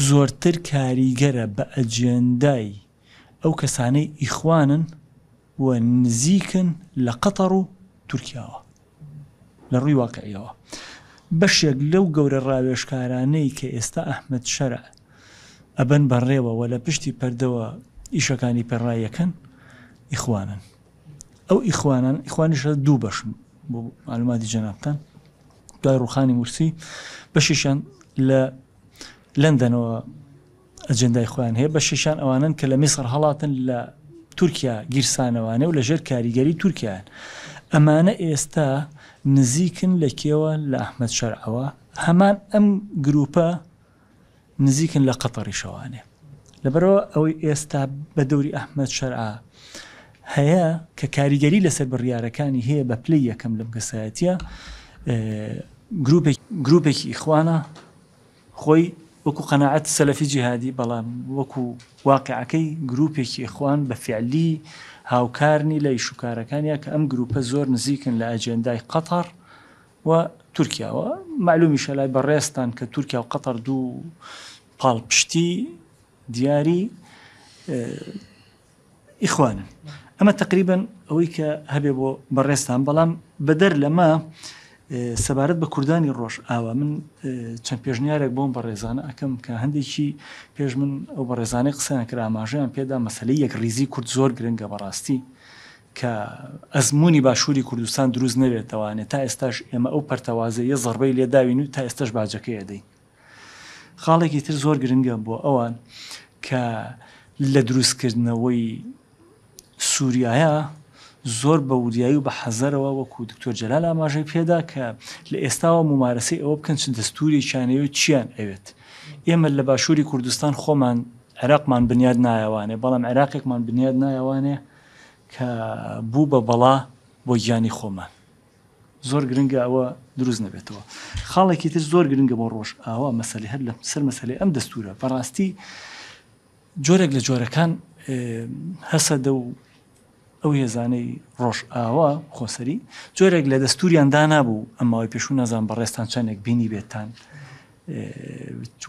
زۆرتر کاریگەرە بە ئەجێندای ئەو کەسانەی ئیخوانن و نزیکن لە قەتەڕ و تورکیاوە. لە ڕووی واقعیەوە بەشێک لەو گەورە ڕاوێژکارانەی کە ئێستا ئەحمەد شەرع ئەبەن بەڕێوە و لە پشتی پەردەوە ئیشەکانی پێ ڕایەکەن ئیخوانن. ئەو ئیخوانان ئیخوانیش دوو بەشن بۆ معلوماتی جەنابتان دوای ڕوخانی مورسی بەشێکیان لە لەندەنەوە ئەجندای خۆیان هەیە بەشێکیان ئەوانن کە لە میسر هەڵاتن لە تورکیا گیرسانەوانێ و لەژێر کاریگەری تورکیان ئەمانە ئێستا نزیکن لە کێوە لە ئەحمەد شەرعەوە هەمان ئەم گروپە نزیکن لە قەتەڕیشەوانێ. لەبەرئەوە ئەوەی ئێستا بە دەوری ئەحمەد شەرع هەیە کە کاریگەری لەسەر بڕیارەکانی هەیە بە پلەی یەکەم لەم کەسایەتیە گروپێک گروپێکی ئیخوانە خۆی وەکو قەناعەت سەلەفی جیهادی بەڵام وەکو واقعەکەی گروپێکی ئیخوان بە فعلی هاوکارنی لە ئیشوکارەکانیا کە ئەم گروپە زۆر نزیکن لە ئەجێندای قەتەڕ و تورکیاوە، مەعلومیشە لای بەڕێزتان کە تورکیا و قەتەر دوو پاڵپشتی دیاری ئیخوانن. ئەمە تەقریبەن ئەوەی کە هەبێ بۆ بەڕێزتان، بەڵام بەدەر لەمە سەبارەت بە کوردانی ڕۆژئاوا من چەند پێشنیارێک بۆم بەڕێزانە ئەکەم کە هەندێکی پێش من ئەو بەڕێزانەی قسەیان کرد ئاماژەیان پێدا مەسەلەی یەکڕیزی کورد زۆر گرنگە بەڕاستی کە ئەزموونی باشووری کوردستان دروست نەبێتەوانێ تا ئێستاش ئێمە ئەو پەرتەوازەییە زەڕبەی لێ داوین و تا ئێستاش باجەکەی ئەدەین. خاڵێکی تر زۆر گرنگە بۆ ئەوان کە لە دروستکردنەوەی سووریایە زۆر بە وریایی و بە حەزەرەوە وەکو دکتۆر جەلال ئاماژەی پێدا کە لە ئێستاوە مومارەسەی ئەوە بکەن چ دەستوورێکیان ئەوێت چیان ئەوێت. ئێمە لە باشووری کوردستان خۆمان عێراقمان بنیاد نایەوانێ بەڵام عێراقێکمان بنیاد نایەوانێ کە بوو بە بەڵا بۆ گیانی خۆمان. زۆر گرنگە ئەوە دروست نەبێتەوە. خاڵێکی تر زۆر گرنگە بۆ ڕۆژئاوا مەسەلەی هەر لە سەر مەسەلەی ئەم دەستوورە بەڕاستی جۆرێک لە جۆرەکان هەسەدە و ئەو هێزانەی ڕۆژئاوا خۆسەری جۆرێک لە دەستوریان دانابوو ئەم ماوەی پێشوو نازانم بەڕێزتان چەندێک بینی بێتان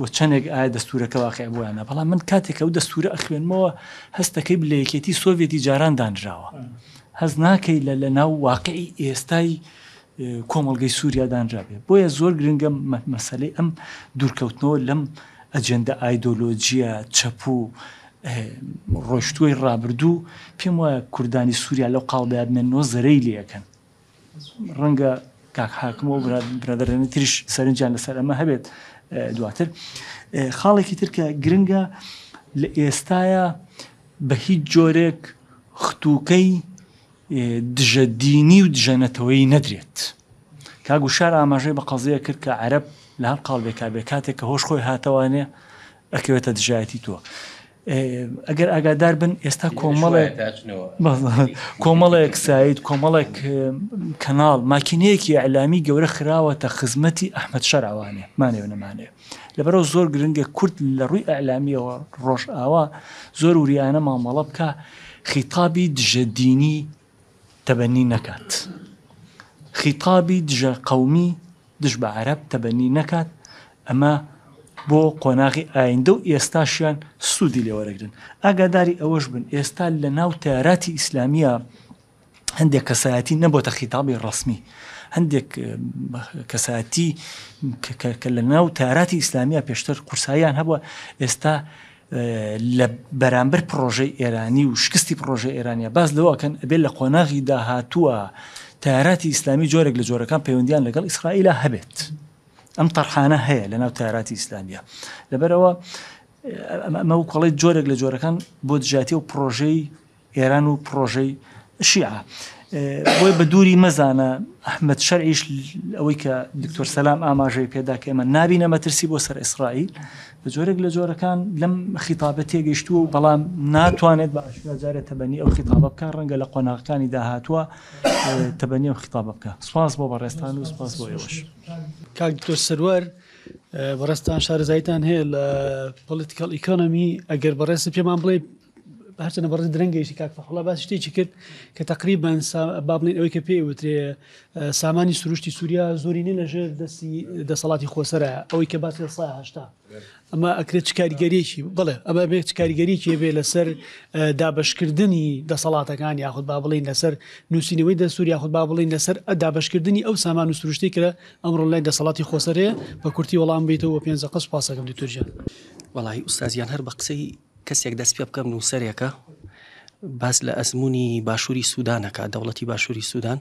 و چەندێک ئایا دەستورەکە واقع بۆیانە بەڵام من کاتێک ئەو دەستورە ئەخوێنمەوە هەستەکەی لە یەکێتی سۆڤێتی جاران دانراوە هەست ناکەی لە لە ناو واقعی ئێستای کۆمەڵگەی سووریا دانرابێ بۆیە زۆر گرنگە مەسەلەی ئەم دوورکەوتنەوە لەم ئەجێندا ئایدۆلۆجیە چەپ و ڕۆشتووی ڕابردوو پێم وایە کوردانی سووریا لەو قاڵبەیا بمێنەوە زەرەی لێ ئەکەن ڕەنگە کاک حاکم و برادەرانی تریش سەرنجیان لەسەر ئەمە هەبێت دواتر خاڵێکی تر کە گرنگە لە ئێستاە بە هیچ جۆرێک ختوکەی دژە دینی و دژە نەتەوەیی نەدرێت. کاک وشار ئاماژەی بە قەزیە کرد کە عەرەب لە هەر قاڵبێکا بێ کاتێک کە هۆش خۆی هاتەوانێ ئەکەوێتە دژایەتی تۆ. ئەگەر ئاگادار بن ئێستا کۆمەڵێک کۆمەڵێک سایت کۆمەڵێک کەناڵ ماکینەیەکی ئەلامی گەورە خراوەتە خزمەتی ئەحمد شەرعوانێ مانێ و نەمانێ لەبەرەوە زۆر گرنگە کورد لە ڕووی ئەلامیەوە ڕۆژئاوا زۆر وریانە مامەڵە بکە خیتابی دژە دینی تەبەنی نەکات خیتابی دژە قەومی دژ بە عەرەب تەبەنی نەکات ئەمە بۆ قۆناغی ئایندە و ئێستاشیان سوودی لێ وەرەگرن ئاگاداری ئەوەش بن ئێستا لە ناو تەیاراتی ئیسلامیە هەندێک کەسایەتی نەبۆتە خیتابی ڕەسمی هەندێک کەسایەتی کە لە ناو تاراتی ئیسلامیە پێشتر قورساییان هەبووە ئێستا لە بەرامبەر پڕۆژەی ئێرانی و شکستی پڕۆژەی ئێرانیا باس لەوە ئەکەن ئەبێ لە قۆناغی داهاتووە تەیاراتی ئیسلامی جۆرێک لە جۆرەکان پەیوەندیان لەگەڵ ئیسرائیلا هەبێت. ئەم تەرحانە هەیە لە ناو تەیاراتی ئیسلامیە. لەبەرئەوە ئەمە وەکوڵێ جۆرێک لە جۆرەکان بۆ دژایەتی و پڕۆژەی ئێران و پڕۆژەی شیعە. بۆیە بە دووری مەزانە ئەحمەد شەرعیش ئەوەی کە دکتۆر سەلام ئاماژەی پێدا کە ئێمە نابینە مەترسی بۆ سەر ئیسرائیل بە جۆرێک لە جۆرەکان لەم خیتابە تێگەیشتووە و بەڵام ناتوانێت بە ئاشکرا جارێ تەبەنی ئەو خیتابە بکە ڕەنگە لە قۆناغەکانی داهاتووە تەبەنی ئەو خیتابە بکە سپاس بۆ بەڕێزتان و سپاس بۆ ئێوەش. کاک دکتۆر سەروەر بەڕێزتان شارەزاییتان هەیە لە political economy ئەگەر بەڕێزت پێمان بڵێ هەرچەنە بەڕێز درەنگ گەیشتی کاک فەتحوڵا باسی شتێکی کرد کە تقریبا با بڵێین ئەوەی کە پێی وترێ سامانی سروشتی سووریا زۆرینە لەژێر دەستی دەسەڵاتی خۆسەرە ئەوەی کە باسی لە سای هەشتا ئەمە ئەکرێت چ کاریگەریەکی بڵێ ئەمە بێت چ کاریگەریەکی بێ لەسەر دابشکردنی دەسەڵاتەکان یاخود با بڵین لەسەر نووسینەوەی دەستور یاخود با بڵین لەسەر دابشکردنی ئەو سامان و سروشتی کە ئەمڕۆ لای دەسەڵاتی خۆسەرەیە بە کورتی وەڵام بیتەوە بۆ پێنج دەقە سوپاسەکەم دکتۆر گیان. وەڵاهی ئوستازیان هەر بە قسەی کەسێک دەست پێ بکەم نووسەرێکە باس لە ئەزموونی باشووری سوودان ئەکات دەوڵەتی باشووری سوودان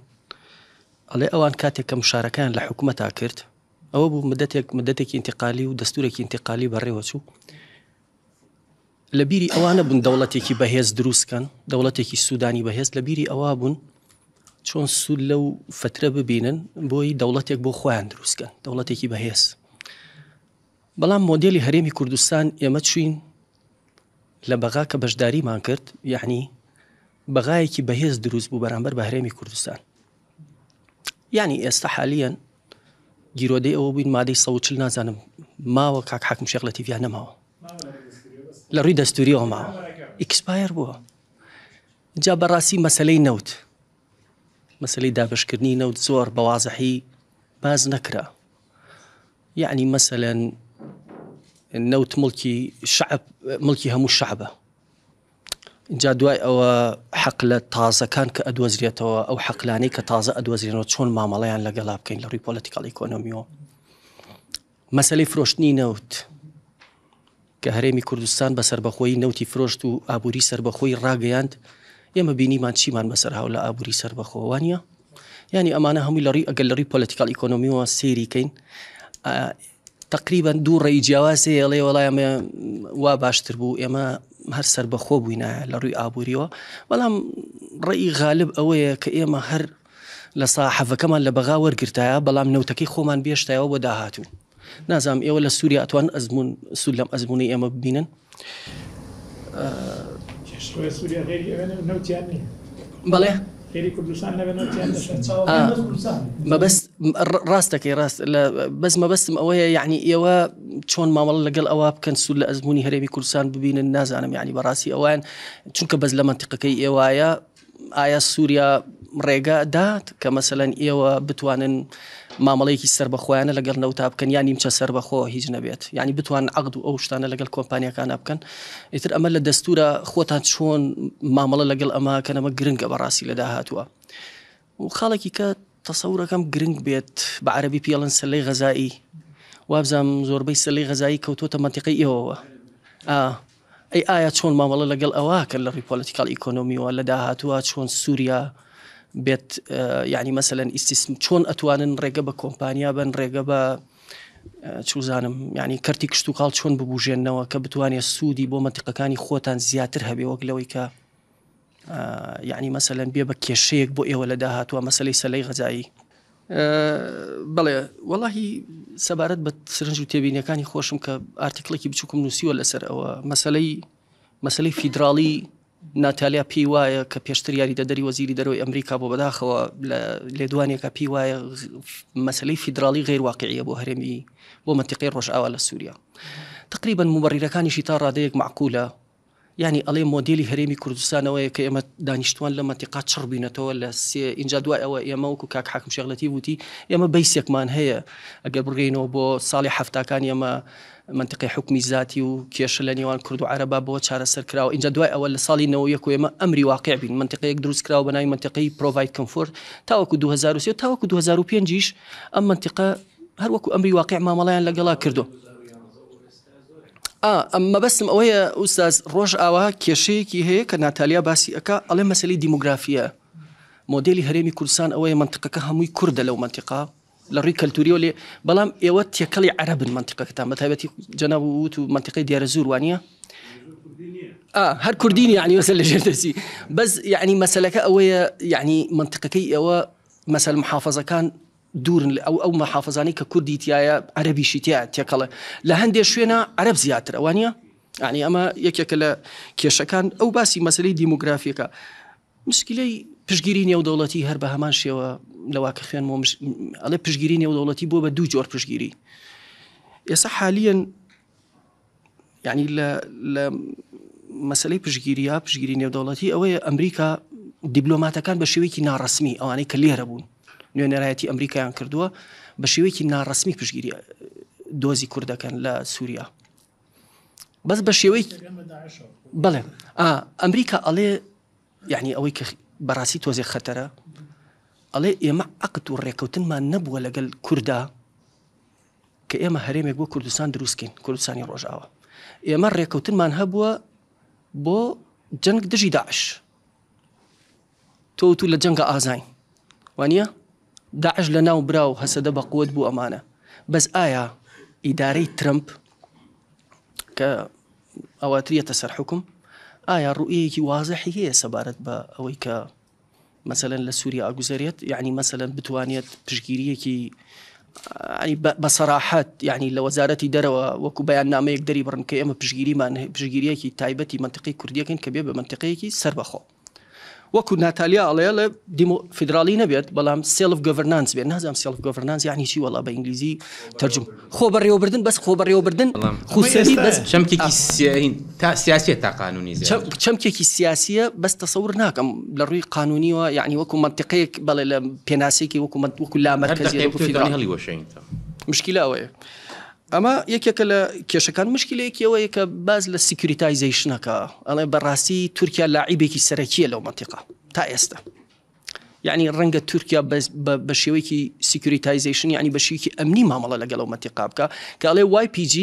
ئەڵێ ئەوان کاتێک کە مشارەکەیان لە حکوومەتا کرد ئەوە بوو مدەتێک مدەتێکی ئینتقالی و دەستورێکی ئینتقالی بەڕێوە چوو لە بیری ئەوانە بوون دەوڵەتێکی بەهێز دروستکەن دەوڵەتێکی سوودانی بەهێز لە بیری ئەوە بوون چۆن سوود لەو فترە ببینن بۆی دەوڵەتێک بۆ خۆیان دروستکەن دەوڵەتێکی بەهێز بەڵام مۆدێلی هەرێمی کوردستان ئێمە چوین لە بەغا کە بەشداریمان کرد یعنی بەغایەکی بەهێز دروست بوو بەرامبەر بە هەرێمی کوردستان یعنی ئێستا حالیەن گیرۆدەی ئەوە بووین مادەی 140 نازانم ماوە کاک حاکم شێخ لەتیف یان نەماوە لە ڕووی دەستوریەوە ماوە expire بووە جا بەڕاستی مەسلەی نەوت مەسلەی دابشکردنی نەوت زۆر بەوازحی باز نەکرا یعنی مەسەلەن نەوت مڵکی شعب مڵکی هەموو شعبە جا دوای ئەوە حەقلە تازەکان کە ئەدۆزرێتەوە ئەو حەقلانەی کە تازە ئەدۆزرێنەوە چۆن مامەڵەیان لەگەڵا بکەین لە ڕووی political economy یەوە مەسلەی فرۆشتنی نەوت کە هەرێمی کوردستان بە سەربەخۆیی نەوتی فرۆشت و ئابووری سەربەخۆی ڕاگەیاند، ئێمە بینیمان چیمان بەسەر هاو لە ئابووری سەربەخۆ، وانییە؟ یانی ئەمانە هەمووی لە ڕووی ئەگەر لە ڕووی political economy یەوە سەیری کەین تقریبا دوو ڕێی جیاواز هەیە ئەڵێ وەڵای ئەمە وا باشتر بوو ئێمە هەر سەربەخۆ بووینایە لە ڕووی ئابووریەوە بەڵام ڕێی غالب ئەوەیە کە ئێمە هەر لە سا حەڤەکەمان لە بەغا وەرگرتایە بەڵام نەوتەکەی خۆمان بێشتایەوە بۆ داهاتوو نازانم ئێوە لە سووریا ئەتوان ئەزمون سوود لەم ئەزمونەی ئێمە ببینن بەڵێ مەبەست ڕاستەکەی ڕاست بەس مەبەستم ئەوەیە یعنی ئێوە چۆن مامەڵە لەگەڵ ئەوە بکەن سوود لە ئەزمموی هەرێمی کوردستان ببینن نازانم یعنی بەڕاستی ئەوان چونکە بەس لە منتیقەکەی ئێوایە ئایا سووریا ڕێگە دات کە مەسەلەن ئێوە بتوانن مامەڵەیەکی سەربەخۆیانە لەگەڵ نەوتا بکەن یان نیمچە سەربەخۆ هیچ نەبێت یعنی بتوان عقد و ئەو شتانە لەگەڵ کۆمپانیەکانە بکەن ئیتر ئەمە لە دەستورە خۆتان چۆن مامەڵە لەگەڵ ئەمە کەن ئەمە گرنگە بەڕاستی لە داهاتووە و خاڵێکی کە تەسەورەکەم گرنگ بێت بە عەرەبی پێڵن سەلەی غەزایی وابزانم زۆربەی سەلەی غەزایی کەوتۆتە مەنتیقەی ئێوەوە ئا ئەی ئایا چۆن مامەڵە لەگەڵ ئەوە کەن لە ڕووی political economy یەوە لە داهاتووە چۆن سووریا بێت یعنی مەسەلەن ئیستیسم چۆن ئەتوانن ڕێگە بە کۆمپانیا بن ڕێگە بە چوزانم یعنی کەرتی کشتتوکاڵ چۆن ببژێنەوە کە بتوانێت سوودی بۆ مەنتیقەکانی خۆتان زیاتر هەبێ وەک لەوەی کە یعنی مەسەلەن بێ بە کێشەیەک بۆ ئێوە لە داهاتووە مەسلەی سەلەی غەزایی بەڵێ وەڵاهی سەبارەت بە سرنج و تێبینیەکانی خۆشم کە article ێکی بچووکم نووسیوە لەسەر ئەوە مەسلەی مەسلەی فیدراڵی ناتالیا پێی وایە کە پێشتر یاریدەدەری وەزیری دەرەوەی ئەمریکا بۆ بەداخەوە لە لێدوانێکە پێی وایە مەسلەی فیدراڵی غیر واقعیە بۆ هەرێمی بۆ مەنتیقەی ڕۆژئاوا لە سووریا تقریبا مبررەکانیشی تا ڕادەیەک معقولە یانی ئەڵێ مۆدێلی هەرێمی کوردستان ئەوەیە کە ئێمە دانیشتوان لە مەنتیقا چڕ بینەتەوە لە سێ ئینجا دوای ئەوە ئێمە وەکو کاک حاکم شێخ لەتیف وتی ئێمە base ێکمان هەیە ئەگەر بڕگەینەوە بۆ ساڵی حەفتاکان ئێمە مەنتیقەی حوکمی زاتی و کێشە لە نێوان کورد و عەرەبا بۆ چارەسەر کراوە ئینجا دوای ئەوە لە ساڵی 91 و ئێمە ئەمری واقع بین مەنتیقەیەک دروست کراوە بە ناوی مەنتیقەی provide comfort تاوەکو 2003 تاوەکو 2005 یش ئەم مەنتیقە هەر وەکو ئەمری واقع مامەڵەیان لەگەڵا کردو. ئا مەبەستم ئەوەیە ئوستاز ڕۆژئاوا کێشەیەکی هەیە کە ناتالیا باسی ئەکا ئەڵێ مەسەلەی دیموگرافیە مۆدێلی هەرێمی کوردستان ئەوەیە مەنتیقەکە هەمووی کوردە لەو مەنتیقا لە ڕووی کەلتوریەوە لێ بەڵام ئێوە تێکەڵی عەرەبن مەنتیقەکەتان بە تایبەتی جەناب وت و مەنتیقەی دێرەزوور وانە؟ هەر کوردین یعنی مەسەل لە ژێر دەستی بەس یعنی مەسەلەکە ئەوەیە یعنی منطقەکەی ئێوە مەسەل محافظەکان دوورن ئەو ئەو محافظانی کە کوردی تایە عەربیشی تیا تێکەڵە لە هەندێک شوێنە عەرب زیاترە وانە یعنی ئەمە یەکێکە لە کێشەکان ئەو باسی مەسلەی دیموگرافیەکە مشکلەی پشگیری نێودەوڵەتی هەر بە هەمان شێوە لەوا کە خوێنمەوە ئەڵێ پشگیری نێودەوڵەتی بووە بە دوو جۆر پشگیری ئێستا حالیەن یعنی لە لە مەسلەی پشگیریە پشگیری نێودەوڵەتی ئەوەیە ئەمریکا دیبلۆماتەکان بە شێوەیەکی ناڕسمی ئەوانەی کە لێرە بوون نوێنەرایەتی ئەمریکایان کردووە بە شێوەیەکی ناڕسمی پشگیری دۆزی کوردەکەن لە سووریا بەس بە شێوەی بڵێ ئەمریکا ئەڵێ یعنی ئەوەی کە بەڕاستی تۆزێک خەتەرە ئەڵێ ئێمە عقد و ڕێکەوتنمان نەبووە لەگەل کووردا کە ئێمە هەرێمێک بۆ کوردستان دروستکەین کوردستانی ڕۆژاوە ئێمە ڕێکەوتنمان هەبووە بۆ جەنگ دژی داعش تۆ تو لە جەنگە ئازاین وانە داعش لە ناو برا و هەسەدە بە قوت بوو ئەمانە بەس ئایا ئیدارەی ترمپ کە ئەواتریەتە سەر حکوم ئایا ڕوئیەکی وازحی هەیە سەبارەت بە ئەوەی کە مەسەلەن لە سووریا ئەگوزەرێت یعنی مەسەلەن بتوانێت پشگیریەکی بە سەراحەت یعنی لە وەزارەتی دەرەوە وەکو بەیان نامەیەک دەری بڕن کە ئێمە پشگیریمان پشگیریەکی تایبەتی منطقی کوردیەکەین کە بێ بە منطقەیەکی سەربەخۆ وەکو ناتالیا ئەڵێ ئەڵێ دیمۆ فیدراڵی نەبێت بەڵام self governance بێت نازانم self governance یعنی چی وەڵا بە ئینگلیزی تەرجم خۆ بەڕێوەبردن بەس خۆ بەڕێوەبردن خوسەری بەس چەمکێکی سیاهین تا سیاسیە تا قانونی چەمکێکی سیاسیە بەس تەسەور ناکەم لە ڕووی قانونیەوە یعنی وەکو منطقەیەک بەڵێ لە پێناسێکی وەکو وەکو لا مەرکەزی وەکو فیدراڵی هەڵی وەشێنیتەوە مشکلە ئەوەیە ئەمە یەکێکە لە کێشەکان، مشکلەیەکی ئەوەیە کە باس لە securitization ەکە ئەڵێ بەڕاستی تورکیا لاعیبێکی سەرەکیە لەو مەنتیقە تا ئێستا یعنی ڕەنگە تورکیا بە شێوەیەکی securitization یعنی بە شێوەیەکی ئەمنی مامەڵە لەگەڵ ئەو مەنتیقا بکە کە ئەڵێ YPG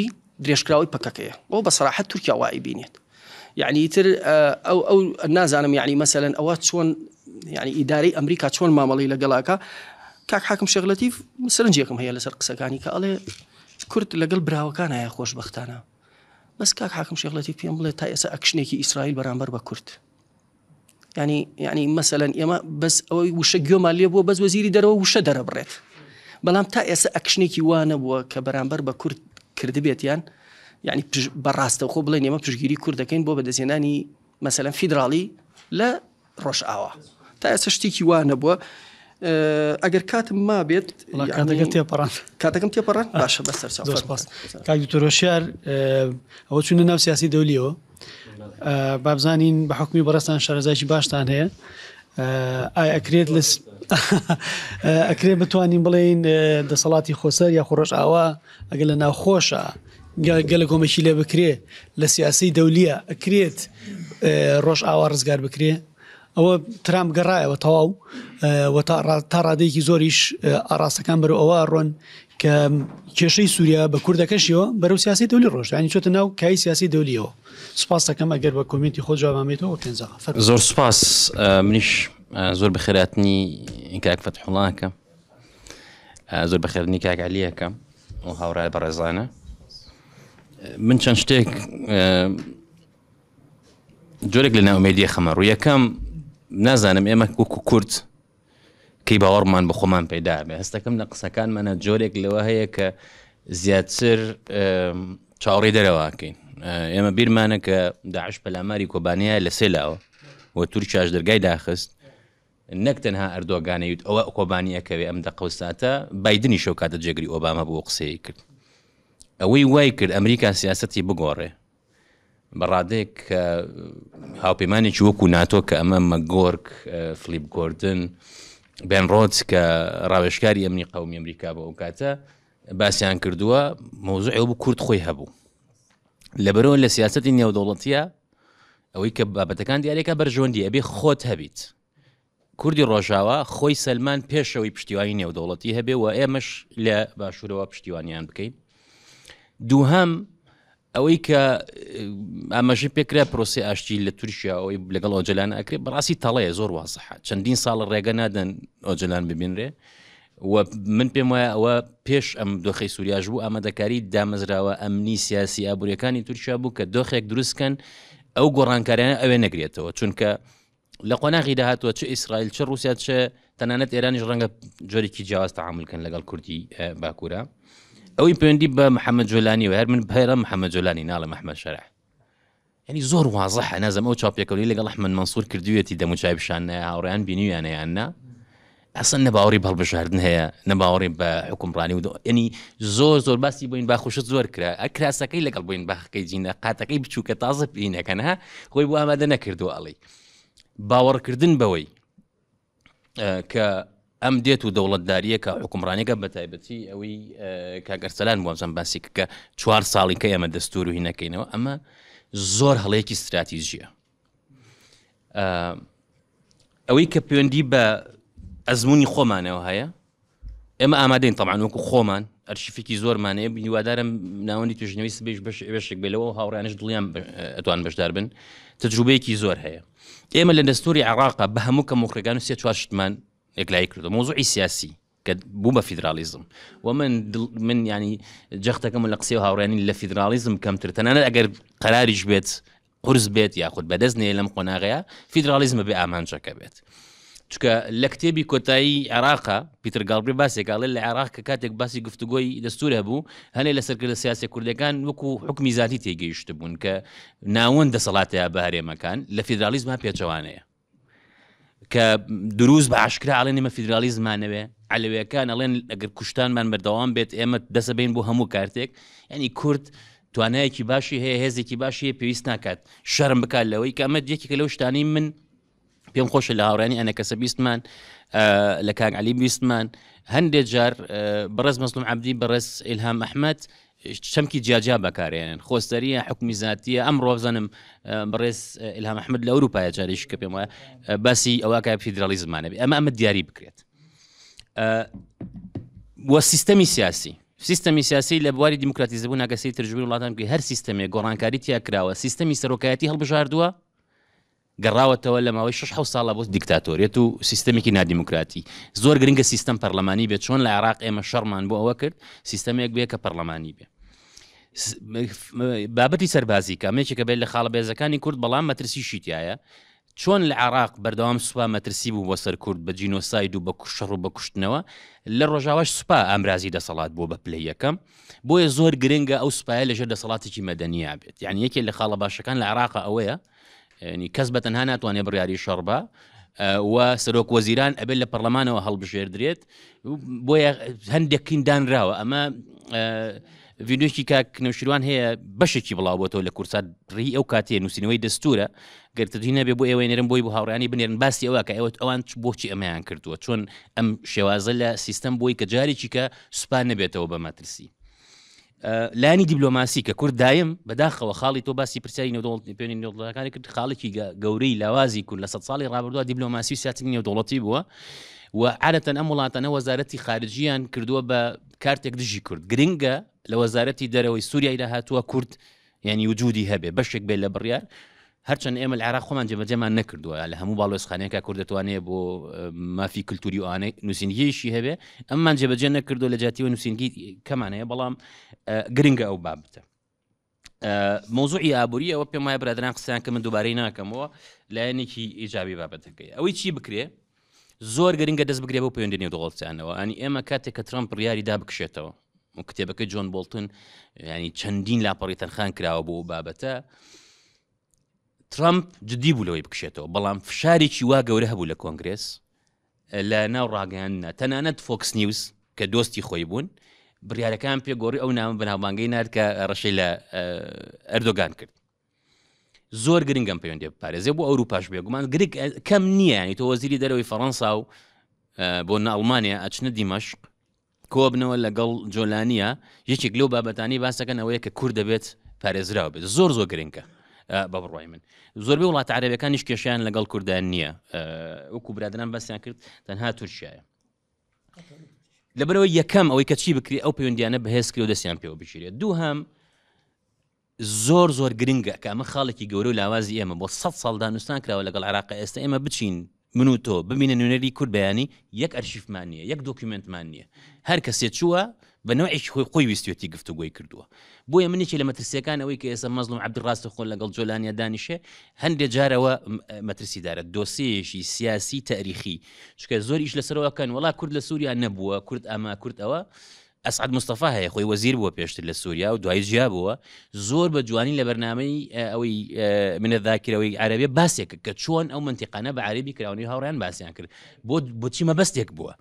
درێژکراوەی پەکەکەیە ئەو بە سەراحەت تورکیا وای بینێت یعنی ئیتر ئەو ئەو نازانم یعنی مەسەلەن ئەوە چۆن یعنی ئیدارەی ئەمریکا چۆن مامەڵی لەگەڵاکە کاک حاکم شێخ لەتیف سەرنجێکم هەیە لەسەر قسەکانی کە ئەڵێ کورد لەگەڵ براوەکان هەیە خۆشببختانە بەس کاک حاکم شێخ لەتیف پێم بڵێ تا ئێستا ئەکشنێکی ئیسرائیل بەرامبەر بە کورد ینی ینی مەسەەن ئێمە بەس ئەوەی وشە گوێمان لێ بووە بەس وەزیری دەرەوە وشە دەرەبڕێت بەڵام تا ئێستا ئەکشنێکی وا نەبووە کە بەرامبەر بە کورد کردبێتیان یعنی بەڕاستەوخۆ بڵێن ئێمە پشگیری کورد دەکەین بۆ بەدەستهێنانی مەسەلەن فیدراڵی لە ڕۆژئاوا تا ئێستا شتێکی وا نەبووە ئەگەر کاتم مابێت کاتەکە تێپەڕان کاتەکەم تێپەڕان باشە بەسەر زۆر سپاس کاک دکتۆر هۆشیار ئەوە چوونە ناو سیاسی دەولیەوە بابزانین بە حکمی بەڕێزتان شارەزایکی باشتان هەیە ئایا ئەکرێت لە ئەکرێت بتوانین بڵێین دەسەڵاتی خۆسەر یاخۆ ڕۆژئاوا ئەگەر لە ناوخۆشە گەلە کۆمەکی لێ بکرێ لە سیاسی دەولیە ئەکرێت ڕۆژئاوا ڕزگار بکرێ ئەوە ترامپ گەڕایەوە تەواو و تا ڕادەیەکی زۆریش ئاڕاستەکان بەرەو ئەوە ڕۆن کە کێشەی سووریا بە کوردەکەشیەوە بەرەو سیاسی دەولی ڕۆژ ینی چۆتە ناو کای سیاسی دەولیەوە سوپاس دەکەم ئەگەر بە کۆمێنتی خۆت جوابمان بێتەوە پێنج دەقە فەرموو. زۆر سوپاس منیش زۆر بەخێراتنی کاک فەتحوڵا ئەکەم زۆر بەخێرنی کاک عەلی ئەکەم و هاوڕای بەڕێزانە من چەند شتێک جۆرێک لە ناومێدیە خەمە ڕوو یەکەم نازانم ئێمە وەکو کورد کەی باوەڕمان بە خۆمان پەیدا بێ هەستەکەم لە قسەکانمانە جۆرێک لەوە هەیە کە زیاتر چاوەڕێی دەرەوەکەین ئێمە بیرمانە کە داعش پەلاماری کۆبانیە لە سێ لاوە و تورکیاش دەرگای داخست نەک تەنها ئەردۆگانەیوت ئەوە کۆبانی ئەکەوێ ئەم دەقە و ساتە بایدنی شەو کاتە جێگری ئۆباما بۆ قسەی کرد ئەوەی وای کرد ئەمریکا سیاستی بگۆڕێ بە ڕادەیەک کە هاوپەیمانێکی وەکو ناتۆ کە ئەمە مەگۆرک، فلیپ گۆردن، بێن ڕۆدز کە ڕاوێژکاری ئەمنی قەومی ئەمریکا بۆ ئەو کاتە باسیان کردووە مەوزوعی ئەو بوو کورد خۆی هەبوو لەبەرەوە لە سیاسەتی نێودەوڵەتیە ئەوەی کە بابەتەکان دیارێکە بەرژەوەندی ئەبێ خۆت هەبیت کوردی ڕۆژاوا خۆی سەلمان پێشەوەی پشتیوانی نێودەوڵەتی هەبێ و ئێمەش لە باشوورەوە پشتیوانیان بکەین. دووهەم ئەوەی کە ئاماژەی پێکرا پرۆسی ئاشتی لە تورکیا ئەوەی لەگەڵ ئۆجلان ئەکرێ بەڕاستی تەڵەیە زۆر وازحە چەندین ساڵ ڕێگە نادەن ئۆجلان ببینرێ و من پێم وایە ئەوە پێش ئەم دۆخی سووریاش بوو ئامادەکاری دامەزراوە ئەمنی سیاسی ئابووریەکانی تورکیا بوو کە دۆخێک دروستکەن. ئەو گۆڕانکاریانە ئەوێ نەگرێتەوە چونکە لە قۆناغی داهاتوە چ ئیسرائیل چ رووسیا چ تەنانەت ئێرانیش ڕەنگە جۆرێکی جیاواز تعامل کەن لەگەڵ کوردی باکوورە ئەوەی پەیوەندی بە محەممەد جۆلانی و هەر من پێرە محەممەد جۆلانی ناڵێ محمد شەرع ینی زۆر وازحە نازم ئەو چاپێکەوەی لەگەڵ ئەحمد مەنسوور کردویەتی دەموچای پیشان نایە هاوڕێیان بینیویانە یان نا ئەسڵەن نە باوەڕی بە هەڵبژاردن هەیە نە باوەڕی بە حکومڕانی و ینی زۆر زۆر باسی بۆین باخوشت زۆر کرا کراسەکەی لەگەڵ بۆین باخەکەی جینە قاتەکەی بچووکە تازە پینەکەن ها خۆی بۆ ئامادە نەکردووە ئەڵی باوەڕکردن بەوەی کە ئەم دێت و دەوڵەتداریەکە حکومڕانەکە بە تایبەتی ئەوەی کاگەرسەلان بۆزم باسی کە چوار ساڵی کە ئێمە دەستور و هینەکەینەوە ئەمە زۆر هەڵەیەکی استراتیژیە ئەوەی کە پەیوەندی بە ئەزمموی خۆمانەوە هەیە ئێمە ئامادەین تەبعەن وەکو خۆمان ئەرشیفێکی زۆرمان هەیە هیوادارم ناوەندی توێژینەوەی سبەیش بەش بەشێک بێ لەوە هاوڕیانش دڵیان ئەتوان بەشدار بن تەجروبەیەکی زۆر هەیە ئێمە لە دەستوری عێراقا بە هەموو کەموکڕەکان و سێ چوار شتمان یەکلایی کردو مۆزوعی سیاسی کە بوو بە فیدراڵیزم و من من ینی جەختەکەم لە قسەی هاوڕێنی لە فیدراڵیزم کەمتر تەنانەت ئەگەر قەراریش بێت قورس بێت یاخود بەدەست نەیە لەم قۆناغەیە فیدراڵیزمە بێ ئامانجەکە بێت. چونکە لە کتێبی کۆتایی عێراقا پیتر گاڵبری باسێک ئەڵێ لە عێراق کە کاتێک باسی گفتوگۆی دەستور هەبوو هەنێ لە سەرکردە سیاسیە کوردەکان وەکو حکمی زاتی تێگەیشتبوون کە ناوەند دەسەڵاتەیە بە هەرێمەکان لە فیدراڵیزما پێچەوانەیە. کە دروست بە ئاشکرا ئەڵێن ئێمە فیدرالیزمانەوێ عەلەویەکان ئەڵێن ئەگەر کوشتانمان بەردەوام بێت ئێمە دەسەبین بۆ هەموو کارتێک ینی کورد توانایەکی باشی هەیە هێزێکی باشی هەیە پێویست ناکات شەرم بکات لەوەی کە ئەمە یەکێکە لەو شتانی من پێم خۆشە لە هاوڕیانی ئەنەکەسە بیستمان لە کاک علی بیستمان هەندێک جار بەڕێز مەزلوم عەبدی بەڕێز ئیلهام ئەحمەد چەمکی جیاجیا بەکارێنن خۆسەریە حکومی زاتیە ئەم ڕۆزانم بەڕێز ئیلهام ئەحمد لە ئەوروپایە جاریش کە پێم وایە باسی ئەوەکە فیدراڵیزمانە بێ ئەمە ئەمە دیاری بکرێت وە سیستەمی سیاسی سیستەمی سیاسی لە بواری دیموکراتیزەبوون ئەگەسی ترجمەی وڵاتان بکەی هەر سیستەمێک گۆڕانکاری تیا کراوە سیستەمی سەرۆکایەتی هەڵبژاردووە گەڕاوەتەوە لە ماوەی شەش حەوت ساڵە بۆ دیکتاتۆریەت و سیستەمێکی نادیموکراتی. زۆر گرنگە سیستەم پەرلەمانی بێت، چۆن لە عێراق ئێمە شەڕمان بۆ ئەوە کرد سیستەمێک بێ کە پەرلەمانی بێ. بابەتی سەربازی کە ئەمە یەکێکە بێت لە خاڵە بێزەکانی کورد بەڵام مەترسیشی تایە. چۆن لە عێراق بەردەوام سوپا مەترسی بوو بۆ سەر کورد بە جینۆساید و بە شەڕ و بە کوشتنەوە، لە ڕۆژاواش سوپا ئامرازی دەسەڵات بووە بە پلەی یەکەم. بۆیە زۆر گرنگە ئەو سوپایە لەژێر دەسەڵاتێکی مەدەنیا بێت. یعنی یەکێ لە خاڵە باشەکان لە عێراق ئەوەیە ینی کەس بە تەنها ناتوانێت بڕیاری شەڕ بە و سەرۆک وەزیران ئەبێت لە پەرلەمانەوە هەڵبژێردرێت بۆیە هەندێک کین دانراوە ئەمە ڤیدیۆکی کاک نەوشیروان هەیە بەشێکی بڵاو بۆتەوە لە کورسات ڕی ئەو کاتێ نووسینەوەی دەستورە گەرتدی نەبێ بۆ ئێوەی نێرم بۆی بۆ هاوڕیانی بنێرن باسی ئەوە کە ئێوە ئەوان بۆچی ئەمەیان کردووە چۆن ئەم شێوازە لە سیستەم بۆی کە جارێکی کە سوپا نەبێتەوە بە مەترسی لایەنی دیبلۆماسی کە کورد دایم بەداخەوە خاڵی تۆ باسی پرسیاری نێودەوڵەتی پێوەندی نێودەوڵەتەکانی کرد خاڵێکی گەورەی لاوازی کورد لە سەد ساڵی ڕابردووە دیبلۆماسی و سیاسەتی نێودەوڵەتی بووە و عادەتەن ئەم وڵاتانە وەزارەتی خارجیان کردووە بە کارتێک دژی کورد گرنگە لە وەزارەتی دەرەوەی سووریای داهاتووە کورد یعنی وجودی هەبێ بەشێک بێت لە بڕیار هەرچەند ئێمە لە عێراق خۆمان جێبەجێمان نەکردووە لە هەموو باڵوێزخانەیەکا کورد دەتوانێت بۆ مافی کللتوری ئەوانەی نووسینگەیەکی هەبێ ئەممان جێبەجێ نەکردو لە جاتیوە نووسینگی کەمان هەیە بەڵام گرنگە ئەو بابەتە مۆزوعی ئابووری ئەوە پێم وایە برادران قسەیان کە من دووبارەی ناکەمەوە لایەنێکی ئیجابی بابەتەکەی ئەوەی چی بکرێ زۆر گرنگە دەست بگرێ بۆ پەیوەندی نێودەوڵەتیانەوە ئەنی ئێمە کاتێک کە ترامپ بڕیاری دا بکشێتەوە و کتێبەکەی جۆن بۆڵتن ینی چەندین لاپەڕی تەرخان کراوە بۆ بابەتە ترامپ جددی بوو لەوەی بکشێتەوە بەڵام فشارێکی وا گەورە هەبوو لە کۆنگرێس لە ناو ڕاگەیاندنە تەنانەت فۆکس نیوز کە دۆستی خۆی بوون بڕیارەکان پێگۆڕی ئەو نامە بەناوبانگەی نارد کە ڕەشەی لە ئەردۆگان کرد زۆر گرنگە ئەم پەیوەندیە بپارێزێ بۆ ئەوروپاش بێگومان گرنگ کەم نییە ینی تۆ وەزیری دەرەوەی فەڕەنسا و بۆ نە ئەڵمانیا ئەچنە دیمەشق کۆبنەوە لەگەڵ جۆلانیە یەکێک لەو بابەتانی باسەکەن ئەوەیە کە کورد دەبێت پارێزراو بێت زۆر زۆر گرنگە بە بڕای من زۆربەی وڵاتە عەرەبەکانیش کێشیان لەگەڵ کوردان نییە وەکو برادران باسیان کرد تەنها تورکیایە لەبەرەوە یەکەم ئەوەی کە چی بکری ئەو پەیوەندیانە بەهێزکرێ و دەستیان پێوە بگیرێت دووهەم زۆر زۆر گرنگە کە ئەمە خاڵێکی گەورە و لاوازی ئێمە بۆ سەد ساڵ دانوستان کراوە لەگەڵ عێراق ئێستا ئێمە بچین من و تۆ ببینە نوێنەری کورد بەیانی یەک ئەرشیفمان نییە یەک دۆکیومێنتمان نییە هەر کەسێ چووە. بە نەوعێکی خۆی خۆی ویستوێتی گفتوگۆی کردووە. بۆیە من یەکێ لە مەترسیەکان ئەوەی کە ئێستا مەزڵوم عەبدی ڕاستەخۆ لەگەڵ جۆلانیا دانیشێ هەندێ جار ئەوە مەترسیدارە دۆسێیەکی سیاسی تاریخی چونکە زۆر ئیش لەسەرەوە کەن وەڵا کورد لە سووریا نەبووە کورد ئەمە کورد ئەوە ئەسعد مستەفا هەیە خۆی وەزیر بووە پێشتر لە سووریا و دوایی جیا بووە زۆر بە جوانی لە بەرنامەی ئەوەی منە ذاکرەوەی عەرەبیە باسێک کە چۆن ئەو منتیقانە بە عەرەبی کراونی هاوڕیان باسییان کرد بۆ بۆچی مەبەستێک بووە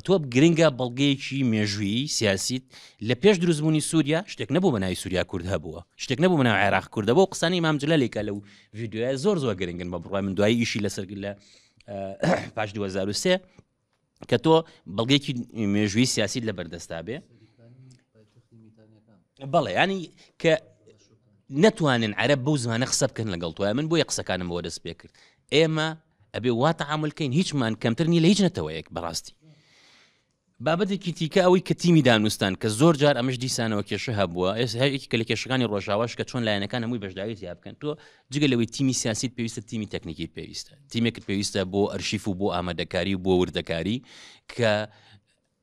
تۆ گرنگە بەڵگەیەکی مێژوویی سیاسیت لە پێش دروستبوونی سووریا شتێک نەبوو بە ناوی سووریا کورد هەبووە شتێک نەبوو بە ناو عێراق کوردە بۆ قسانی مام جلالێکە لەو ڤیددیوە زۆر زۆر گرنگن بە بڕای من دوایی ئیشی لەسەر لە پاش 2023 کە تۆ بەڵگەیەکی مێژووی سیاسیت لە بەردەستا بێ بەڵێ ینی کە نەتوانن عەرەب بەو زمانە قسە بکەن لەگەڵ تۆ من بۆیە قسەکانم بۆ دەست پێ کرد ئێمە ئەبێ وا تەعامول کەین هیچمان کەمتر نیە لە هیچ نەتەوەیەک بەڕاستی بابەتێکی تیکە ئەوەی کە تیمی دانوستان کە زۆر جار ئەمەش دیسانەوە کێشە هەبووە ئێستا هەر یەکێکە لە کێشەکانی ڕۆژاواش کە چۆن لایەنەکان هەمووی بەشداری تیا بکەن تۆ جگە لەوەی تیمی سیاسیت پێویستە تیمی تەکنیکی پێویستە تیمێکت پێویستە بۆ ئەرشیف و بۆ ئامادەکاری و بۆ وردەکاری کە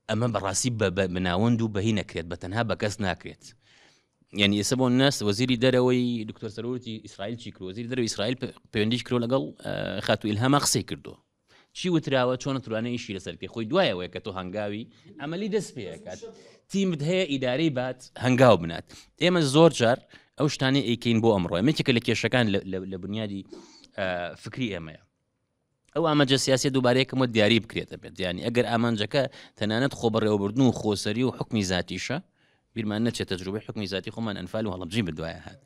ئەمە بەڕاستی بە بە ناوەند و بەهی نەکرێت بە تەنها بە کەس ناکرێت یعنی ئێستا بۆ ناس وەزیری دەرەوەی دکتۆر سەرۆکی ئیسرائیل چی کرد وەزیری دەرەوەی ئیسرائیل پەیوەندی کرد لەگەڵ خاتو ئیلهاما قسەی کردو چی وتراوە چۆن توانێت ئیشی لەسەر پێ خۆی دوایەوەی کە تۆ هەنگاوی ئەمەلی دەست پێکات تیمت هەیە ئیدارەی بات هەنگاو بنات ئێمە زۆر جار ئەو شتانەی ئەیکەین بۆ ئەمڕۆ یەکێکە لە کێشەکان لە بنیادی فکری ئێمەیە ئەو ئامانجە سیاسیە دووبارە یەکەم وە دیاری بکرێت دەبێت یانی ئەگەر ئامانجەکە تەنانەت خۆبەڕێوەبردن و خۆسەری و حکمی زاتیشە بیرمان نەچێت تەجروبەی حکمی زاتی خۆمان ئەنفال و هەڵەبجەی بەدوایە هات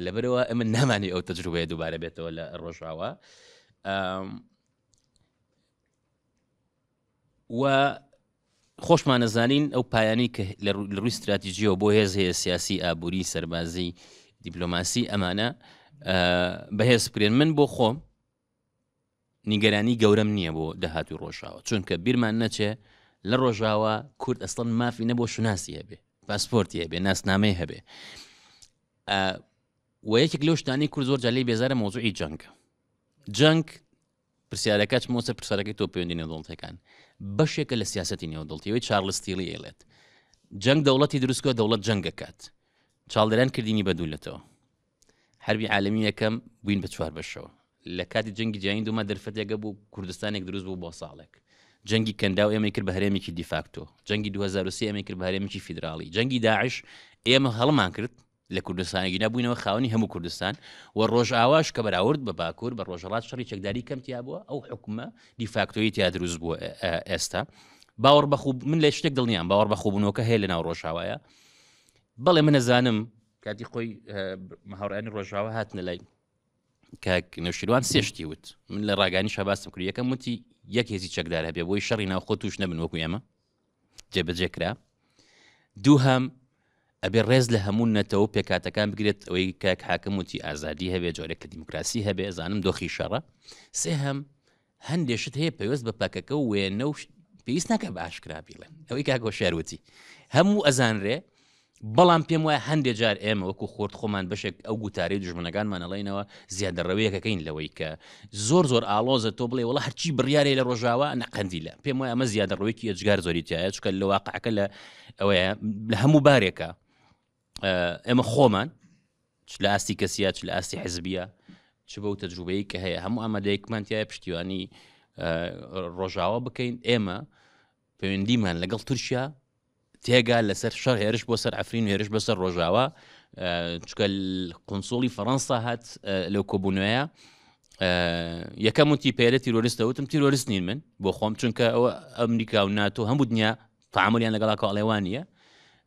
لەبەرەوە ئەمە نامانی ئەو تەجروبەیە دووبارە بێتەوە لە ڕۆژاوا و خۆشمان ئەزانین ئەو پایانەی کە لە ڕووی ستراتیجیەوە بۆ هێز هەیە سیاسی ئابووری سەربازی دیپلۆماسی ئەمانە بەهێز بکرێن من بۆ خۆم نیگەرانی گەورەم نییە بۆ داهاتوی ڕۆژاوە چونکە بیرمان نەچێ لە ڕۆژاوە کورد ئەسڵەن مافی نەبۆ شوناسی هەبێ پاسپۆرتی هەبێ ناسنامەی هەبێ و یەکێک لەو شتانی کورد زۆر جا لێی بێزارە مەوزوعی جەنگ جەنگ پرسیارەکە چمەوە سەر پرسیارەکەی تۆ پەیوەندی نێودەوڵەتەکان بەشێکە لە سیاسەتی نێودەوڵەتی ئەوەی چارلز تیلی ئەیڵێت جەنگ دەوڵەتی دروستکە دەوڵەت جەنگەکات چاڵدران کردینی بە دوولەتەوە حربی عالمی یەکەم بووین بە چوار بەشەوە لە کاتی جەنگی جیهانی دووما دەرفەتێکە بوو کوردستانێک دروست بوو بۆ ساڵێک جەنگی کەنداو ئێمەی کرد بە هەرێمێکی دیفاکتۆ جەنگی 2023 ئێمەی کرد بە هەرێمێکی فیدراڵی جەنگی داعش ئێمە هەڵمان کرد لە کوردستانێکی نەبووینەوە خاوەنی هەموو کوردستان و ڕۆژئاواش کە بەراورد بە باکوور بە ڕۆژهەڵات شەڕی چەکداری کەم تیا بووە ئەو حکومە دیفاکتۆیی تیا دروست بووە ئێستا باوەڕ بەخۆ من لە شتێک دڵنیام باوەڕ بەخۆبوونەوەکە هەیە لە ناو ڕۆژاوایە بەڵێ من ئەزانم کاتی خۆی هاوڕیانی ڕۆژاوا هاتنە لای کاک نەوشیروان سێشتی وت من لە ڕاگانی شاباستم کرد یەکەم وتی یەک هێزی چەکدار هەبێ بۆی شەڕی ناوخۆ توش نەبن وەکو ئێمە جێبەجێ کرا دووهەم ئەبێ ڕێز لە هەموو نەتەوە و پێکاتەکان بگرێت ئەوەی کاک حاکم وتی ئازادی هەبێ جۆرێک لە دیموکراسی هەبێ زانم دۆخی شەڕە سێهەم هەندێ شت هەیە پەیوەست بە پەکەکە و وێنە و پێویست ناکە بە ئاشکرا بیڵێن ئەوەی کاک هۆشیار وتی هەموو ئەزانرێ بەڵام پێم وایە هەندێ جار ئێمە وەکو خۆرد خۆمان بەشێک ئەو گوتارەی دوژمنەکانمان ئەڵێینەوە زیادەڕەویەکەکەین لەوەی کە زۆر زۆر ئاڵۆزە تۆ بڵێ وڵا هەرچی بڕیارێ لە ڕۆژاوا نەقەندیلە پێم وایە ئەمە زیادەڕەوێکی ئێجگار زۆری تایە چونکە لە واقعەکە لە ئەوەیە لە هەموو بارێکە ئێمە خۆمان چ لە ئاستی کەسیە چ لە ئاستی حزبیە چ بەو تەجروبەیە کە هەیە هەموو ئامادەیەکمان تایە پشتیوانی ڕۆژاوا بکەین ئێمە پەیوەندیمان لەگەڵ تورکیا تێگا لەسەر شەڕ هێرش بۆ سەر عفرین و هێرش بەسەر ڕۆژاوا چکە قونسوڵی فەڕەنسا هات لەو کۆبوونەوەیە یەکەم وتی پێرە تیرۆریستە وتم تیرۆریست نین من بۆ خۆم چونکە ئەوە ئەمریکا و ناتۆ هەموو دنیا تعاملیان لەگەڵا کاڵێوانە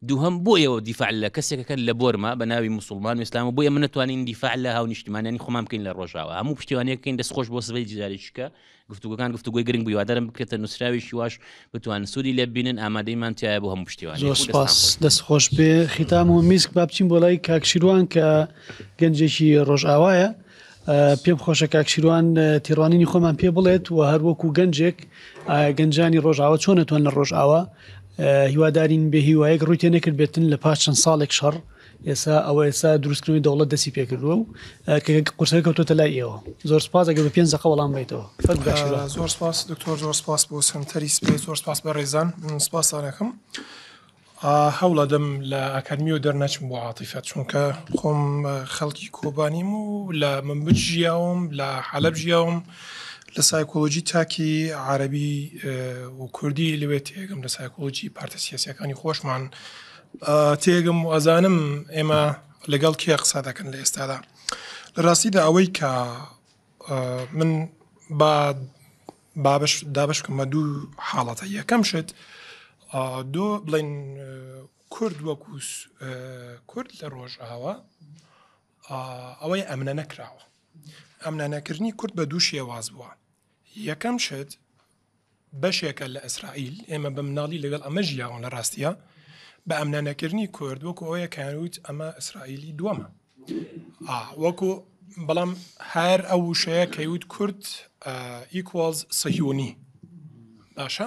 دووهەم بۆ ئێوە دیفاع لە کەسێکەکەن لە بۆرما بە ناوی موسڵمان و ئیسلام و بۆ ئێمە نەتوانین دیفاع لە هاونیشتیمانیانی خۆمان بکەین لە ڕۆژاوا هەموو پشتیوانیەک بکەین دەست خۆش بۆ سبەی جارێکیکە گفتوگۆکان گفتوگۆی گرنگ بوو هیوادارم بکرێتە نووسراوێکی واش بتوانن سوودی لێ ببینن ئامادەیمان تایە بۆ هەموو پشتیوانیەک زۆر و دەستان سپاس خۆش. دەست خۆش بێ خیتام و میسک با بچین بۆ لای کاک شیروان کە گەنجێکی ڕۆژئاوایە پێم خۆشە کاک شیروان تێڕوانینی خۆمان پێ بڵێت و هەر وەکو گەنجێک ئایا گەنجانی ڕۆژئاوا چۆن ئەتوان لە ڕۆژئاوا هیوادارین بێ هیوایەک ڕووی تێ نەکرد بێتن لە پاش چەند ساڵێک شەڕ ئێسا ئەوە ئێستا دروستکردنەوەی دەوڵەت دەستی پێکردووە و کە قورسەکە کەوتۆتە لای ئێوە زۆر سپاس ئەگەر بە پێنج دەقە وەڵام بەیتەوە فەرموو کاک شیروان. زۆر سپاس دکتۆر زۆر سپاس بۆ سەنتەری سپێ زۆر سپاس بەڕێزان من سپاستان ئەکەم. هەوڵەدەم لە ئەکادمیەوە دەرنەچم بۆ عاتیفە چونکە خۆم خەڵکی کۆبانیم و لە منبج ژیاوم لە حەلەب ژیاوم لە سایکۆلۆجی تاکی عەرەبی و کوردی لەوێ تێگەم لە سایکۆلۆجی پارتە سیاسیەکانی خۆشمان تێگەم و ئەزانم ئێمە لەگەڵ کێ قسە دەکەن لە ئێستادا لە ڕاستیدا ئەوەی کە من با بابش دابش بکەم بە دوو حاڵەتە یەکەم شت دۆ بڵێن کورد وەکو کورد لە ڕۆژئاوا ئەوەی ئەمنە نەکراوە ئەمنە نەکردنی کورد بە دوو شێواز بووە یەکەم شت بەشێکە لە ئیسرائیل ئێمە بە مناڵی لەگەڵ ئەمە ژیاون لە ڕاستیە بە ئەمنە نەکردنی کورد وەکو ئەوەیە کەیانوت ئەمە ئیسرائیلی دووەمە وەکو بەڵام هەر ئەو وشەیە کەیوت کورد ئیکوەڵز سەهیۆنی باشە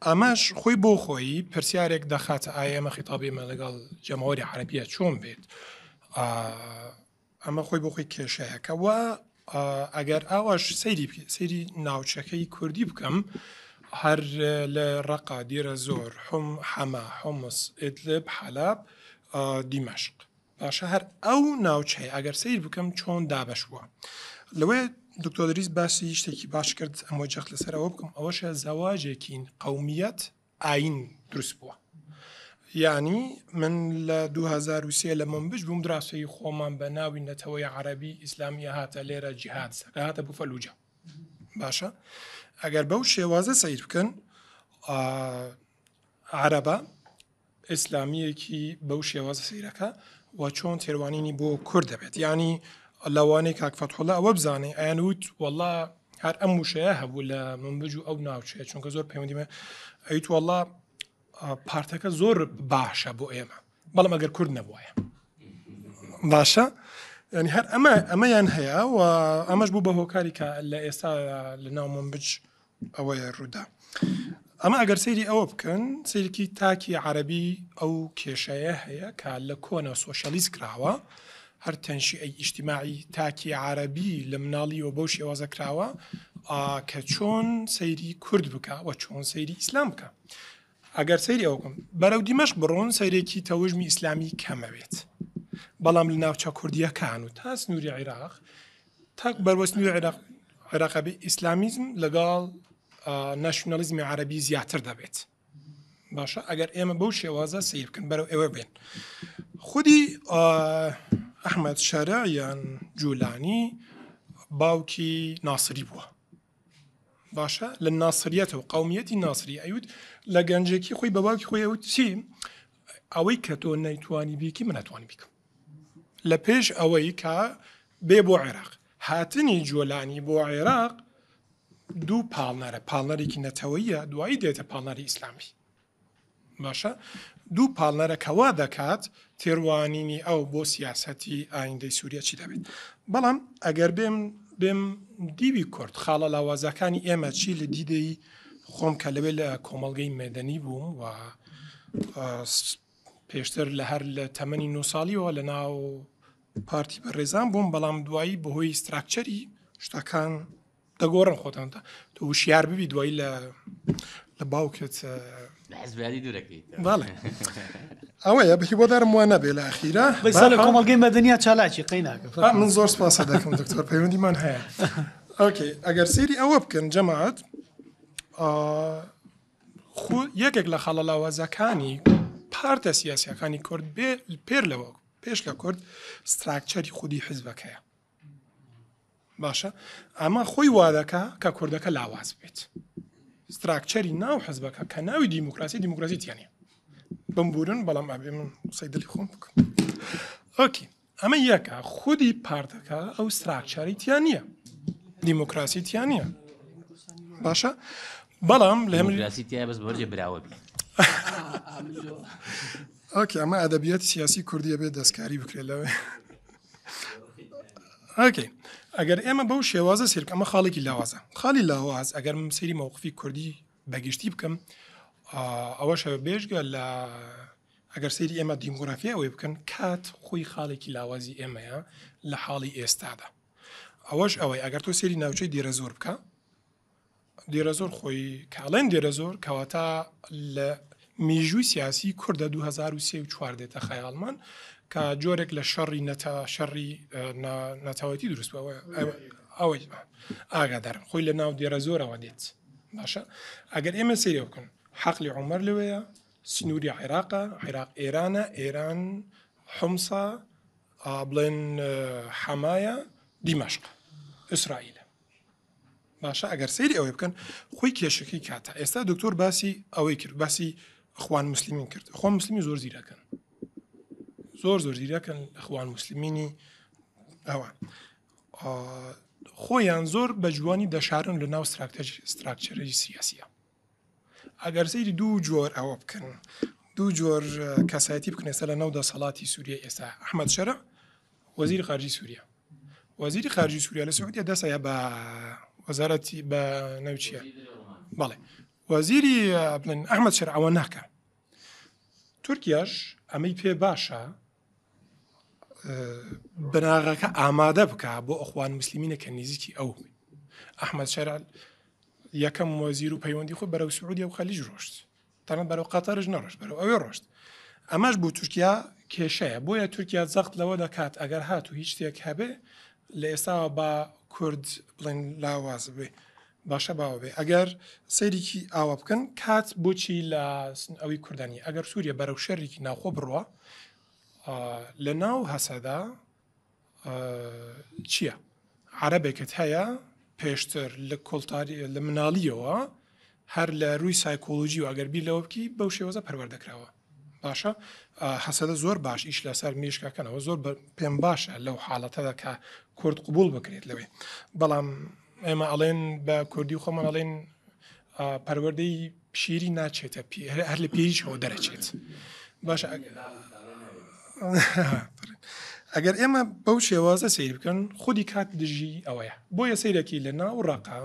ئەمەش خۆی بۆ خۆی پرسیارێک دەخاتە ئایا ئێمە خیتابی ئێمە لەگەڵ جەماوەری عەرەبیە چۆن بێت ئەمە خۆی بۆ خۆی کێشەیەکە و ئەگەر ئاواش سەیری سەیری ناوچەکەی کوردی بکەم هەر لە ڕقا دیرە زۆر حم حەما حمص ئیدلب حەلاب دیمەشق باشە هەر ئەو ناوچەیە ئەگەر سەیر بکەم چۆن دابەش بووە لەوەیە دکتۆر دریس باسی شتێکی باش کرد ئەمە جەخت لەسەر ئەوە بکەم ئەوەشە زەواجێکی قومیەت ئاین دروست بووە یعنی من لە 2023 لە منبج بووم دراسەی خۆمان بە ناوی نەتەوەی عەربی ئیسلامیە هاتە لێرە جیهاد هاتە بۆ فەلوجە باشە ئەگەر بەو شێوازە سەیر بکەن عەرەبە ئیسلامییەکی بەو شێوازە سەیرەکە و چۆن تێروانینی بۆ کورد دەبێت یعنی لەوانەیە کاک فەتحوڵە ئەوە بزانێ ئەیان وت وەڵا هەر ئەم وشەیە هەبوو لە منبج و ئەو ناوچەیە چونکە زۆر پەیوەندیمە ئەیت وەڵا پارتەکە زۆر باشە بۆ ئێمە بەڵام ئەگەر کورد نەبووایە باشە ینی هەر ئەمە ئەمەیان هەیە و ئەمەش بوو بە هۆکاری کە لە ئێستا لە ناو منبج ئەوەیە ڕوودا ئەمە ئەگەر سەیری ئەوە بکەن سەیرکی تاکی عەربی ئەو کێشەیە هەیە کە لە کۆنە سۆشیالیست کراوە هەر تەنشی ئەی ئیجتیماعی تاکی عەربی لە مناڵیەوە بەو شێوازە کراوە کە چۆن سەیری کورد بکە و چۆن سەیری ئیسلام بکە ئەگەر سەیری ئەوە بکەم بەرەو دیمەشق بڕۆن سەیرێکی تەوژمی ئیسلامی کەمەوێت بەڵام لە ناوچە کوردیەکان و تا سنووری عێراق تا بەروە سنووری عێراق عێراقەبی ئیسلامیزم لەگەڵ ناشنالیزمی عەربی زیاتر دەبێت باشە ئەگەر ئێمە بەو شێوازە سیر بکەن بەرەو ئێوە بێن خودی ئەحمد شەرع یان جوولانی باوکی ناسری بووە باشە لە ناسریەتەوە قومیەتی ناسری ئەیوت لە گەنجێکی خۆی بە باوکی خۆی ئەوت چی ئەوەی کە تۆ نەیتوانی بیکی من ناتوانانی بیکەم لە پێش ئەوەی کە بێ بۆ عێراق هاتنی جۆلانی بۆ عێراق دوو پاڵنەرە پاڵنەرێکی نەتەوەیە دوایی دێتە پاڵنەری ئیسلامی باشە دوو پاڵنەرە کە وا دەکات تێڕوانینی ئەو بۆ سیاسەتی ئایندەی سووریا چی دەبێت بەڵام ئەگەر بێم بێم دیوی کورد خاڵە لاوازەکانی ئێمە چی لە دیدەی خۆم کە لەوێ لە کۆمەڵگەی مەدەنی بووم و پێشتر لە هەر لە تەمەنی نۆ ساڵیەوە لە ناو پارتی بەڕێزان بووم بەڵام دوایی بەهۆی ستراکچەری شتەکان دەگۆڕن خۆتان تا تۆ وشیار ببی دوایی لە لە باوکت حزبیاری دوورەکەیت بەڵێ ئەوەیە بە هیوادارم وا نەبێ لە ئەخیرا بەسا لە کۆمەڵگەی مەدەنیا چالاکی قەی ناکە من زۆر سپاسە دەکەم دکتۆر پەیوەندیمان هەیە ئۆکەی ئەگەر سەیری ئەوە بکەن جەماعەت خو یەکێک لە خاڵە لاوازەکانی پارتە سیاسیەکانی کورد بێ پێر لەوە پێش لە کورد ستراکچەری خودی حزبەکەیە باشە ئەمە خۆی وادەکا کە کوردەکە لاواز بێت ستراکچەری ناو حزبەکە کە ناوی دیموکراسی دیموکراسی تیانە بمبورن بەڵام ئەبێ من قسەی دڵی خۆم بکەم ئۆکی ئەمە یەکە خودی پارتەکە ئەو ستراکچەری تیا نییە دیموکراسی تیا نییە باشە بەڵام لە دیموکراسی تیا بەس بەرجێ براوە بی ئۆکی ئەمە ئەدەبیاتی سیاسی کوردیە بێت دەستکاری بکرێت لەوێ ئۆکەی ئەگەر ئێمە بەو شێوازە سیر ئەمە خاڵێکی لاوازە خاڵی لاواز ئەگەر من سەیری مەوقفی کوردی بەگشتی بکەم ئەوەش بێژگە لە ئەگەر سەیری ئێمە دیموگرافی ئەوەی بکەن کات خۆی خاڵێکی لاوازی ئێمەیە لە حاڵی ئێستادا ئەوەش ئەوەی ئەگەر تۆ سەیری ناوچەی دیرەزۆر بکە دێرەزۆر خۆی کاڵێن دێرەزۆر کەواتە لە میژووی سیاسی کوردە 2003 و 4 دێتە خەیاڵمان کە جۆرێک لە شەڕی نەتە شەڕی نەتەوەتی دروست بووە ئەوەی ئاگادارم خۆی لە ناو دێرە زۆرەوە دێت باشە ئەگەر ئێمە سەیرە بکەن حەقلی عمر لەوەیە سنووری عێراقە عێراق ئێرانە ئێران حمسا بڵێن حەمایە دیمەشق ئیسرائیلە باشە ئەگەر سەیری ئەوەی بکەن خۆی کێشەکەی کاتە ئێستا دکتۆر باسی ئەوەی کرد باسی ئەخوان مسلمین کرد ئەخوان مسلمی زۆر زیرەکەن زۆر زۆر زیرەکەن ئەخوان مسلمینی ئەوان خۆیان زۆر بە جوانی دەشارن لە ناو ستراکچەری سیاسیە ئەگەر سەیری دوو جۆر ئەوە بکەن دوو جۆر کەسایەتی بکەن ئێستا لە ناو دەسەڵاتی سووریە ئێستا ئەحمەد شەرع وەزیری خارجی سووریا وەزیری خارجی سووریا لە سعودیە دەسەیە بە وەزارەتی بە ناوچیە بەڵێ وەزیری بڵێن ئەحمەد شەرع ئەوە ناکە تورکیاش ئەمەی پێ باشە بناغەکە ئامادە بکە بۆ ئەخوان مسللیمینە کە نزیکی ئەو ئەحمد شەرع یەکەم وەزیر و پەیوەندی خۆی بەرەو سعودیە و خەلیج ڕۆشت تەنانەت بەرەو قەتەرش نەڕۆشت بەرەو ئەوێ ڕۆشت ئەمەش بۆ تورکیا کێشەیە بۆیە تورکیا زەخت لەوە دەکات ئەگەر هاتوو هیچ شتێک هەبێ لە ئێستاوە با کورد بڵێن لاواز بێ باشە باوە بێ ئەگەر سەیرێکی ئاوا بکەن کات بۆچی لە ئەوەی کوردانی ئەگەر سووریە بەرەو شەرێکی ناوخۆ بڕوە لە ناو هەسەدا چییە؟ عەرەبێکت هەیە پێشتر لە کۆڵتاری لە مناڵیەوە هەر لە رووی سایکۆلۆژی و ئەگەر بیر لەوە بکی بەو شێوەزە پەروەردەکراوە باشە هەسەدە زۆر باش ئیش لەسەر مێشکەکەنەوە زۆر پێم باشە لەو حاڵەتەدا کە کورد قوبول بکرێت لەوێ بەڵام ئێمە ئەڵێن بە کوردی خۆمان ئەڵێن پەروەردەی شیری ناچێتە هەر لە پێریشەوە دەرەچێت باشە ئەگەر ئێمە بەو شێوازە سیر بکەن خودی کات دژی ئەوەیە بۆیە سیرەکی لە ناو ڕقا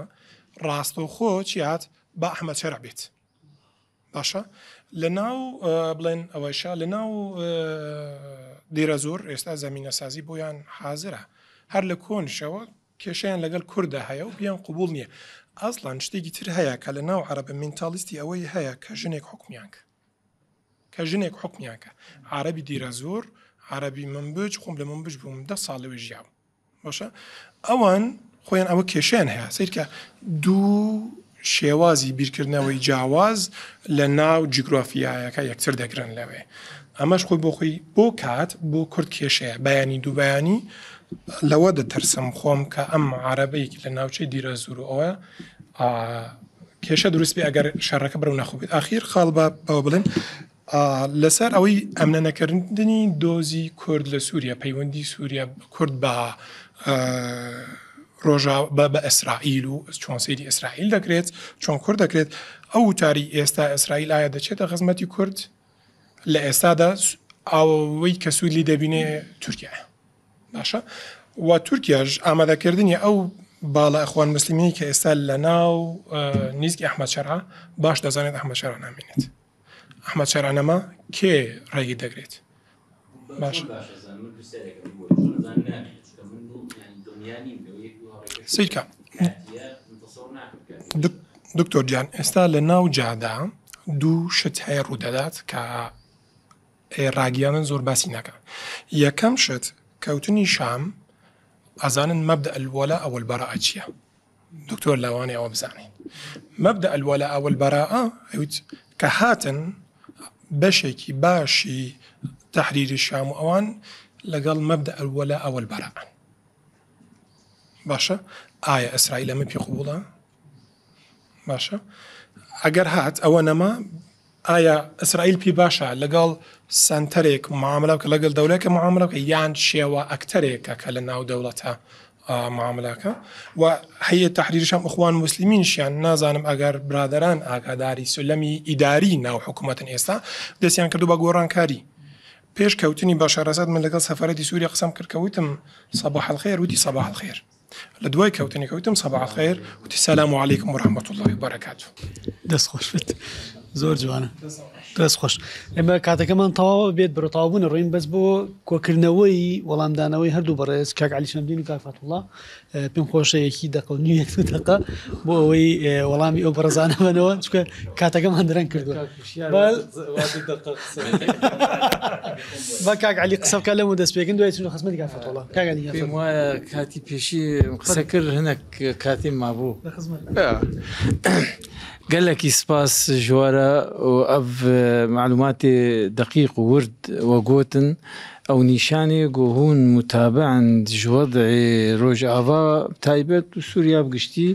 ڕاستەوخۆ چیات بە ئەحمە چەرا بێت باشە لە ناو بڵێن ئەوەیشە لە ناو دێرەزۆر ئێستا زمینەسازی بۆیان حازرە هەر لە کۆنشەوە کێشەیان لەگەڵ کوردا هەیە و پێیان قبوڵ نییە. ئەسڵەن شتێکی تر هەیە کە لە ناو عەرەبە مینتاڵیستی ئەوەی هەیە کە ژنێک حوکمیان کە. کە ژنێک حوکمیان کە. عەرەبی دیرەزۆر، عەرەبی منبج، خۆم لە منبج بووم دە ساڵ لەوێ ژیاوم. باشە ئەوان خۆیان ئەوە کێشەیان هەیە. سەیرکە دوو شێوازی بیرکردنەوەی جیاواز لە ناو جیگرافیایەکە یەکتر دەگرن لەوێ. ئەمەش خۆی بۆ خۆی بۆ کات بۆ کورد کێشەیە. بەیانی دوو بەیانی لەوە دەترسم خۆم کە ئەم عەرەبەی لە ناوچەی دیرەزور و ئەوە کێشە دروست بێ ئەگەر شەڕەکە بەرەو ناخۆ بێت. ئاخیر خاڵ بە بەوە بڵێم لەسەر ئەوەی ئەمنە نەکردنی دۆزی کورد لە سووریا پەیوەندی سووریا کورد بە ڕۆژا بە ئیسرائیل و چۆن سەیری ئیسرائیل دەکرێت چۆن کورد دەکرێت ئەو وتاری ئێستا ئیسرائیل ئایا دەچێتە خزمەتی کورد لە ئێستادا ئەوەی کە سوود لی دەبینێ تورکیا باشە و تورکیاش ئامادەکردنی ئەو باڵە ئەخوان مسلمینی کە ئێستا لە ناو نیزکی ئەحمەد شەرع باش دەزانێت ئەحمەد شەرع نامێنێت ئەحمەد شەرع نەما کێ ڕێگی دەگرێت باش سیرکە دکتۆر گیان ئێستا لە ناو جادا دوو شت هەیە ڕوودەدات کە ڕاگیانن زۆر باسی ناکە یەکەم شت کەوتنی شام ئەزانن مەبدە الولاء والبراء چییە دکتۆر لاوانەیە ئەوە بزانین مەبدە الولاء والبراء ئەوت کە هاتن بەشێکی باشی تحریری شام و ئەوان لەگەڵ مەبدە الولاء والبراء باشە ئایا ئیسرائیل ئەمە پێ قبوڵە باشە ئەگەر هات ئەوە نەما ئایا ئیسرائیل پێی باشە لەگەڵ سەنتەرێک معاملە بکە لەگەڵ دەولەکە معاملە بکە یان شێوە ئەکتەرێکە کە لە ناو دەوڵەتە معاملەکە و هەیە تحریرشم ئەخوان مسلمینشیان نازانم ئەگەر برادران ئاگاداری سولەمی ئیداری ناو حکوومەتن ئێستا دەستیان کردو بە گۆڕانکاری پێش کەوتنی بەشار ئەسەد من لەگەڵ سەفارەتی سووریا قسەم کرد کە وتم صباح الخير وتی صباح الخير لە دوای کەوتنی کەوتم صباح الخير وتی سلام علیکم ورحمة الله وبرکاته دەست خۆش بێت. زۆر جوانە دەست خۆش ئێمە کاتەکەمان تەواوە بێت بەرەو تەواوبوون ڕۆین بەس بۆ کۆکردنەوەی وەڵامدانەوەی هەردوو بەڕێز کاک علی شەمدین و کاک فاتوڵا پێم خۆشە یەکی دەقە و نیوێک و دەقە بۆ ئەوەی وەڵامی ئەو بەڕێزانە بەنەوە چونکە کاتەکەمان درەنگ کردووە با کاک علی قسە بکە لەمە دەست پێکن دوای چون خزمەتی کاک فاتوڵا کاک علی پێم وایە کاتی پێشی قسە کرد هەنێک کاتی مابوو گەلەکی سپاس ژوارە و ئەڤ مەعلوماتێ دەقیق و ورد وە گۆتن ئەو نیشانێ گۆ هوون موتابعن ژ وەزعێ رۆژئاڤا بتایبەت و سووریا بگشتی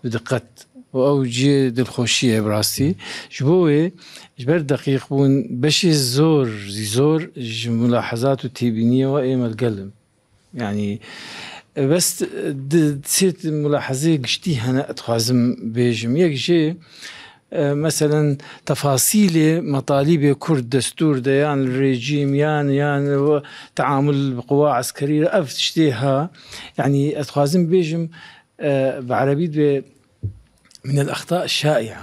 بدقەت و ئەو جێ دلخۆشیە براستی ژ بۆ وێ ژ بەر دەقیق بوون بەشێ زۆر زۆر ژ مولاحەزات و تێبینیەوە ئێمە گەلم یانی بەس سێت ملاحەزەی گشتی هەنە ئەتخوازم بێژم یەک ژێ مەسەلەن تەفاسیلێ مەتالیبێ کورد دەستور دە یان رێجیم یان یان تعامل بقوا عسکەری ئەف شتێ ها یعنی ئەتخوازم بێژم بە عەرەبی دوێ من الأخطاء الشائعة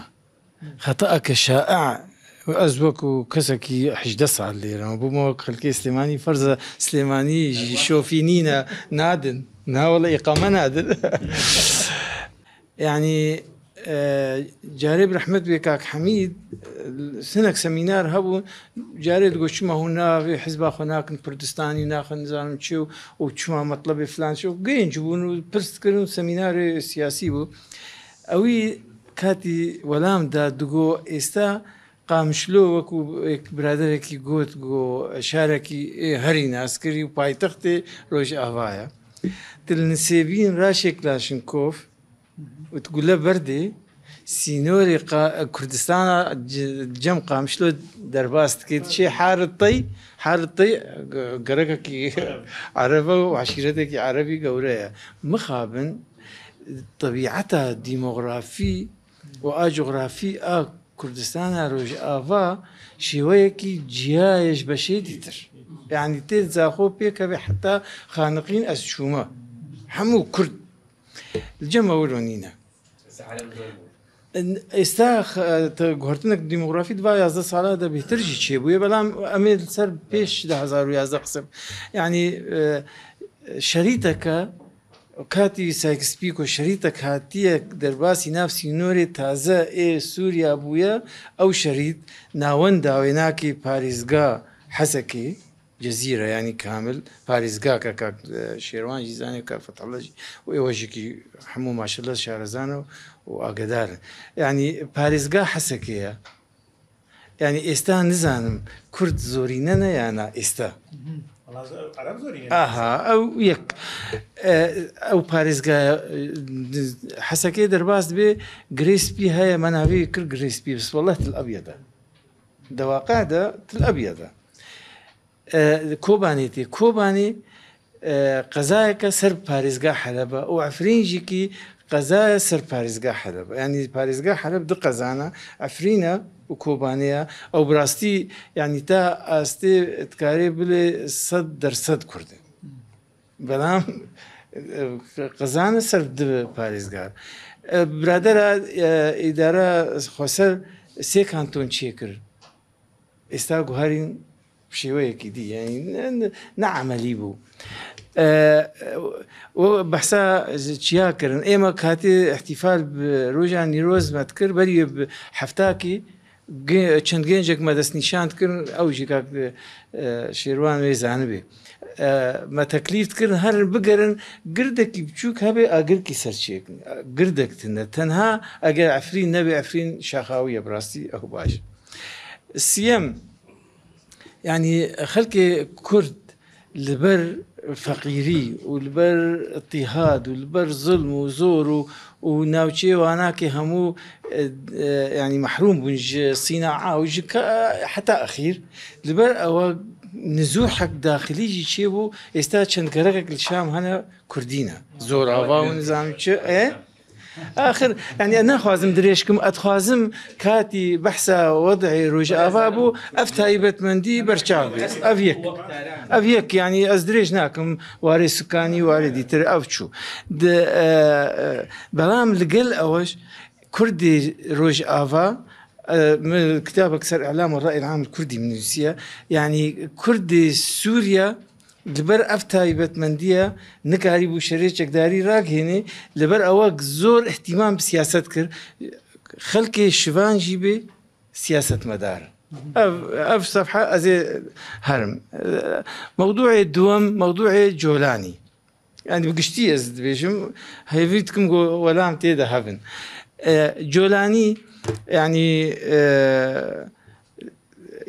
خەتەئەکە شائع ئەز وەکو کەسەکی 18 ساڵ لێرەمە بوومەوە خەلکی سلێمانی فەرزە سلێمانی شۆفی نینە نادن ناوەڵە ئیقامە نادن یعنی جارێ برەحمەت بێ کاک حەمید سنەک سەمینار هەبوو جارێ دگۆ چمە هو ناوێ حزبا خۆ ناکن کوردستانی ناخن نزانم چێ و و چما مەطلبێ فلان چێ و گەنج بوون و پرس کردن سەمینارێ سیاسی بوو ئەوی کاتی وەلام دا دگۆ ئێستا قامشلۆ وەکو برادەرێکی گۆت گۆ شارەکی هەری ناسکری و پایتەختێ ڕۆژئاڤایە تل نسێبین راشێ کلاشنکۆف وت گولە بەردێ سینۆری کوردستانە جەم قامشلۆ دەرباز دکەیت چێ حارت طی حارت طی گەرەکەکی عەرەبە و عەشیرەتێکی عەرەبی گەورەیە مخابن تەبیعەتە دیمۆغرافی و ئا جوغرافی ئا کوردستانا رۆژئاڤا شێوەیەکی جیایش بە شێدی تر یانی تێ زاخۆ پێکەوێ حتا خانەقین ئەز چوومە هەموو کورد جەمە ورۆ نینە ئێستا گۆرتنێک دیمۆگرافی دوا 11 ساڵە دە بهتر ژی چێ بووە بەڵام ئەمێ سەر پێش 2011 قسە یعنی شەریتەکە کاتی سایکس پیکۆ شەریتەک هاتیە دەرباسی ناو سینۆرێ تازە ئێ سوریا بویە ئەو شەریت ناوەندا وێناکی پاریزگا حەسەکێ جزیرە یانی کامل پاریزگاکە کاک شێروان ژی زانێ کاک فەتحاللە ژی و ئێوەژێکی هەموو ماشەاللە شارەزانە و ئاگەدارن یانی پاریزگا حەسەکێیە یانی ئێستا نزانم کورد زۆرینەنە یا نا ئێستا ئاها ئەو یەک ئەو پارێزگایە حەسەکەی دەرباز بێ گرێ سپی هەیە مەناوی کرد گرێ سپی بس والله تل ئەبیەدە دەواقعدا تل ئەبیەدە کۆبانێ تێ کۆبانێ قەزایەکە سەر پارێزگا حەلەبە و عەفرین ژیکی قەزایە سەر پارێزگا حەلەبە یانی پارێزگا حەلەب دو قەزانە عەفرینە و کۆبانێیە ئەو براستی یانی تا ئاستێ تکارێ بلێ 100% کوردن بەڵام قەزانە سەر دو پارێزگار برادەرە ئیدارە خۆسەر سێ کانتۆن چێ کرد ئێستا گوهارین شێوەیەکی دی یانی نە عەمەلی بوو بەحسا چیا کردن ئێمە کاتێ احتیفال ڕۆژان نیرۆز مەت کرد بەری هەفتاکی چەند گەنجێک مە دەستنیشان کردن ئەو ژی کاک شێروان وێ زانبێ مە تەکلیف کردن هەر بگەرن گردێکی بچووک هەبێ ئاگرکی سەرچێک گردێکتنە تەنها ئەگەر ئەفرین نەبێ ئەفرین شاخاویە بڕاستی ئەو باش سیەم یانی خەلکێ کورد لەبەر فەقیری و لەبەر ئیتیهاد و لەبەر زوڵم و زۆر و و ناوچەی واناکێ هەموو ینی مەحروم بوون ژ سیناعا و ژ حتا ئەخیر لەبەر ئەوە نزوحەک داخلیجی چێ بوو ئێستا چەند گەرەکێک لە شام هەنە کوردینە زۆراڤا و نزانم چ ئێ ئاخر یانی ناخوازم درێژکم ئەتخوازم کاتی بەحسا وەضعی ڕۆژئاڤا بوو ئەف تایبەتمەندی بەرچاو بێت ئەف یەک ئەف یەک یانی ئەز درێژ ناکەم وارێ سوکانی وارێ دیتر ئەف چوو بەڵام لەگەل ئەوەش کوردی ڕۆژئاڤا. کتابێک سەر ئیعلام و ڕەئی العام الکوردی من نووسیە یعنی کوردی سووریا لەبەر ئەف تایبەتمەندیە نکاری بوو شەرێ چەکداری ڕاگهێنێ لەبەر ئەوە زۆر احتیمام سیاست کرد خەلکێ شڤان ژی بێ سیاستمەدار ئەف سەفحە ئەزێ هەرم مەودوعێ دووەم مەودوعێ جۆلانی یانی بگشتی ئەز دبێژم هێڤی دکم گۆ وەلام تێدە هەبن جۆلانی یعنی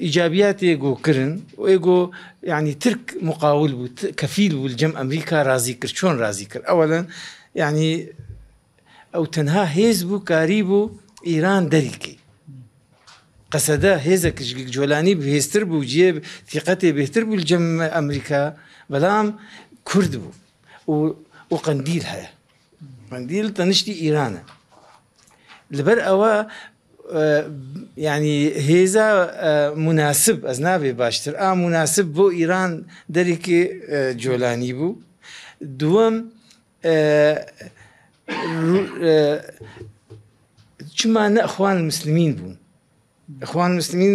ئیجابیاتێ گۆ کرن ئێگۆ یعنی ترک مقاول بوو کەفیل بوو جەم ئەمریکا رازی کرد چۆن رازی کرد ئەوەلەن یعنی ئەو تەنها هێز بوو کاری بوو ئیران دەریکەی قەسەدە هێزەک جۆلانی بهێزتر بوو جێ ثیقەتێ بهتر بوو لجەم ئەمریکا بەلام کورد بوو و و قەندیل هەیە قەندیل تەنیشتی ئیرانە لەبەر ئەوە یعنی هێزە مناسب ئەز نابێ باشتر ئا مناسب بۆ ئیران دەرێکی جۆلانی بوو دووەم چما نە ئەخوان المسلمین بوون ئەخوان المسلمین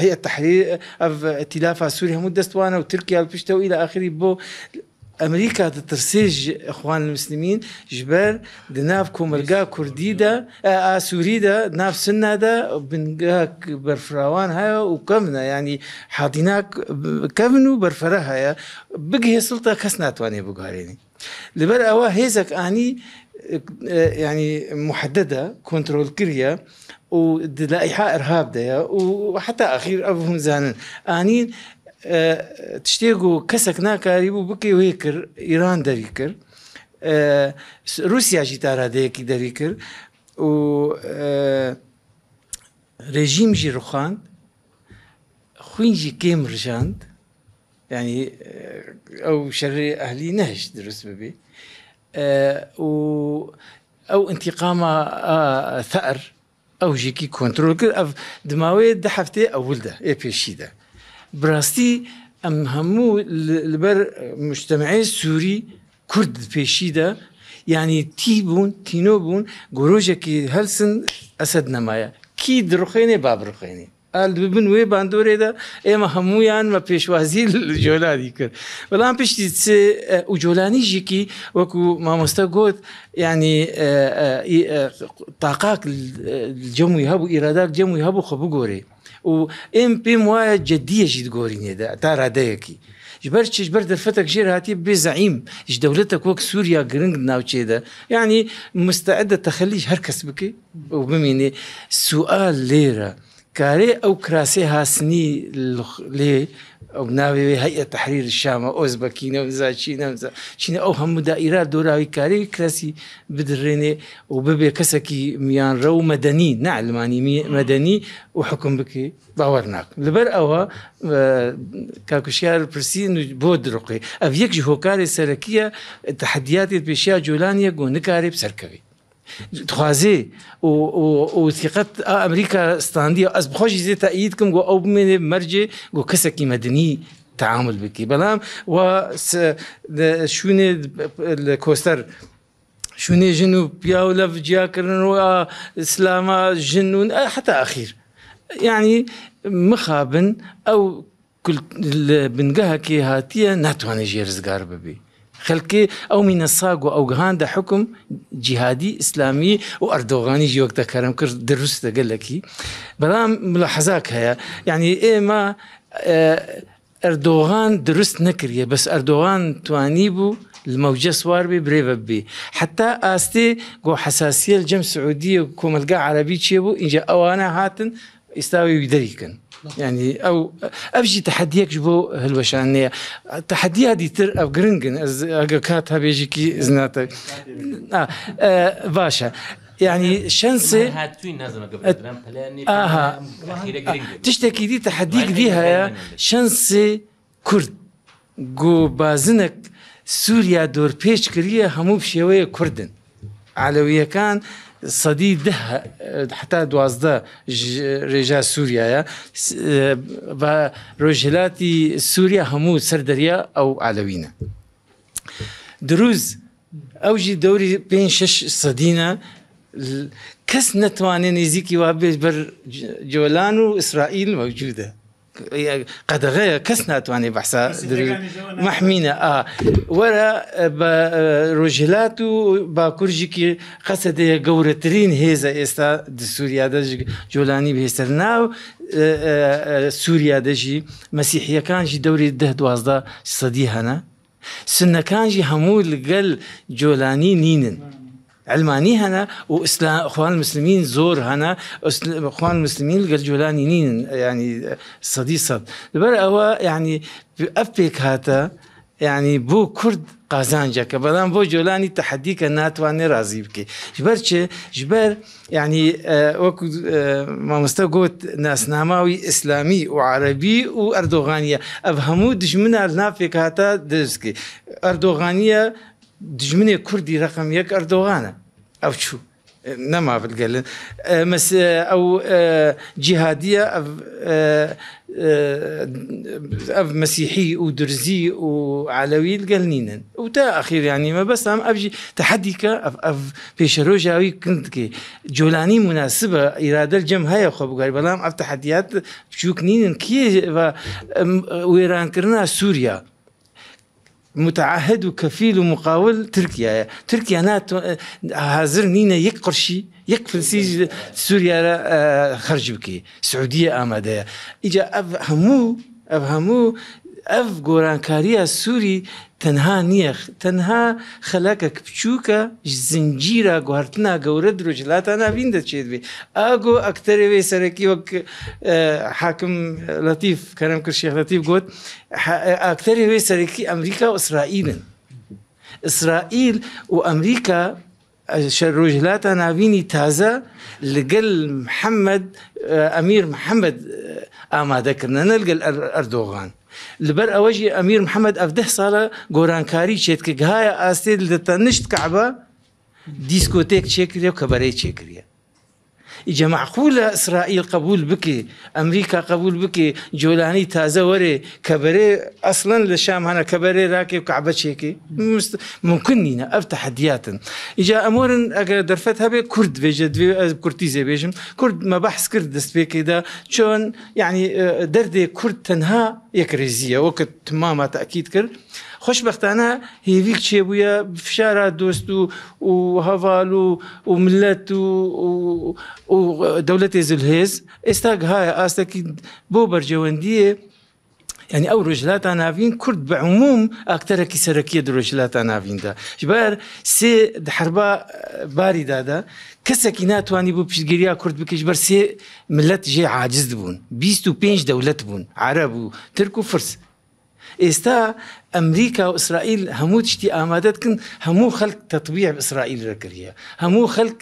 هەیە تحریر ئەف ئیتلافا سووری هەموو دەستوانە و تورکیا پشتەوە ئیلە ئاخری بۆ ئەمریکا دەترسێ ئەخوان المسلمین ژبەر دناف کۆمەلگا کوردیدا ئاسووریدا ناف سنادا بنگا بەرفراوان هەیە و کەمنە ینی حادیناک کەمن و بەرفرە هەیە بگهێ سڵتە کەس ناتوانێت بگارێنی لەبەر ئەوە هێزەک ئانی یعنی محددە کۆنترۆل کریە و لائحە ئەرهاب دەیە و حتا ئەخیر ئەو هون زانن ئانین تشتێک و کەسێک ناکاری بوو بکەی وێ کرد ئیران دەری کرد رووسیاژی تارادەیەکی دەری کرد و رێژیمژی ڕوخاند خوینجی کێم ڕژاند یانی ئەو شەرێ ئەهلی نەهشت دروست ببێ و ئەو ئینتیقامە ثەئر ئەو ژێکی کۆنترۆل کرد ئەف دماوەیە دە هەفتەیە ئەولدە ئێ پێشیدە براستی ئەم هەموو لەبەر مجتەمعێ سووری کورد پێشیدە یعنی تی بوون تینۆ بوون گۆرۆژێکی هەلسن ئەسەد نەمایە کی دڕخێنێ با بڕخێنێ ئال ببن وێ باندۆرێدا ئێمە هەموویان مە پێشوازی جۆلانی کرد بەڵام پشتی چ و جۆلانی ژیکی وەکو مامۆستا گوت ینی تاقاک جەمووی هەبوو ئیراداک جەمووی هەبوو خۆ بگۆرێ و ئێم پێم وایە جددیەژی گۆرینێدا تا رادەیەکی ژبەر چ ژبەر دەرفەتەک ژێر هاتی بێ زەعیم ژ دەولەتەک وەک سووریا گرنگ ناوچێدە یعنی مستعدە تەخەلیش هەر کەس بکەی و بمینێ سوئال لێرە کارێ ئەو کراسێ هاسنی لێ ئەو ناوێ هەیە تحریر شامە ئۆزبەکینە و نزا چینە نزا چینە ئەو هەموو دائیرا دۆراوی کارێ کراسی بدرێنێ و ببێ کەسێکی میانڕە و مەدەنی نەعلمانی مەدەنی و حکم بکەی باوەڕ ناکەم لەبەر ئەوە کاکوشیار پرسین بۆ دروقی ئەv یەک ji هۆکارê سەرەکیە تحدیاتê پێشیا جۆلانیە گۆ نکارێ بسەرکەوێ دخوازێ و و ثقت ئەمریکا ستاندیە ئەس بخۆشی زێ تەئید کم گۆ ئەو بمێنێ مەرجێ گۆ کەسێکی مەدنی تعامل بکی بەڵام و شوێنێ لە کۆستەر شوێنێ ژن و پیاو لە جیاکردن و ئیسلامە ژن و حتا ئەخیر یعنی مخابن ئەو لە بنگەهەکێ هاتیە ناتوانێ ژێ رزگار ببێ خەلکێ ئەو مینە ساگ و ئەوگهاندە حوکم جیهادی ئیسلامی و ئەردۆغانی ژی وەک دەکەرم کرد دروستە گەلەکی بەڵام ملاحەزاک هەیە یعنی ئێمە ئەردۆغان دروست نەکریە بەس ئەردۆغان توانی بوو مەوجە سوار بێ برێ ببێ حتا ئاستێ گۆ حساسیە جەم سعودیە و کۆمەلگا عەرەبی چێ بوو ئینجا ئەوانە هاتن ئیستا وی دەری کەن یعنی ئەو ئەڤ ژی تەحەدیەک بۆ هەلوەشانەیە تەحەدیا دیتر ئەو گرنگن ئەگە کات هەبێژێکی زناتە باشە یعنی شەنسێ ئاها تشتێکی دی تەحەدیک دی هەیە شەنسێ کورد گو بازنەک سوریا دۆرپێچ کریە هەموو بشێوەیە کوردن عەلەویەکان سەدی دە هەتا 12 رێژا سوریایە بە رۆژهلاتی سوریا هەموو سەر دەریا ئەو عەلەوینە دروز ئەو ژی دەوری پێنج شەش سەدینە. کەس نەتوانێ نزیکی وا بێت بەر جۆلان و ئیسرائیل مەوجودە. قەدەغەیە کەس ناتوانێت بەحسا مەحمینە ئا وەرە بە ڕۆژهلات و باکورژیکی قەسەدەیە گەورەترین هێزە ئێستا سووریا دەژ جۆلانی بهێستر ناو سووریا دەژی مەسیحیەکانژی دەوری ده 12 سەدی هەنە سوننەکانژی هەموو لگەل جۆلانی نینن علمانی هەنە و ئیخوان المسلمین زۆر هەنە ئیخوان المسلمین لگەل جۆلانی نینن یعنی سەدی سەد لەبەر ئەوە یعنی ئەف پێکهاتە یعنی بۆ کورد قازانجەکە بەڵام بۆ جۆلانی تەحەدیکە ناتوانێ رازی بکەی ژبەر چێ ژبەر یانی وەکو مامۆستا گوت ناسناماوی ئیسلامی و عەرەبی و ئەردۆغانیە ئەv هەموو دژمنە لەناو پێکهاتە دروستکەی ئەردۆغانیە دژمنێ کوردی رەقەم یەک ئەردۆغانە ئەو چوو نەما بگەلن ئەو جیهادیە ئەv مەسیحی و درزی و عەلەوی لگەل نینن و تا ئەخیر یانی مەبەستم ئەڤ ژی تەحەدیکە ئەڤ ئەڤ پێشەرۆژاوی کند کێ جۆلانی موناسبە ئیرادەل جەم هەیە خۆ بگاری بەڵام ئەڤ تەحەدیات بچووک نینن کێ وێرانکردنا سووریا متعهد و کەفیل و مقاول تورکیایە تورکیا نات حاضر نینە یەک قرشی یەک فلسی سووریا خەرج بکەی سعودیە ئامادەیە ئیجا ئەڤ هەموو ئەڤ هەموو ئەڤ گۆرانکاریە سوری تەنها نیە تەنها خەلەکەک بچوکە زنجیرە گوهرتنا گەورە درۆژلاتا ناڤین دەچێت بێ ئاگۆ ئەکتەرێ وێ سەرەکی وەک حاکم لەتیف کەرەم کرد شێخ لەتیف گوت ئاکتەرێ وێ سەرەکی ئەمریکا و ئیسرائیلن ئیسرائیل و ئەمریکا ڕۆژهەلاتا ناڤینی تازە لەگەل محەمەد ئەمیر محەمەد ئامادە کردنە نە لەگەل ئەردۆغان لەبەر ئەوەژی ئەمیر محەمەد ئەف ده ساڵە گۆرانکاری چێت کە گهایە ئاستێ لە تەنشت کەعبە دیسکۆتێک چێکرێ و کەبەرەی چێکریە ئیجا مەعقولە ئیسرائیل قەبول بکێ ئەمریکا قەبول بکێ جۆلانی تازە وەرێ کەبەرێ ئەسڵەن لە شام هەنە کەبەرێ راکێ و کەعبە چێکێ ممکن نینە ئەف تەحەدیاتن ئیجا ئەمۆرن ئەگەر دەرفەت هەبێ کورد بێژە دوێ ئەز کورتی زێ بێژم کورد مە بەحس کرد دەستپێکێدا چۆن یعنی دەردێ کورد تەنها یەکڕیزییە وەک تماما تەئکید کرد خۆشبەختانە هێڤیک چێبوویە فشارا دۆست و و هەڤال و و ملەت و و دەولەتێ زلهێز ئێستا گهایە ئاستەکی بۆ بەرجەوەندیێ یعنی ئەو ڕۆژهەلاتا ناڤین کورد بە عموم ئاکتەرەکی سەرەکیە دە ڕۆژهەلاتا ناڤیندا ژبەر سێ حربا باری دادا کەسێکی ناتوانی بوو پشتگیریا کورد بکەیش بەر سێ ملت ژێ عاجز بوون 25 دەولەت بوون عەرەب و ترک و فرس ئێستا ئەمریکا و ئیسرائیل هەموو تشتی ئامادە دکن هەموو خەلک تەتبیع بە ئیسرائیل رە کریە هەموو خەلک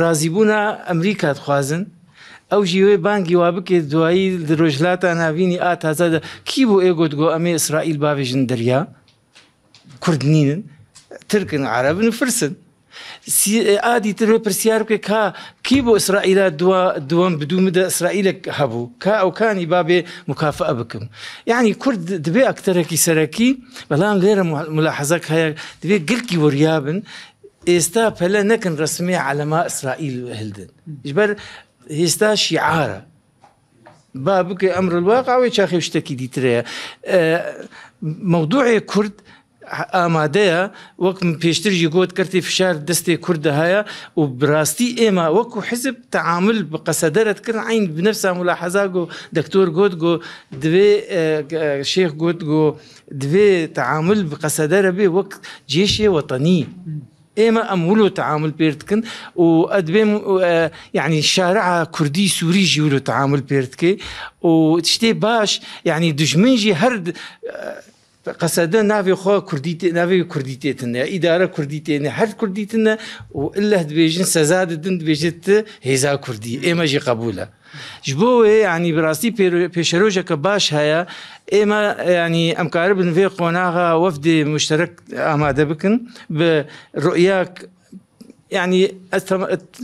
رازیبوونا ئەمریکا دخوازن ئەو ژی وێ بانگی وا بکێ دوایی رۆژهلاتا ناڤینی ئا تازە دە کی بۆ ئێ گۆت گۆ ئەمێ ئیسرائیل باڤێژن دەریا کورد نینن ترکن عەرەبن و فرسن ئادی تر پرسیار بکە کا کی بۆ ئیسرائیلا دوا دووەم بدوو مدە ئیسرائیلێک هەبوو کا ئەوکانی بابێ مکافئە بکەم یعنی کورد دەبێ ئەکتەرێکی سەرەکی بەڵام لێرە ملاحەزەک هەیە دەبێ گلکی وریابن ئێستا پەلە نەکەن ڕسمی عەلەما ئیسرائیل هلدن ژبەر هێستا شیعارە با بکەی ئەمر الواقع وێ چاخی شتێکی دیترەیە مەودوعێ کورد ئامادەیە وەک پێشترژی گوت کەرتی فشار دەستێ کوردە هەیە و براستی ئێمە وەکو حزب تعامل بە قەسەدەرت کردن عین بنفسا ملاحظە گۆ دکتۆر گوت گۆ دوێ شێخ گوت گۆ دوێ تعامل بە قەسەدەرە بێ وەک جێشێ وەتەنی ئێمە ئەم ولو تعامل پێردکن و ئەدبێم یعنی شارع کوردی سووری ژی ولو تعامل پێردکەی و شتێ باش یعنی دژمنژی هەر قەسەدە ناوی خۆ کوردی ناوی کوردی تێتنە ئیدارە کوردی تێنە هەر کوردی تنە و ئلە دبێژن سەزا ددن دبێژێت هێزا کوردی ئێمەژی قبولە ji bo wê yanî bi rastî pêşerojeke baş heye ême yanî em karibin vê qonaxa wefdê muşterek amade bikin bi ru'yak yanî ez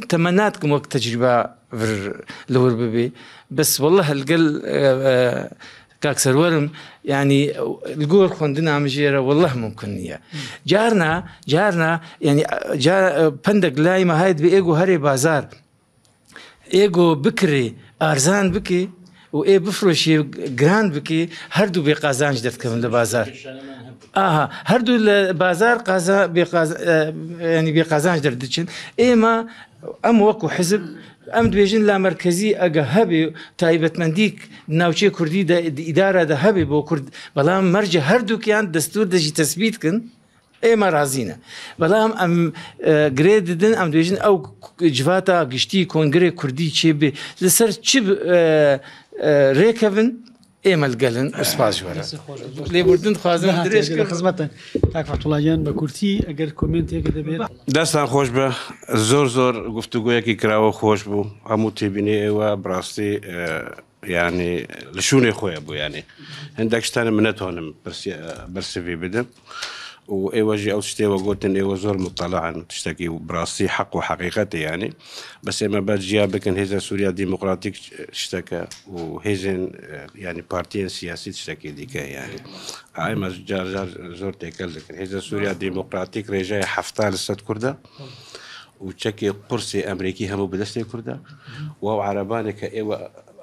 temenna dikim wek tecrübe vir li wir bibê bes wallah li gel kak serwerim yanî li gor xwendina min jê re wallah mumkin niye. Carna carna yanî pendek lay me heye dibê êgo herê bazar. ئێگۆ بکرێ ئارزان بکێ و ئێ بفرۆشێ گران بکێ هەردوو بێ قازانج دەرکەون لە بازار. ئاها هەردوو لە بازار قازا بێ قاز ینی بێ قازانج دەردەچن ئێمە ئەم وەکو حزب ئەم دوێژن لا مەرکەزی ئەگە هەبێ تایبەتمەندی ناوچەی کوردی ئیدارە دە هەبێ بۆ کورد بەڵام مەرجە هەردووکیان دەستور دەژی تەسبیت کن ئێمە ڕازینە بەڵام ئەم گرێ ددن ئەم دوێژن ئەو جڤاتا گشتی کۆنگرێ کوردی چێ بێ لەسەر چ رێکەون ئێمە لگەلن سپاس وەرە لێبوردن خوازم درێژ کرد خزمەتن کاک فەتوڵا گیان بە کورتی ئەگەر کۆمێنتێک دەبێت. دەستان خۆش بێ زۆر زۆر گفتوگۆیەکی کراوە خۆش بوو هەموو تێبینی ئێوە بڕاستی یانی لە شوونێ خۆیە بوو یانی هەندێک شتانە من نەتوانم بەرسڤی بدەم و ئێوە ژی ئەو شتێوە گوتن ئێوە زۆر مطلعن شتێکی بڕاستی حەق و حەقیقەتە یانی بەس ئێمە بە جیا بکەن هێزە سووریا دیموکراتیک شتەکە و هێزێن ینی پارتیان سیاسی شتێکی دیکە ینی ئایمە جار جار زۆر تێکەل دەکەن هێزە سووریا دیموکراتیک ڕێژەیە 70% کوردە و چەکی قورسی ئەمریکی هەموو بەدەستی کوردە و ئەو عەرەبانێک کە ئێوە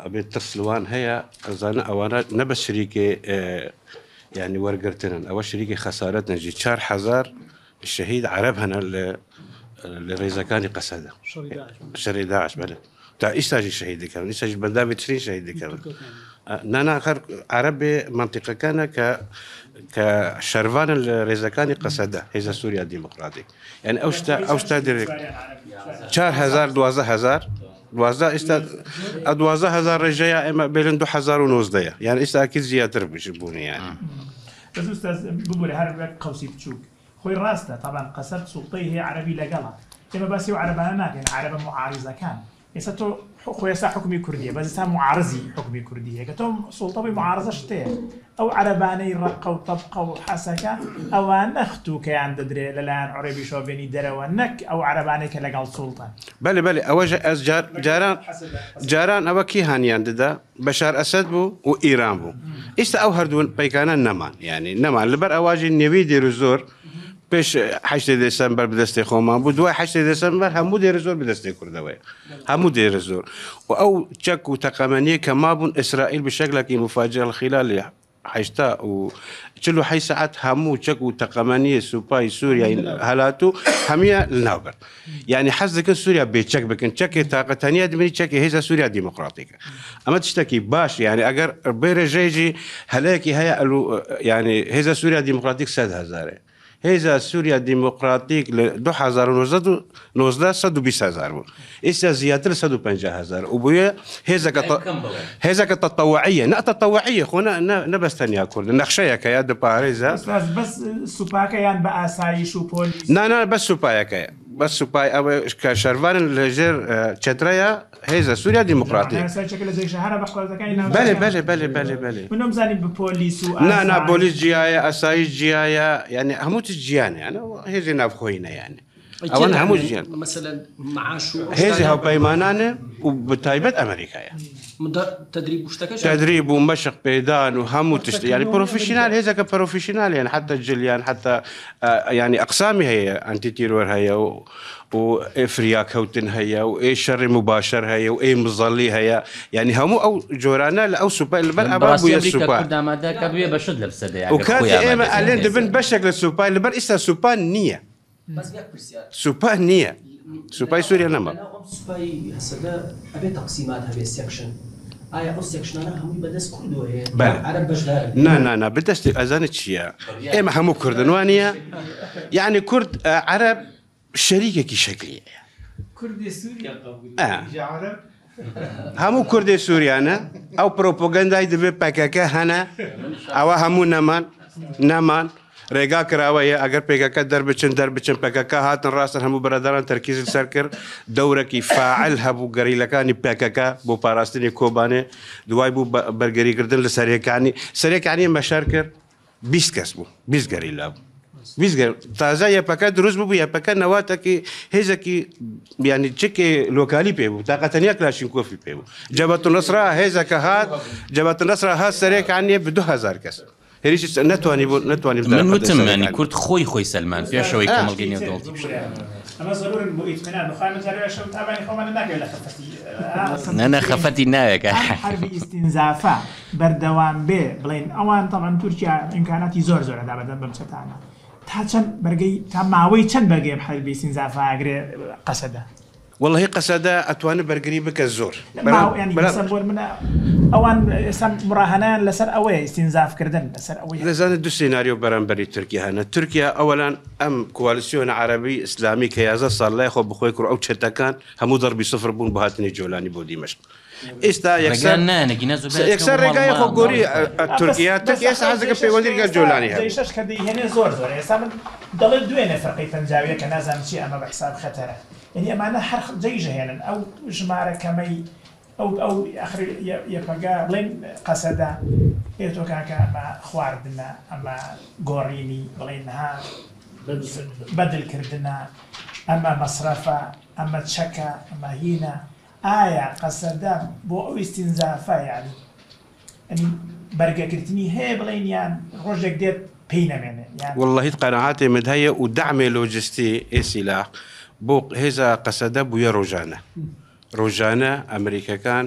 ئەبێت ترس لەوان هەیە ئەزانە ئەوانە نە بە شریکێ یعنی وەرگرتنن ئەوە شریکی خەسارەت نەژی 4هزار شەهید عەرەب هەنە لە لە ڕێزەکانی قەسەدە شەڕی داعش بەلێ تا ئیستاژی شەهید دەکەون ئیستاژ بەنداوی ترین شەهید دەکەون نانا هەر عەرەب بێ منطقەکانە کە کە شەرڤانن لە ڕێزەکانی قەسەدە هێزە سووریا دیموکراتیک یعنی ئەو شتە ئەو شتە درێک 4هزار 12هزار دوازدە ئێستا 12000 ڕێژەیە ئێمە بێلن 2019 یان ئێستا ئەکید زیاتر بوونی یان بەس ئوستاز ببورە هەر وەک قەوسی بچووک خۆی ڕاستە تەبعەن قەسەد سوڵتەی هەیە عەرەبی لەگەڵە ئێمە باسی ئەو عەرەبانە ناکەین عەرەبە موعاریزەکان ئێستا تۆ خۆ ئێستا حوکمی کوردیە بەس ئێستا موعارزی حوکمی کوردی هەیە کە تۆ سوڵتە بووی موعارزە شتەیە ئەو عەرەبانەی ڕەققە و تەبقە و حەسەکە ئەوانە ختوکەیان دەدرێ لەلایەن عەرەبی شۆڤێنی دەرەوە نەک ئەو عەرەبانەی کە لەگەڵ سوڵتەن. بەلێ بەلێ ئەوەش ئەز جار جاران جاران ئەوە کی هانیان ددا بەشار ئەسەد بوو و ئیران بوو ئیستا ئەو هەردوو پەیکانە نەمان یعنی نەمان لەبەر ئەواژی نێوی دێرزۆر پێش هەشتی دێسەمبەر بدەستی خۆمان بوو دوای هەشتی دێسەمبەر هەموو دێرزۆر بدەستی کوردەوەی هەموو دێرزۆر و ئەو چەک و تەقەمەنیە کە مابوون ئیسرائیل بە شەکلێکی مفاجئ الخلال 80 48 سەعات هەموو چەک و تەقەمەنیە سوپای سووریای هەلاتوو هەمیە لەناو برد یعنی حەز دەکەن سووریا بێ چەک بکەن چەکێ تاقە تەنیا دمری چەکێ هێزە سووریا دیموکراتیکە ئەمە شتێکی باش یعنی ئەگەر بێ ڕێژەیەکی هەلەیەکی هەیە ئەلو یعنی هێزە سووریا دیموکراتیک 100 هەزارێ هێزە سووریا دیموکراتیک لە 2019 120 هەزار بوو ئێستا زیاتر 150 هەزار و بووە هێزەکە هێزەکە تطوعية نا تطوعية خۆ نە بەس تەنیا کورد نەخشەیەکە یا دەپارێزە بەس سوپاکەیان بە ئاسایش و پۆلیس نا نا بەس سوپایەکەیە بەس سوپای ئەوە کە شەرڤانن لەژێر چەترەیە هێزە سووریا دیموکراتی بەلێ بەلێ بەلێ بەلێ بەلێ نا نا پۆلیس جیایە ئاسایش جیایە یعنی هەموو تشت جیانە یعنی هێزی ناوخۆیی نە یعنی ئەوان هەموو جیان هێزی هاوپەیمانانە و بەتایبەت ئەمریکایە تدریب و مەشق پێدان و هەموو تشت یعنی پرۆفیشنال هێزەکە پرۆفیشنال یان حتا جلیان حتا یعنی ئەقسامی هەیە ئەنتی تیرۆر هەیە و و فریاکەوتن هەیە و ئێ شەڕی مباشر هەیە و ئێ مزەڵی هەیە یعنی هەموو ئەو جۆرانە لە ئەو سوپای لەبەر ئەبا بووە سوپا و کاتێ ئێمە ئەلێن دەبن بەشێک لە سوپای لەبەر ئیستا سوپا نییە سوپا نییە سوپای سووریا نەما. سوپای هەسەدە ئەبێ تەقسیمات هەبێ section ئایا ئەو section انە هەمووی بەدەست کوردەوە هەیە بەلێ عەرەب بەشدارن نا نا نا بەدەستی ئەزانێت چییە ئێمە هەموو کوردن وانە یعنی کورد عەرەب شەریکێکی شەکلیە کوردی سووریا قبول عەرەب هەموو کوردی سووریانە ئەو پرۆپۆگەندای دەبێت پەکەکە هەنە ئەوە هەموو نەمان نەمان ڕێگا کراوەیە ئەگەر پێکەکە دەربچن دەربچن پەکەکە هاتن ڕاستن هەموو بەراداران تەرکیزی سەر کرد دەورەکی فاعل هەبوو گەریلەکانی پەکەکە بۆ پاراستنی کۆبانێ دوای بوو بەرگریکردن لە سەرێکانی سەرێکانی مەشەر کرد 20 کەس بوو 20 گەریلا بوو 20 گەر تازە یەپەکە دروست بوو یەپەکە نەواتەکی هێزێکی یعنی چکێ لۆکالی پێ بوو تاقە تەنیا کلاشینکۆفی پێ بوو جەبەت نەسرا هێزەکە هات جەبەت نەسرا هات سەرێکانیە بە 2000 کەس هێرشی نەتوانی بوو نەتوانی من وتم یانی کورد خۆی خۆی سەلماند پێش ئەوەی کۆمەڵگەی نێودەوڵەتی پشتگیری بکات. ئەمە زەرورن بۆ ئیتمینان بخوای من جارێ شەو تابانی خۆمان ناکەوێت لە خەفەتی نا نا خەفەتی ناوێ کاک ئەم حەربی ئیستینزافە بەردەوام بێ بڵێن ئەوان تەبعەن تورکیا ئیمکاناتی زۆر زۆر ئەدا بەدەم بەم چەتانە تا چەند بەرگەی تا ماوەی چەند بەرگەی ئەم حەربی ئیستینزافە ئەگرێ قەسەدە؟ وەڵهی قەسەدە ئەتوانێ بەرگری بکە زۆر ماو یانی مەسەن بۆ منە ئەوان ئێستا مراهەنەیان لەسەر ئەوەیە ئیستینزاف کردن لەسەر ئەوەی دەزانێت دوو سیناریۆ بەرامبەری تورکیا هەنە تورکیا ئەوەلان ئەم کوالیسیۆنە عەرەبی ئیسلامی کە 11 ساڵ لای خۆ بخۆی کرد ئەو چەتەکان هەموو دەربی سفر بوون بۆ هاتنی جۆلانی بۆ دیمەشق ئێستا یەکسەر ڕێگا نایەنە گینا زۆر بەیان یەکسەر چووە ڕێگای ماڵ خۆ گۆری ماڵی خۆیان. تورکیا تورکیا ئێستا حەزەکە پەیوەندی لەگەڵ جۆلانی هەبێ. جەیشەش کە دەیهێنێ زۆر زۆرە ئێستا من دەڵێ دوێنێ فرقەی پەنجاویە کە نازانم چیە ئەمە بە حساب خەتەرە یەنی ئەمانە هەر جەیش ئەهێنن ئەو ژمارە کەمەی ئەو ئەو ئەخر یەپەگە بڵێن قەسەدە ئێ تۆ کاکە ئەمە خواردنە ئەمە گۆڕینی بڵێن ها بەدل کردنە ئەمە مەسرەفە ئەمە چەکە ئەمە هینە ئایا قەسەدە بۆ ئەو ئیستینزافە یانی یانی بەرگەگرتنی هەیە بڵێین یان ڕۆژێک دێت پێی نەمێنێ یان. واللە هیچ قەناعەتێ مد هەیە و دەعمێ لۆجستی ئێ سیلاح بۆ هێزا قەسەدە بویە ڕۆژانە ڕۆژانە ئەمریکەکان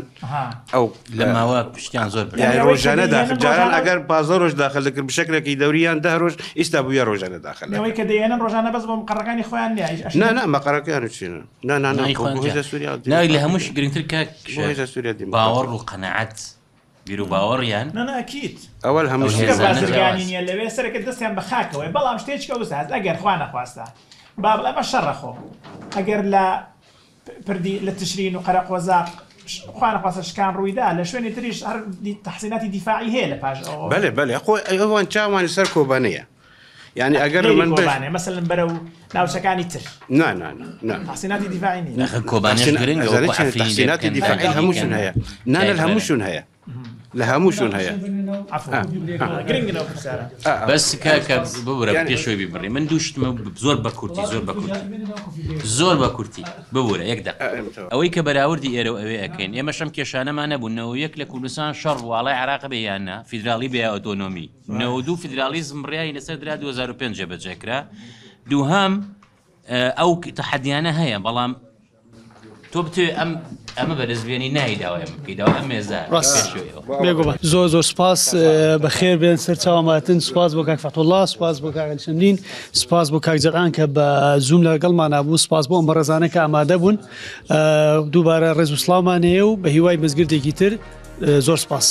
ئەو لە ماوە پشتیان زۆر برد. یانی ڕۆژانە داخل جاران ئەگەر 15 ڕۆژ داخل دەکرد بشکلێکی دەوری یان 10 ڕۆژ ئیستا بویە ڕۆژانە داخل ئەوەی کە دەیێنن ڕۆژانە بەس بۆ مقەڕەکانی خۆیان نییە نا نا مقەڕەکان چین نا نا نا بۆ هێزە سووریا ناوی لە هەمووش گرنگتر کاک بۆ هێزە سووریا باوەڕ و قەناعەت بیر و باوەڕیان نا نا ئەکید ئەوەل هەموو ئەو چونکە هێزانە بازرگانی جیاواز. نییە لەوێ سەرەکە دەستیان بە خاکەوەیە بەڵام شتێکی کە ئوستاز ئەگەر خوا نەخواستە با بڵێ ئەمە شەڕە خۆ ئەگەر لە پردی لە تشرین و قەرەقۆزاق خوا نەخواستە شکان ڕوویدا لە شوێنی تریش هەر تەحسیناتی دیفاعی هەیە لە پاش ئەوە. بەلێ بەلێ خۆ ئەوان چاوان سەر کۆبانێیە یعنی ئەگەر غەیری من بش کۆبانێ مەسەلەن بەرەو ناوچەکانی تر نا نا نا نا تەحسیناتی دیفاعی نییە. نەخە کۆبانێش تەحسین گرنگە ئەزانێ وەکو چیە عەفرینی لێ تەحسیناتی بکەن دیفاعی بەرگری هەموو بکەن شون هەیە نا نا تایبەت هەموو شون هەیە لە هەموو شون هەیە بەس کاکە ببورە پێشەوەی بیبڕی من دوو شتمە زۆر بە کورتی زۆر بە کورتی زۆر بە کورتی ببورە یەک دەق ئەوەی کە بەراوردی ئێرە و ئەوێ ئەکەین ئێمەش ئەم کێشانەمان نەبوو 91 لە کوردستان شەڕ بوو ئاڵای عێراق بێ یان نا فیدراڵی بێ یا ئۆتۆنۆمی 92 فیدراڵیزم بڕیاری لەسەر درا 2005 جێبەجێ کرا دووهەم ئەو تەحەدیانە هەیە بەڵام تۆ بتوێ ئەم ئەمە بەدەست بێنی نایی داوای ئەمە بکەی داوای ئەم مێزە بێگومان زۆر زۆر سپاس بەخێر بێن سەر چاوماتن سپاس بۆ کاک فەتوڵڵا سپاس بۆ کاک شەمدین سپاس بۆ کاک جەران کە بە زووم لەگەڵمانە بوو سپاس بۆ ئەم بەڕێزانە کە ئامادە بوون دووبارە ڕێز و سڵاومان هەیە و بە هیوای مزگردێکی تر زۆر سپاس.